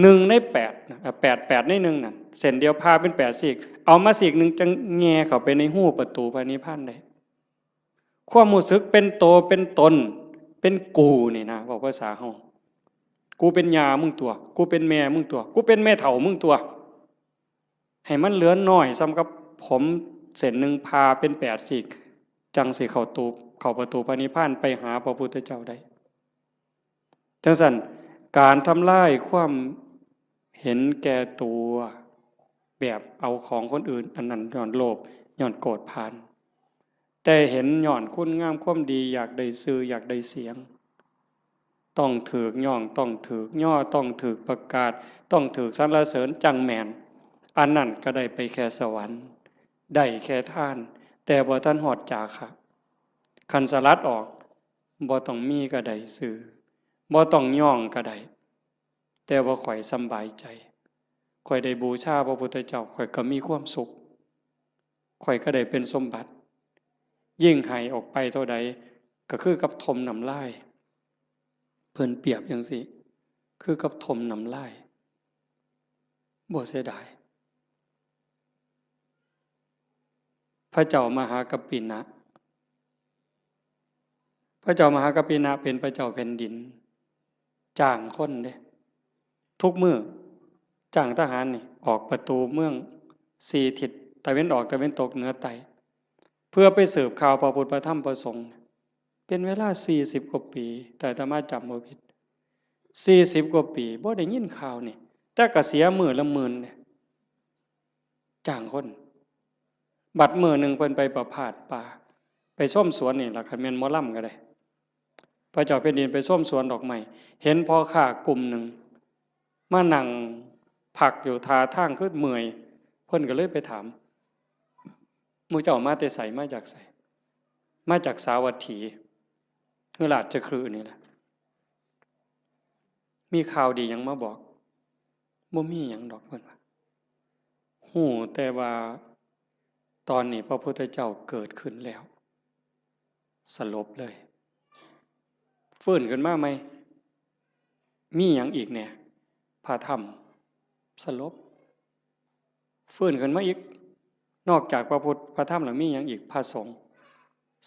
หนึ่งในแปดนะ เอ่อ แปด แปดในหนึ่งนั่น เส้นเดียวผ่าเป็นแปดซีก เอามาซีกหนึ่งจั่งแหย่เข้าไปในฮูประตูพระนิพพานได้ ความรู้สึกเป็นโตเป็นตน เป็นกูนี่นะ เว้าภาษาเฮา กูเป็นย่ามึงตั๊ว กูเป็นแม่มึงตั๊ว กูเป็นแม่เฒ่ามึงตั๊ว ให้มันเหลือน้อยส่ำกับผมเส้นหนึ่งผ่าเป็นแปดซีก จั่งสิเข้าตู เข้าประตูพระนิพพานไปหาพระพุทธเจ้าได้ จั่งซั้น การทำลายความเห็นแก่ตัว แบบเอาของคนอื่น อันนั้นย้อนโลภ ย้อนโกรธผาน แต่เห็นย้อนคุณงามความดี อยากได้ชื่อ อยากได้เสียง ต้องถูกย้อง ต้องถูกย่อ ต้องถูกประกาศ ต้องถูกสรรเสริญจั่งแม่น อันนั้นก็ได้ไปแค่สวรรค์ ได้แค่ทาน แต่บ่ทันฮอดจาคะ คันสลัดออก บ่ต้องมีก็ได้ชื่อ บ่ต้องย้องก็ได้ แต่ว่าข้อยสำบายใจ ข้อยได้บูชาพระพุทธเจ้า ข้อยก็มีความสุข ข้อยก็ได้เป็นสมบัติ ยิ่งให้ออกไปเท่าใด ก็คือกับถ่มน้ำลาย เพิ่นเปรียบจั่งซี้ คือกับถ่มน้ำลาย บ่เสียดาย พระเจ้ามหากัปปินะ พระเจ้ามหากัปปินะเป็นพระเจ้าแผ่นดิน จ้างคนเด้ ทุกมื้อ จ้างทหารนี่ ออกประตูเมืองสี่ทิศ ตะเว็นออก ตะเว็นตก เหนือ ใต้ เพื่อไปสืบข่าวพระพุทธ พระธรรม พระสงฆ์ เป็นเวลาสี่สิบกว่าปี แต่อาตมาจำบ่ผิด สี่สิบกว่าปี บ่ได้ยินข่าวนี่ แต่ก็เสียมื้อละหมื่นเด้ จ้างคน บัดมื้อหนึ่งเพิ่นไปประพาสป่า ไปชมสวนนี่ล่ะ คันแม่นหมอลำก็ได้ พระเจ้าแผ่นดินไปชมสวนดอกไม้ เห็นพ่อค้ากลุ่มหนึ่ง มานั่งพักอยู่ท่าทางคือเมื่อย เพิ่นก็เลยไปถาม หมู่เจ้ามาแต่ไส มาจากไส มาจากสาวัตถี คือราชคฤห์นี่แหละ มีข่าวดีหยังมาบอก บ่มีหยังดอก เพิ่นว่า ฮู้แต่ว่าตอนนี้พระพุทธเจ้าเกิดขึ้นแล้ว สลบเลย ฟื้นขึ้นมาใหม่ มีหยังอีกแหน่ พระธรรม สลบ ฟื้นขึ้นมาอีก นอกจากพระพุทธ พระธรรมแล้วมีหยังอีก พระสงฆ์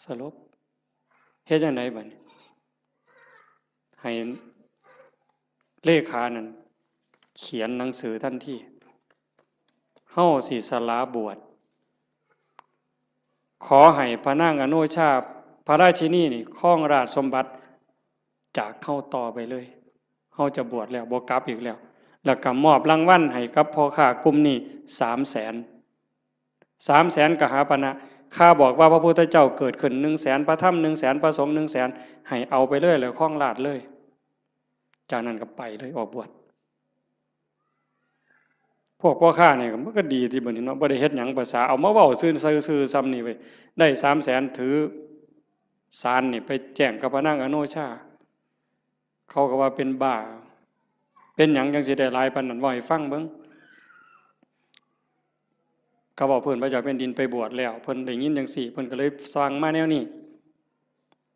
สลบ เฮ็ดจั่งใดบัดนี้ ให้เลขานั่นเขียนหนังสือทันที เฮาสิสละบวช ขอให้พระนางอโนชา พระราชินีนี่ครองราชสมบัติจากเฮาต่อไปเลย เฮาจะบวชแล้ว บ่กลับอีกแล้ว แล้วก็มอบรางวัลให้กับพ่อค้ากลุ่มนี้สามแสน สามแสนกหาปณะ ข้าบอกว่าพระพุทธเจ้าเกิดขึ้นหนึ่งแสน พระธรรมหนึ่งแสน พระสงฆ์หนึ่งแสน ให้เอาไปเลย แล้วครองราชย์เลย จากนั้นก็ไปเลย ออกบวช พวกพ่อค้านี่มันก็ดีติบัดนี้เนาะ บ่ได้เฮ็ดหยัง ภาษาเอามาเว้าซื่อๆ ซื่อๆ ส่ำนี่เว้ย ได้สามแสน ถือสารนี่ไปแจ้งกับพระนางอโนชา เขาก็ว่าเป็นบ้า เป็นหยังจั่งสิได้หลายปานนั้น เว้าให้ฟังเบิ่ง เขาเว้าพื้นพระเจ้าแผ่นดินไปบวชแล้ว เพิ่นได้ยินจั่งซี้ เพิ่นก็เลยสั่งมาแนวนี้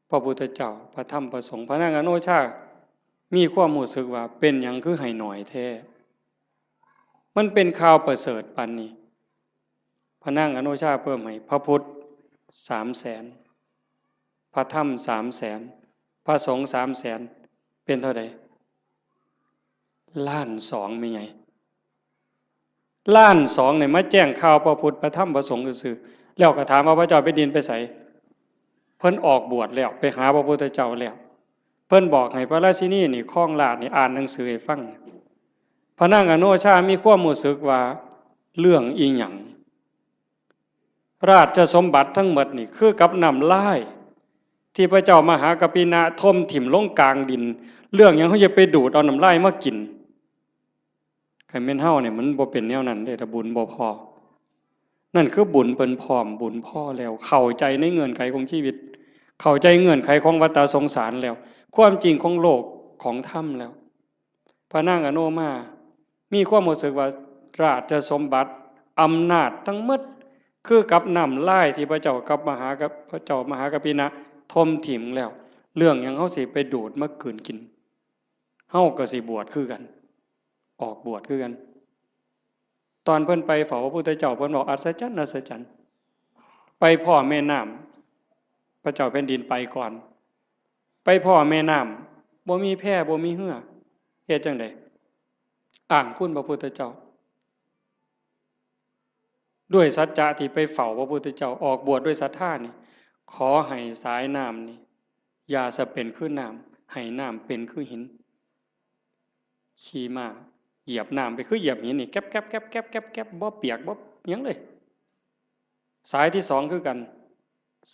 พระพุทธเจ้า พระธรรม พระสงฆ์ พระนางอโนชา มีความรู้สึกว่าเป็นหยังคือให้น้อยแท้ มันเป็นข่าวประเสริฐปานนี้ พระนางอโนชาเพิ่มให้ พระพุทธสามแสน พระธรรมสามแสน พระสงฆ์สามแสน เป็นเท่าใด ล้านสอง แม่ใหญ่ ล้านสอง เนี่ยมาแจ้งข่าวพระพุทธ พระธรรม พระสงฆ์ซื่อๆ แล้วก็ถามว่าพระเจ้าแผ่นดินไปไส เพิ่นออกบวชแล้ว ไปหาพระพุทธเจ้าแล้ว เพิ่นบอกให้พระราชินีนี่ครองราชย์นี่ อ่านหนังสือให้ฟัง พระนางอโนชามีความรู้สึกว่าเรื่องอีหยัง ราชสมบัติทั้งหมดนี่คือกับน้ำลาย ที่พระเจ้ามหากัปปินะถมถิ่มลงกลางดิน เรื่องหยังเฮาจะไปดูดเอาน้ำลายมากิน คันแม่นเฮาเนี่ยมันบ่เป็นแนวนั้นเด้ ถ้าบุญบ่พอ นั่นคือบุญเพิ่นพร้อม บุญพอแล้ว เข้าใจในเงื่อนไขของชีวิต เข้าใจเงื่อนไขของวัฏสงสารแล้ว ความจริงของโลกของธรรมแล้ว พระนางอโนมา มีความรู้สึกว่าราชสมบัติ อำนาจทั้งหมด คือกับน้ำลายที่พระเจ้ากับมหากับ พระเจ้ามหากัปปินะถมถิ่มแล้ว เรื่องหยังเฮาสิไปดูดมากลืนกิน เฮาก็สิบวชคือกัน ออกบวชคือกัน ตอนเพิ่นไปเฝ้าพระพุทธเจ้า เพิ่นบอกอัศจรรย์ อัศจรรย์ ไปพ้อแม่น้ำ พระเจ้าแผ่นดินไปก่อน ไปพ้อแม่น้ำ บ่มีแพ บ่มีเฮือ เฮ็ดจั่งใด อ้างคุณพระพุทธเจ้า ด้วยสัจจะที่ไปเฝ้าพระพุทธเจ้า ออกบวชด้วยศรัทธานี่ ขอให้สายน้ำนี่ อย่าสะเป็นคือน้ำ ให้น้ำเป็นคือหิน ขี่ม้าเหยียบน้ำไปคือเหยียบหินนี่ แก๊บแก๊บแก๊บแก๊บแก๊บแก๊บ บ่เปียกบ่หยังเลย สายที่สองคือกัน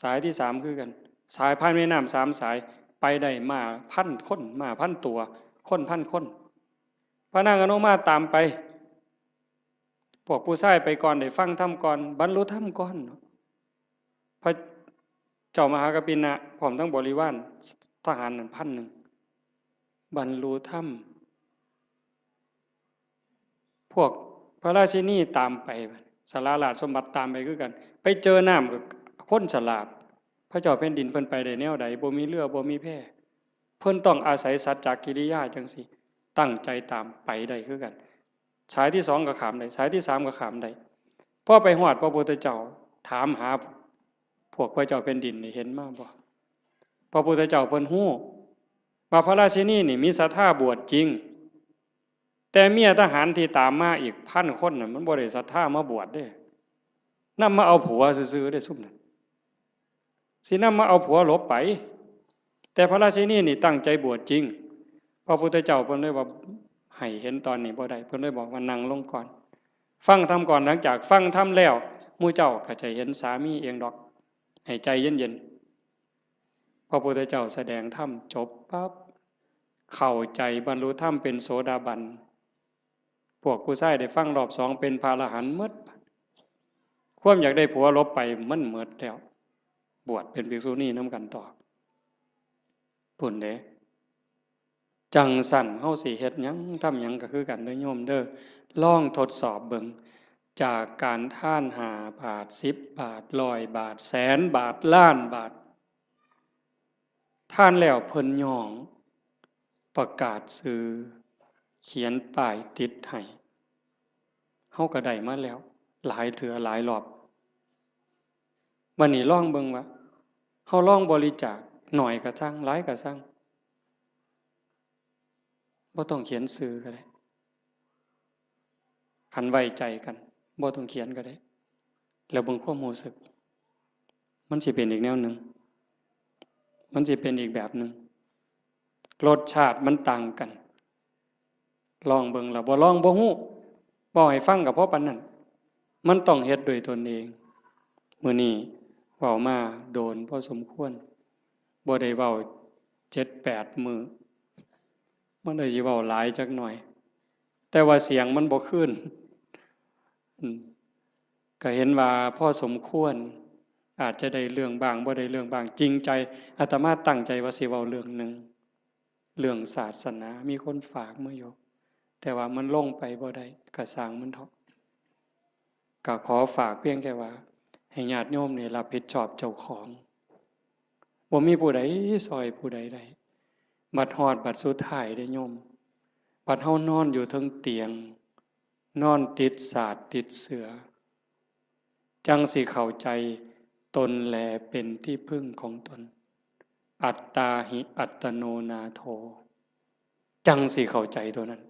สายที่สามคือกัน สายผ่านแม่น้ำสามสาย ไปได้ม้าพันคน ม้าพันตัว คนพันคน พระนางอโนมาตามไป พวกผู้ชายไปก่อน ได้ฟังธรรมก่อน บรรลุธรรมก่อน พระเจ้ามหากัปปินะ พร้อมทั้งบริวารทหารนั่นพันหนึ่ง บรรลุธรรม พวกพระราชินีตามไป สาราราชสมบัติตามไปคือกัน ไปเจอน้ำก็คนฉลาด พระเจ้าแผ่นดินเพิ่นไปได้แนวใด บ่มีเฮือ บ่มีแพ เพิ่นต้องอาศัยสัจจกิริยาจั่งซี้ ตั้งใจตามไปได้คือกัน สายที่สองก็ข้ามได้ สายที่สามก็ข้ามได้ พอไปฮอดพระพุทธเจ้า ถามหาพวกพระเจ้าแผ่นดินนี่ เห็นมาบ่ พระพุทธเจ้าเพิ่นฮู้ว่าพระราชินีนี่มีศรัทธาบวชจริง แต่เมียทหารที่ตามมาอีกพันคนน่ะ มันบ่ได้ศรัทธามาบวชเด้ นำมาเอาผัวซื่อๆเด้ ซุมนั้น สินำมาเอาผัวหลบไป แต่พระราชินีนี่ตั้งใจบวชจริง พระพุทธเจ้าเพิ่นเลยว่า ให้เห็นตอนนี้บ่ได้ เพิ่นเลยบอกว่านั่งลงก่อน ฟังธรรมก่อน หลังจากฟังธรรมแล้ว หมู่เจ้าก็จะเห็นสามีเองดอก ให้ใจเย็นๆ พระพุทธเจ้าแสดงธรรมจบปั๊บ เข้าใจบรรลุธรรมเป็นโสดาบัน พวกผู้ชายได้ฟังรอบสองเป็นพระอรหันต์หมด ความอยากได้ผัวหลบไปมันหมดแล้ว บวชเป็นภิกษุณีนำกันต่อ พุ้นเด้ จั่งซั้นเฮาสิเฮ็ดหยังทำหยังก็คือกันเด้อโยมเด้อ ลองทดสอบเบิ่ง จากการทานห้าบาท สิบบาท ร้อยบาท แสนบาท ล้านบาท ทานแล้วเพิ่นย้อง ประกาศชื่อ เขียนป้ายติดให้ เฮาก็ได้มาแล้ว หลายเทื่อหลายรอบ บัดนี้ลองเบิ่งว่า เฮาลองบริจาค น้อยก็ซัง หลายก็ซัง บ่ต้องเขียนชื่อก็ได้ คันไว้ใจกัน บ่ต้องเขียนก็ได้ แล้วเบิ่งความรู้สึก มันสิเป็นอีกแนวหนึ่ง มันสิเป็นอีกแบบหนึ่ง รสชาติมันต่างกัน ลองเบิ่ง แล้วบ่ลองบ่ฮู้ เว้าให้ฟังก็พอปานนั้น มันต้องเฮ็ดด้วยตนเอง มื้อนี้เว้ามาโดนพอสมควร บ่ได้เว้าเจ็ดแปดมื้อ มันเลยสิเว้าหลายจักหน่อย แต่ว่าเสียงมันบ่คืน อืม ก็เห็นว่าพอสมควร อาจจะได้เรื่องบ้าง บ่ได้เรื่องบ้าง จริงใจ อาตมาตั้งใจว่าสิเว้าเรื่องหนึ่ง เรื่องศาสนา มีคนฝากมาอยู่ แต่ว่ามันลงไปบ่ได้ ก็ซ่างมันเถาะ ก็ขอฝากเพียงแค่ว่า ให้ญาติโยมนี่รับผิดชอบเจ้าของ บ่มีผู้ใดซ่อยผู้ใดได้ บัดฮอดบัดสุดท้ายเด้โยม บัดเฮานอนอยู่เทิงเตียง นอนติดสาดติดเสือ จั่งสิเข้าใจตนแลเป็นที่พึ่งของตน อัตตาหิอัตโนนาโถ จั่งสิเข้าใจตัวนั้น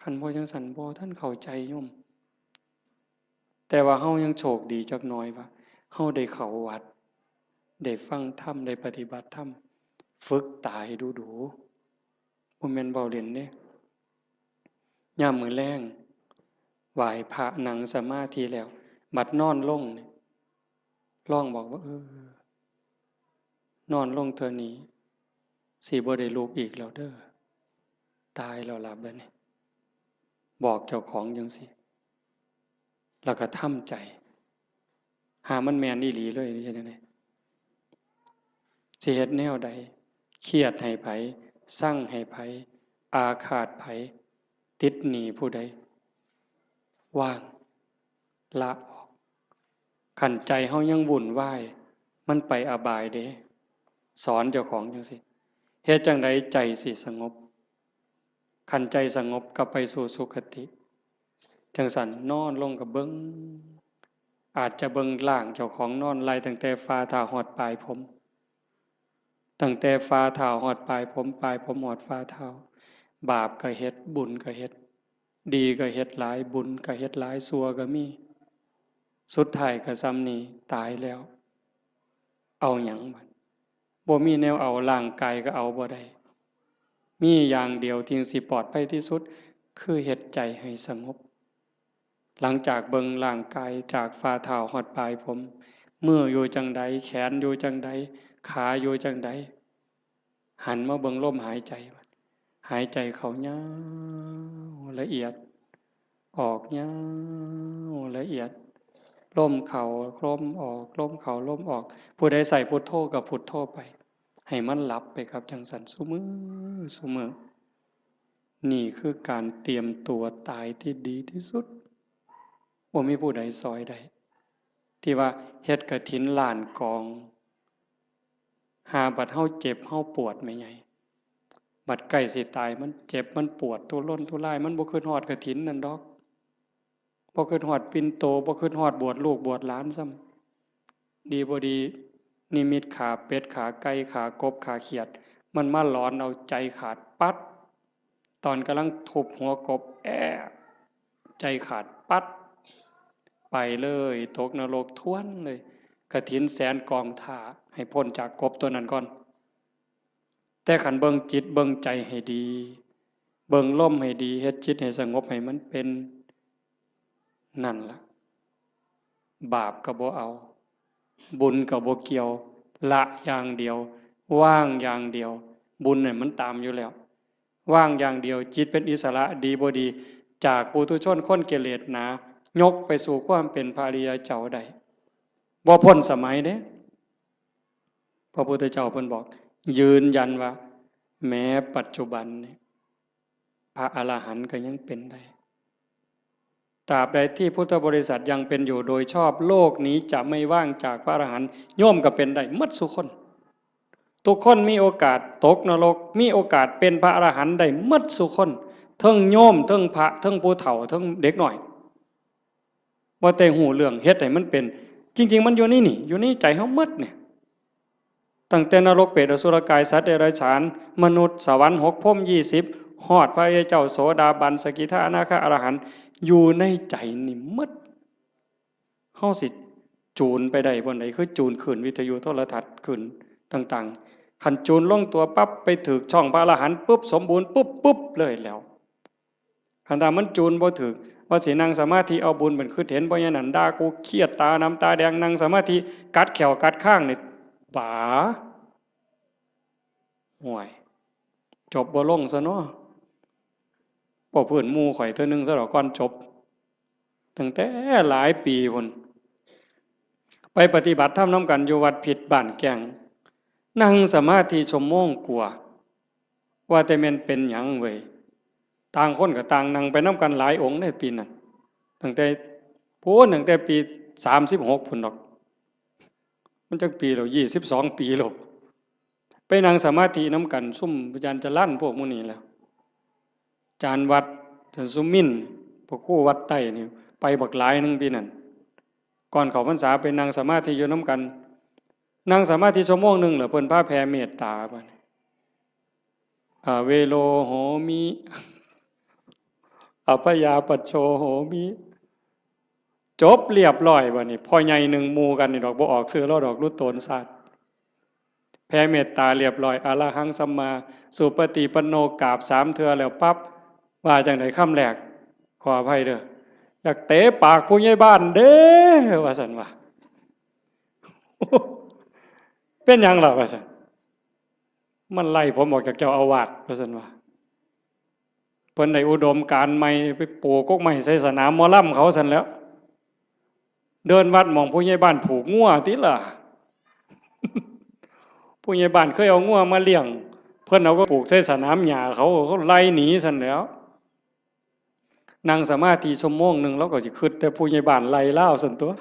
คันบ่จั่งซั้นบ่ทันเข้าใจโยม แต่ว่าเฮายังโชคดีจักหน่อยว่า เฮาได้เข้าวัด ได้ฟังธรรม ได้ปฏิบัติธรรม ฝึกตาให้ดูๆ บ่แม่นเว้าเล่นเด้ ยามมื้อแลง ไหว้พระนั่งสมาธิแล้ว บัดนอนลงนี่ ลองบอกว่า เออ นอนลงเทื่อนี้ สิบ่ได้ลุกอีกแล้วเด้อ ตายแล้วล่ะบัดนี้ บอกเจ้าของจั่งซี้ แล้วก็ทำใจ หามันแม่นอีหลีเลย เฮ็ดจั่งใด สิเฮ็ดแนวใด เครียดให้ไผ ซังให้ไผ อาฆาตไผ ติดหนี้ผู้ใด วาง ละออก คันใจเฮายังวุ่นวาย มันไปอบายเด้ สอนเจ้าของจั่งซี้ เฮ็ดจั่งใดใจสิสงบ คันใจสงบก็ไปสู่สุคติ จั่งซั้นนอนลงก็เบิ่ง อาจจะเบิ่งร่างเจ้าของนอนไล่ตั้งแต่ฝ่าเท้าฮอดปลายผม ตั้งแต่ฝ่าเท้าฮอดปลายผม ปลายผมฮอดฝ่าเท้า บาปก็เฮ็ด บุญก็เฮ็ด ดีก็เฮ็ดหลาย บุญก็เฮ็ดหลาย ชั่วก็มี สุดท้ายก็ส่ำนี้ ตายแล้ว เอาหยังบัด บ่มีแนวเอา ร่างกายก็เอาบ่ได้ มีอย่างเดียวที่สิปลอดภัยที่สุด คือเฮ็ดใจให้สงบ หลังจากเบิ่งร่างกายจากฝ่าเท้าฮอดปลายผม มืออยู่จั่งใด แขนอยู่จั่งใด ขาอยู่จั่งใด หันมาเบิ่งลมหายใจ หายใจเข้ายาวละเอียด ออกยาวละเอียด ลมเข้าลมออก ลมเข้าลมออก ผู้ใดใส่พุทโธก็พุทโธไป ให้มันหลับไปครับ จั่งซั้นซุมื้อซุมื้อ นี่คือการเตรียมตัวตายที่ดีที่สุด บ่มีผู้ใดซอยได้ ที่ว่าเฮ็ดกฐินล้านกอง หาบัดเฮาเจ็บเฮาปวดแม่ใหญ่ บัดใกล้สิตาย มันเจ็บมันปวดทุรนทุราย มันบ่คิดฮอดกฐินนั่นดอก บ่คิดฮอดปิ่นโต บ่คิดฮอดบวชลูกบวชหลานซ้ำ ดีบ่ดี นิมิตขาเป็ด ขาไก่ ขากบ ขาเขียด มันมาหลอนเอาใจขาดปั๊ด ตอนกำลังทุบหัวกบ แอะ ใจขาดปั๊ด ไปเลย ตกนรกถ้วนเลย กฐินแสนกองถ่า ให้พ้นจากกบตัวนั้นก่อน แต่คันเบิ่งจิตเบิ่งใจให้ดี เบิ่งลมให้ดี เฮ็ดจิตให้สงบให้มันเป็น นั่นล่ะ บาปก็บ่เอา บุญก็บ่เกี่ยว ละอย่างเดียว วางอย่างเดียว บุญน่ะมันตามอยู่แล้ว วางอย่างเดียว จิตเป็นอิสระ ดีบ่ดี จากปุถุชนคนกิเลสหนา ยกไปสู่ความเป็นพระอริยเจ้าได้ บ่พ้นสมัยเด้ พระพุทธเจ้าเพิ่นบอก ยืนยันว่า แม้ปัจจุบันนี่ พระอรหันต์ก็ยังเป็นได้ ตราบใดที่พุทธบริษัทยังเป็นอยู่โดยชอบ โลกนี้จะไม่ว่างจากพระอรหันต์ โยมก็เป็นได้หมดซุคน ทุกคนมีโอกาสตกนรก มีโอกาสเป็นพระอรหันต์ได้หมดซุคน เทิงโยม เทิงพระ เทิงผู้เฒ่า เทิงเด็กน้อย บ่แต่ฮู้เรื่อง เฮ็ดให้มันเป็น จริงๆ มันอยู่ในนี่ อยู่ในใจเฮาหมดเนี่ย ตั้งแต่นรก เปรต อสุรกาย สัตว์เดรัจฉาน มนุษย์ สวรรค์ หก พรหม ยี่สิบ ฮอดพระอริยเจ้า โสดาบัน สกิทา อนาคา อรหันต์ อยู่ในใจนี่หมด เฮาสิจูนไปได้บ่อนใด คือจูนคลื่นวิทยุโทรทัศน์คลื่นต่างๆ คันจูนลงตัวปั๊บ ไปถืกช่องพระอรหันต์ปุ๊บ สมบูรณ์ปุ๊บ ปุ๊บเลยแล้ว คันถ้ามันจูนบ่ถืก ว่าสินั่งสมาธิเอาบุญเป็นคิดเห็น เพราะฉะนั้นด่ากูเครียด ตาดำตาแดง นั่งสมาธิกัดแข้วกัดคางนี่ ป๋า ห่วย จบบ่ลงซะเนาะ บ่พื้นหมู่ข่อยเทื่อนึงซะดอกก่อนจบ ตั้งแต่หลายปีพุ้น ไปปฏิบัติธรรมนำกันอยู่วัดพิษบ้านแก้ง นั่งสมาธิชั่วโมงกว่า ว่าแต่แม่นเป็นหยังเว้ย ต่างคนก็ต่างนั่งไปนำกันหลายองค์ในปีนั้น ตั้งแต่ โอ้ ตั้งแต่ปีสามสิบหกพุ้นดอก มันจักปีแล้ว ยี่สิบสองปีแล้ว ไปนั่งสมาธินำกัน ซุมอาจารย์จรัญพวกหมู่นี้แหล้ว อาจารย์วัด อาจารย์สุมินทร์ พระครูวัดใต้นี่ ไปบักหลายหนึ่งปีนั้น ก่อนเข้าพรรษาไปนั่งสมาธิอยู่นำกัน นั่งสมาธิชั่วโมงหนึ่งแล้วเพิ่นพาแผ่เมตตาบัดนี้ อเวโรโหมิ อพยาปัชโชโหมิ จบเรียบร้อยบัดนี้ พ่อใหญ่หนึ่งหมู่กันนี่ดอก บ่ออกชื่อลาวดอก รู้ตนซาด แผ่เมตตาเรียบร้อย อะระหังสัมมาสุปฏิปันโน กราบสามเทื่อแล้วปั๊บ ว่าจั่งใดคำแรก ขออภัยเด้อ อยากเตะปากผู้ใหญ่บ้านเด้อ ว่าซั่นว่า เป็นหยังล่ะ ว่าซั่น มันไล่ผมออกจากเจ้าอาวาส ว่าซั่นว่า เพิ่นได้อุดมการณ์ใหม่ ไปปลูกกกไม้ใส่สนามหมอลำเขาซั่นแหล้ว เดินวัดหม่องผู้ใหญ่บ้านผูกงัวติล่ะ ผู้ใหญ่บ้านเคยเอางัวมาเลี้ยง เพิ่นเอาไปผูกใส่สนามหญ้าเขา เขาไล่หนีซั่นแหล้ว นั่งสมาธิชั่วโมงหนึ่ง ลาวก็สิคิดแต่ผู้ใหญ่บ้านไล่ลาวซั่นตั๊ว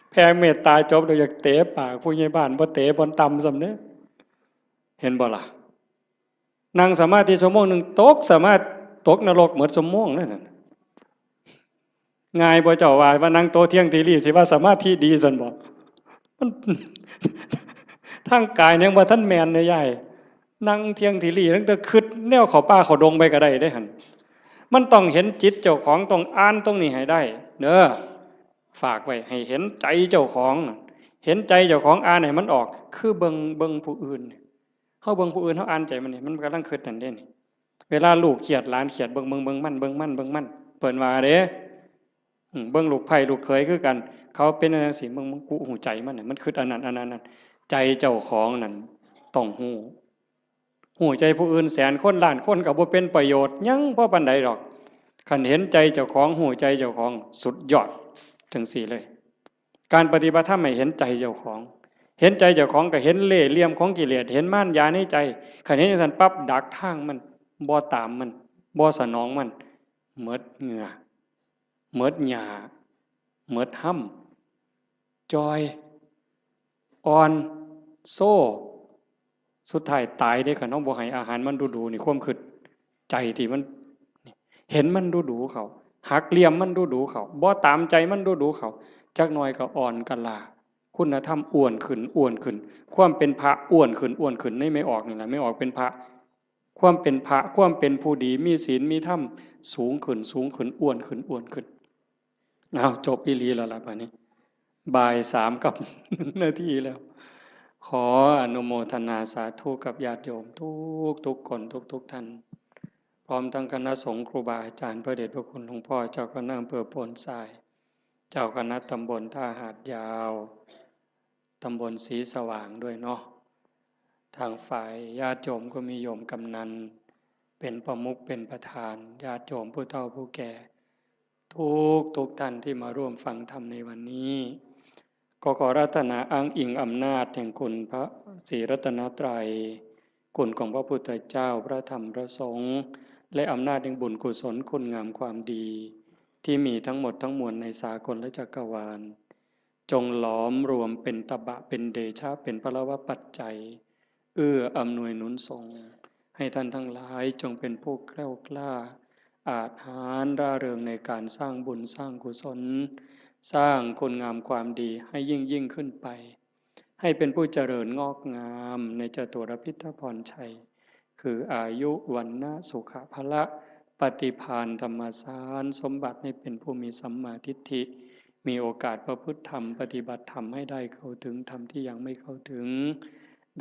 แผ่เมตตาจบแล้วอยากเตะปากผู้ใหญ่บ้าน บ่เตะบ่อนต่ำซ้ำเด้ เห็นบ่ล่ะ นั่งสมาธิชั่วโมงหนึ่ง ตกสมาธิ ตกนรกหมดชั่วโมงนั่นน่ะ ง่ายบ่เจ้าว่า ว่านั่งโตเที่ยงทีรีสิว่าสมาธิดีซั่นบ่ มัน ทางกายยังบ่ทันแม่นเลยยาย นั่งเที่ยงทีรีตั้งแต่คิดแนวเข้าป่าเข้าดงไปก็ได้เด้หั่น มันต้องเห็นจิตเจ้าของ ต้องอ่านตรงนี้ให้ได้เด้อ ฝากไว้ให้เห็นใจเจ้าของ เห็นใจเจ้าของ อ่านให้มันออก คือเบิ่ง เบิ่งผู้อื่น เฮาเบิ่งผู้อื่น เฮาอ่านใจมันนี่ มันกำลังคิดนั่นเด้นี่ เวลาลูกเครียด หลานเครียด เบิ่ง เบิ่ง เบิ่งมัน เบิ่งมัน เบิ่งมัน เพิ่นว่าเด้ อืม เบิ่งลูกไผ่ลูกเขยคือกัน เขาเป็นจังซี่ เบิ่ง เบิ่ง กูฮู้ใจมันน่ะ มันคิดอันนั้น อันนั้น อันนั้น ใจเจ้าของนั่นต้องฮู้ ฮู้ใจผู้อื่นแสนคนล้านคนก็บ่เป็นประโยชน์หยังพอปานใดดอก คันเห็นใจเจ้าของ ฮู้ใจเจ้าของ สุดยอด จังซี่เลย การปฏิบัติธรรมให้เห็นใจเจ้าของ เห็นใจเจ้าของก็เห็นเล่ห์เหลี่ยมของกิเลส เห็นมารยาในใจ คันเห็นจังซั่นปั๊บ ดักทางมัน บ่ตามมัน บ่สนองมัน หมดเหงื่อ หมดหญ้า หมดห้ำ จ่อย อ่อน โซ สุดท้ายตายเด้ คันเฮาบ่ให้อาหารมันดูๆ นี่ ความคิด ใจที่มัน เห็นมันดูๆ เข้า หักเหลี่ยมมันดูๆ เข้า บ่ตามใจมันดูๆ เข้า จักหน่อยก็อ่อนกะลา คุณธรรมอ้วนขึ้น อ้วนขึ้น ความเป็นพระอ้วนขึ้น อ้วนขึ้น ในแม่ออกนี่แหละ แม่ออกเป็นพระ ความเป็นพระ ความเป็นผู้ดี มีศีล มีธรรม สูงขึ้น สูงขึ้น อ้วนขึ้น อ้วนขึ้น อ้าว จบอีหลีแล้วล่ะบัดนี้ บ่ายสามกับหนึ่งนาทีแล้ว ขออนุโมทนาสาธุกับญาติโยมทุกๆ คน ทุกๆ ท่าน พร้อมทั้งคณะสงฆ์ครูบาอาจารย์ พระเดชพระคุณหลวงพ่อเจ้าคณะอำเภอโพนทราย เจ้าคณะตำบลท่าหาดยาว ตำบลศรีสว่างด้วยเนาะ ทางฝ่ายญาติโยมก็มีโยมกำนัน เป็นประมุขเป็นประธาน ญาติโยมผู้เฒ่าผู้แก่ ทุกๆ ท่านที่มาร่วมฟังธรรมในวันนี้ ก็ขออาราธนาอ้างอิงอำนาจแห่งคุณพระศรีรัตนตรัย คุณของพระพุทธเจ้า พระธรรม พระสงฆ์ และอำนาจแห่งบุญกุศลคุณงามความดี ที่มีทั้งหมดทั้งมวลในสากลและจักรวาล จงหลอมรวมเป็นตบะ เป็นเดชะ เป็นพลวปัจจัย เอื้ออำนวยหนุนส่ง ให้ท่านทั้งหลายจงเป็นผู้แกล้วกล้า อาจหาญร่าเริงในการสร้างบุญสร้างกุศล สร้างคุณงามความดีให้ยิ่งยิ่งขึ้นไป ให้เป็นผู้เจริญงอกงามในจตุรพิธพรชัย คืออายุ วรรณะ สุขะ พละ ปฏิภาณ ธรรมสารสมบัติ ให้เป็นผู้มีสัมมาทิฏฐิ มีโอกาสประพฤติธรรม ปฏิบัติธรรมให้ได้เข้าถึงธรรมที่ยังไม่เข้าถึง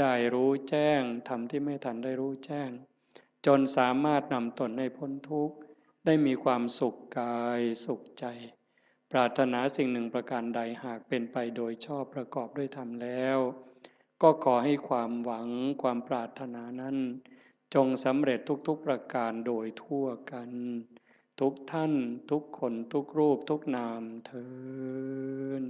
ได้รู้แจ้งธรรมที่ไม่ทันได้รู้แจ้ง จนสามารถนำตนให้พ้นทุกข์ ได้มีความสุขกายสุขใจ ปรารถนาสิ่งหนึ่งประการใด หากเป็นไปโดยชอบประกอบด้วยธรรมแล้ว ก็ขอให้ความหวังความปรารถนานั้น จงสำเร็จทุกๆ ประการโดยทั่วกัน ทุกท่าน ทุกคน ทุกรูป ทุกนามเทอญ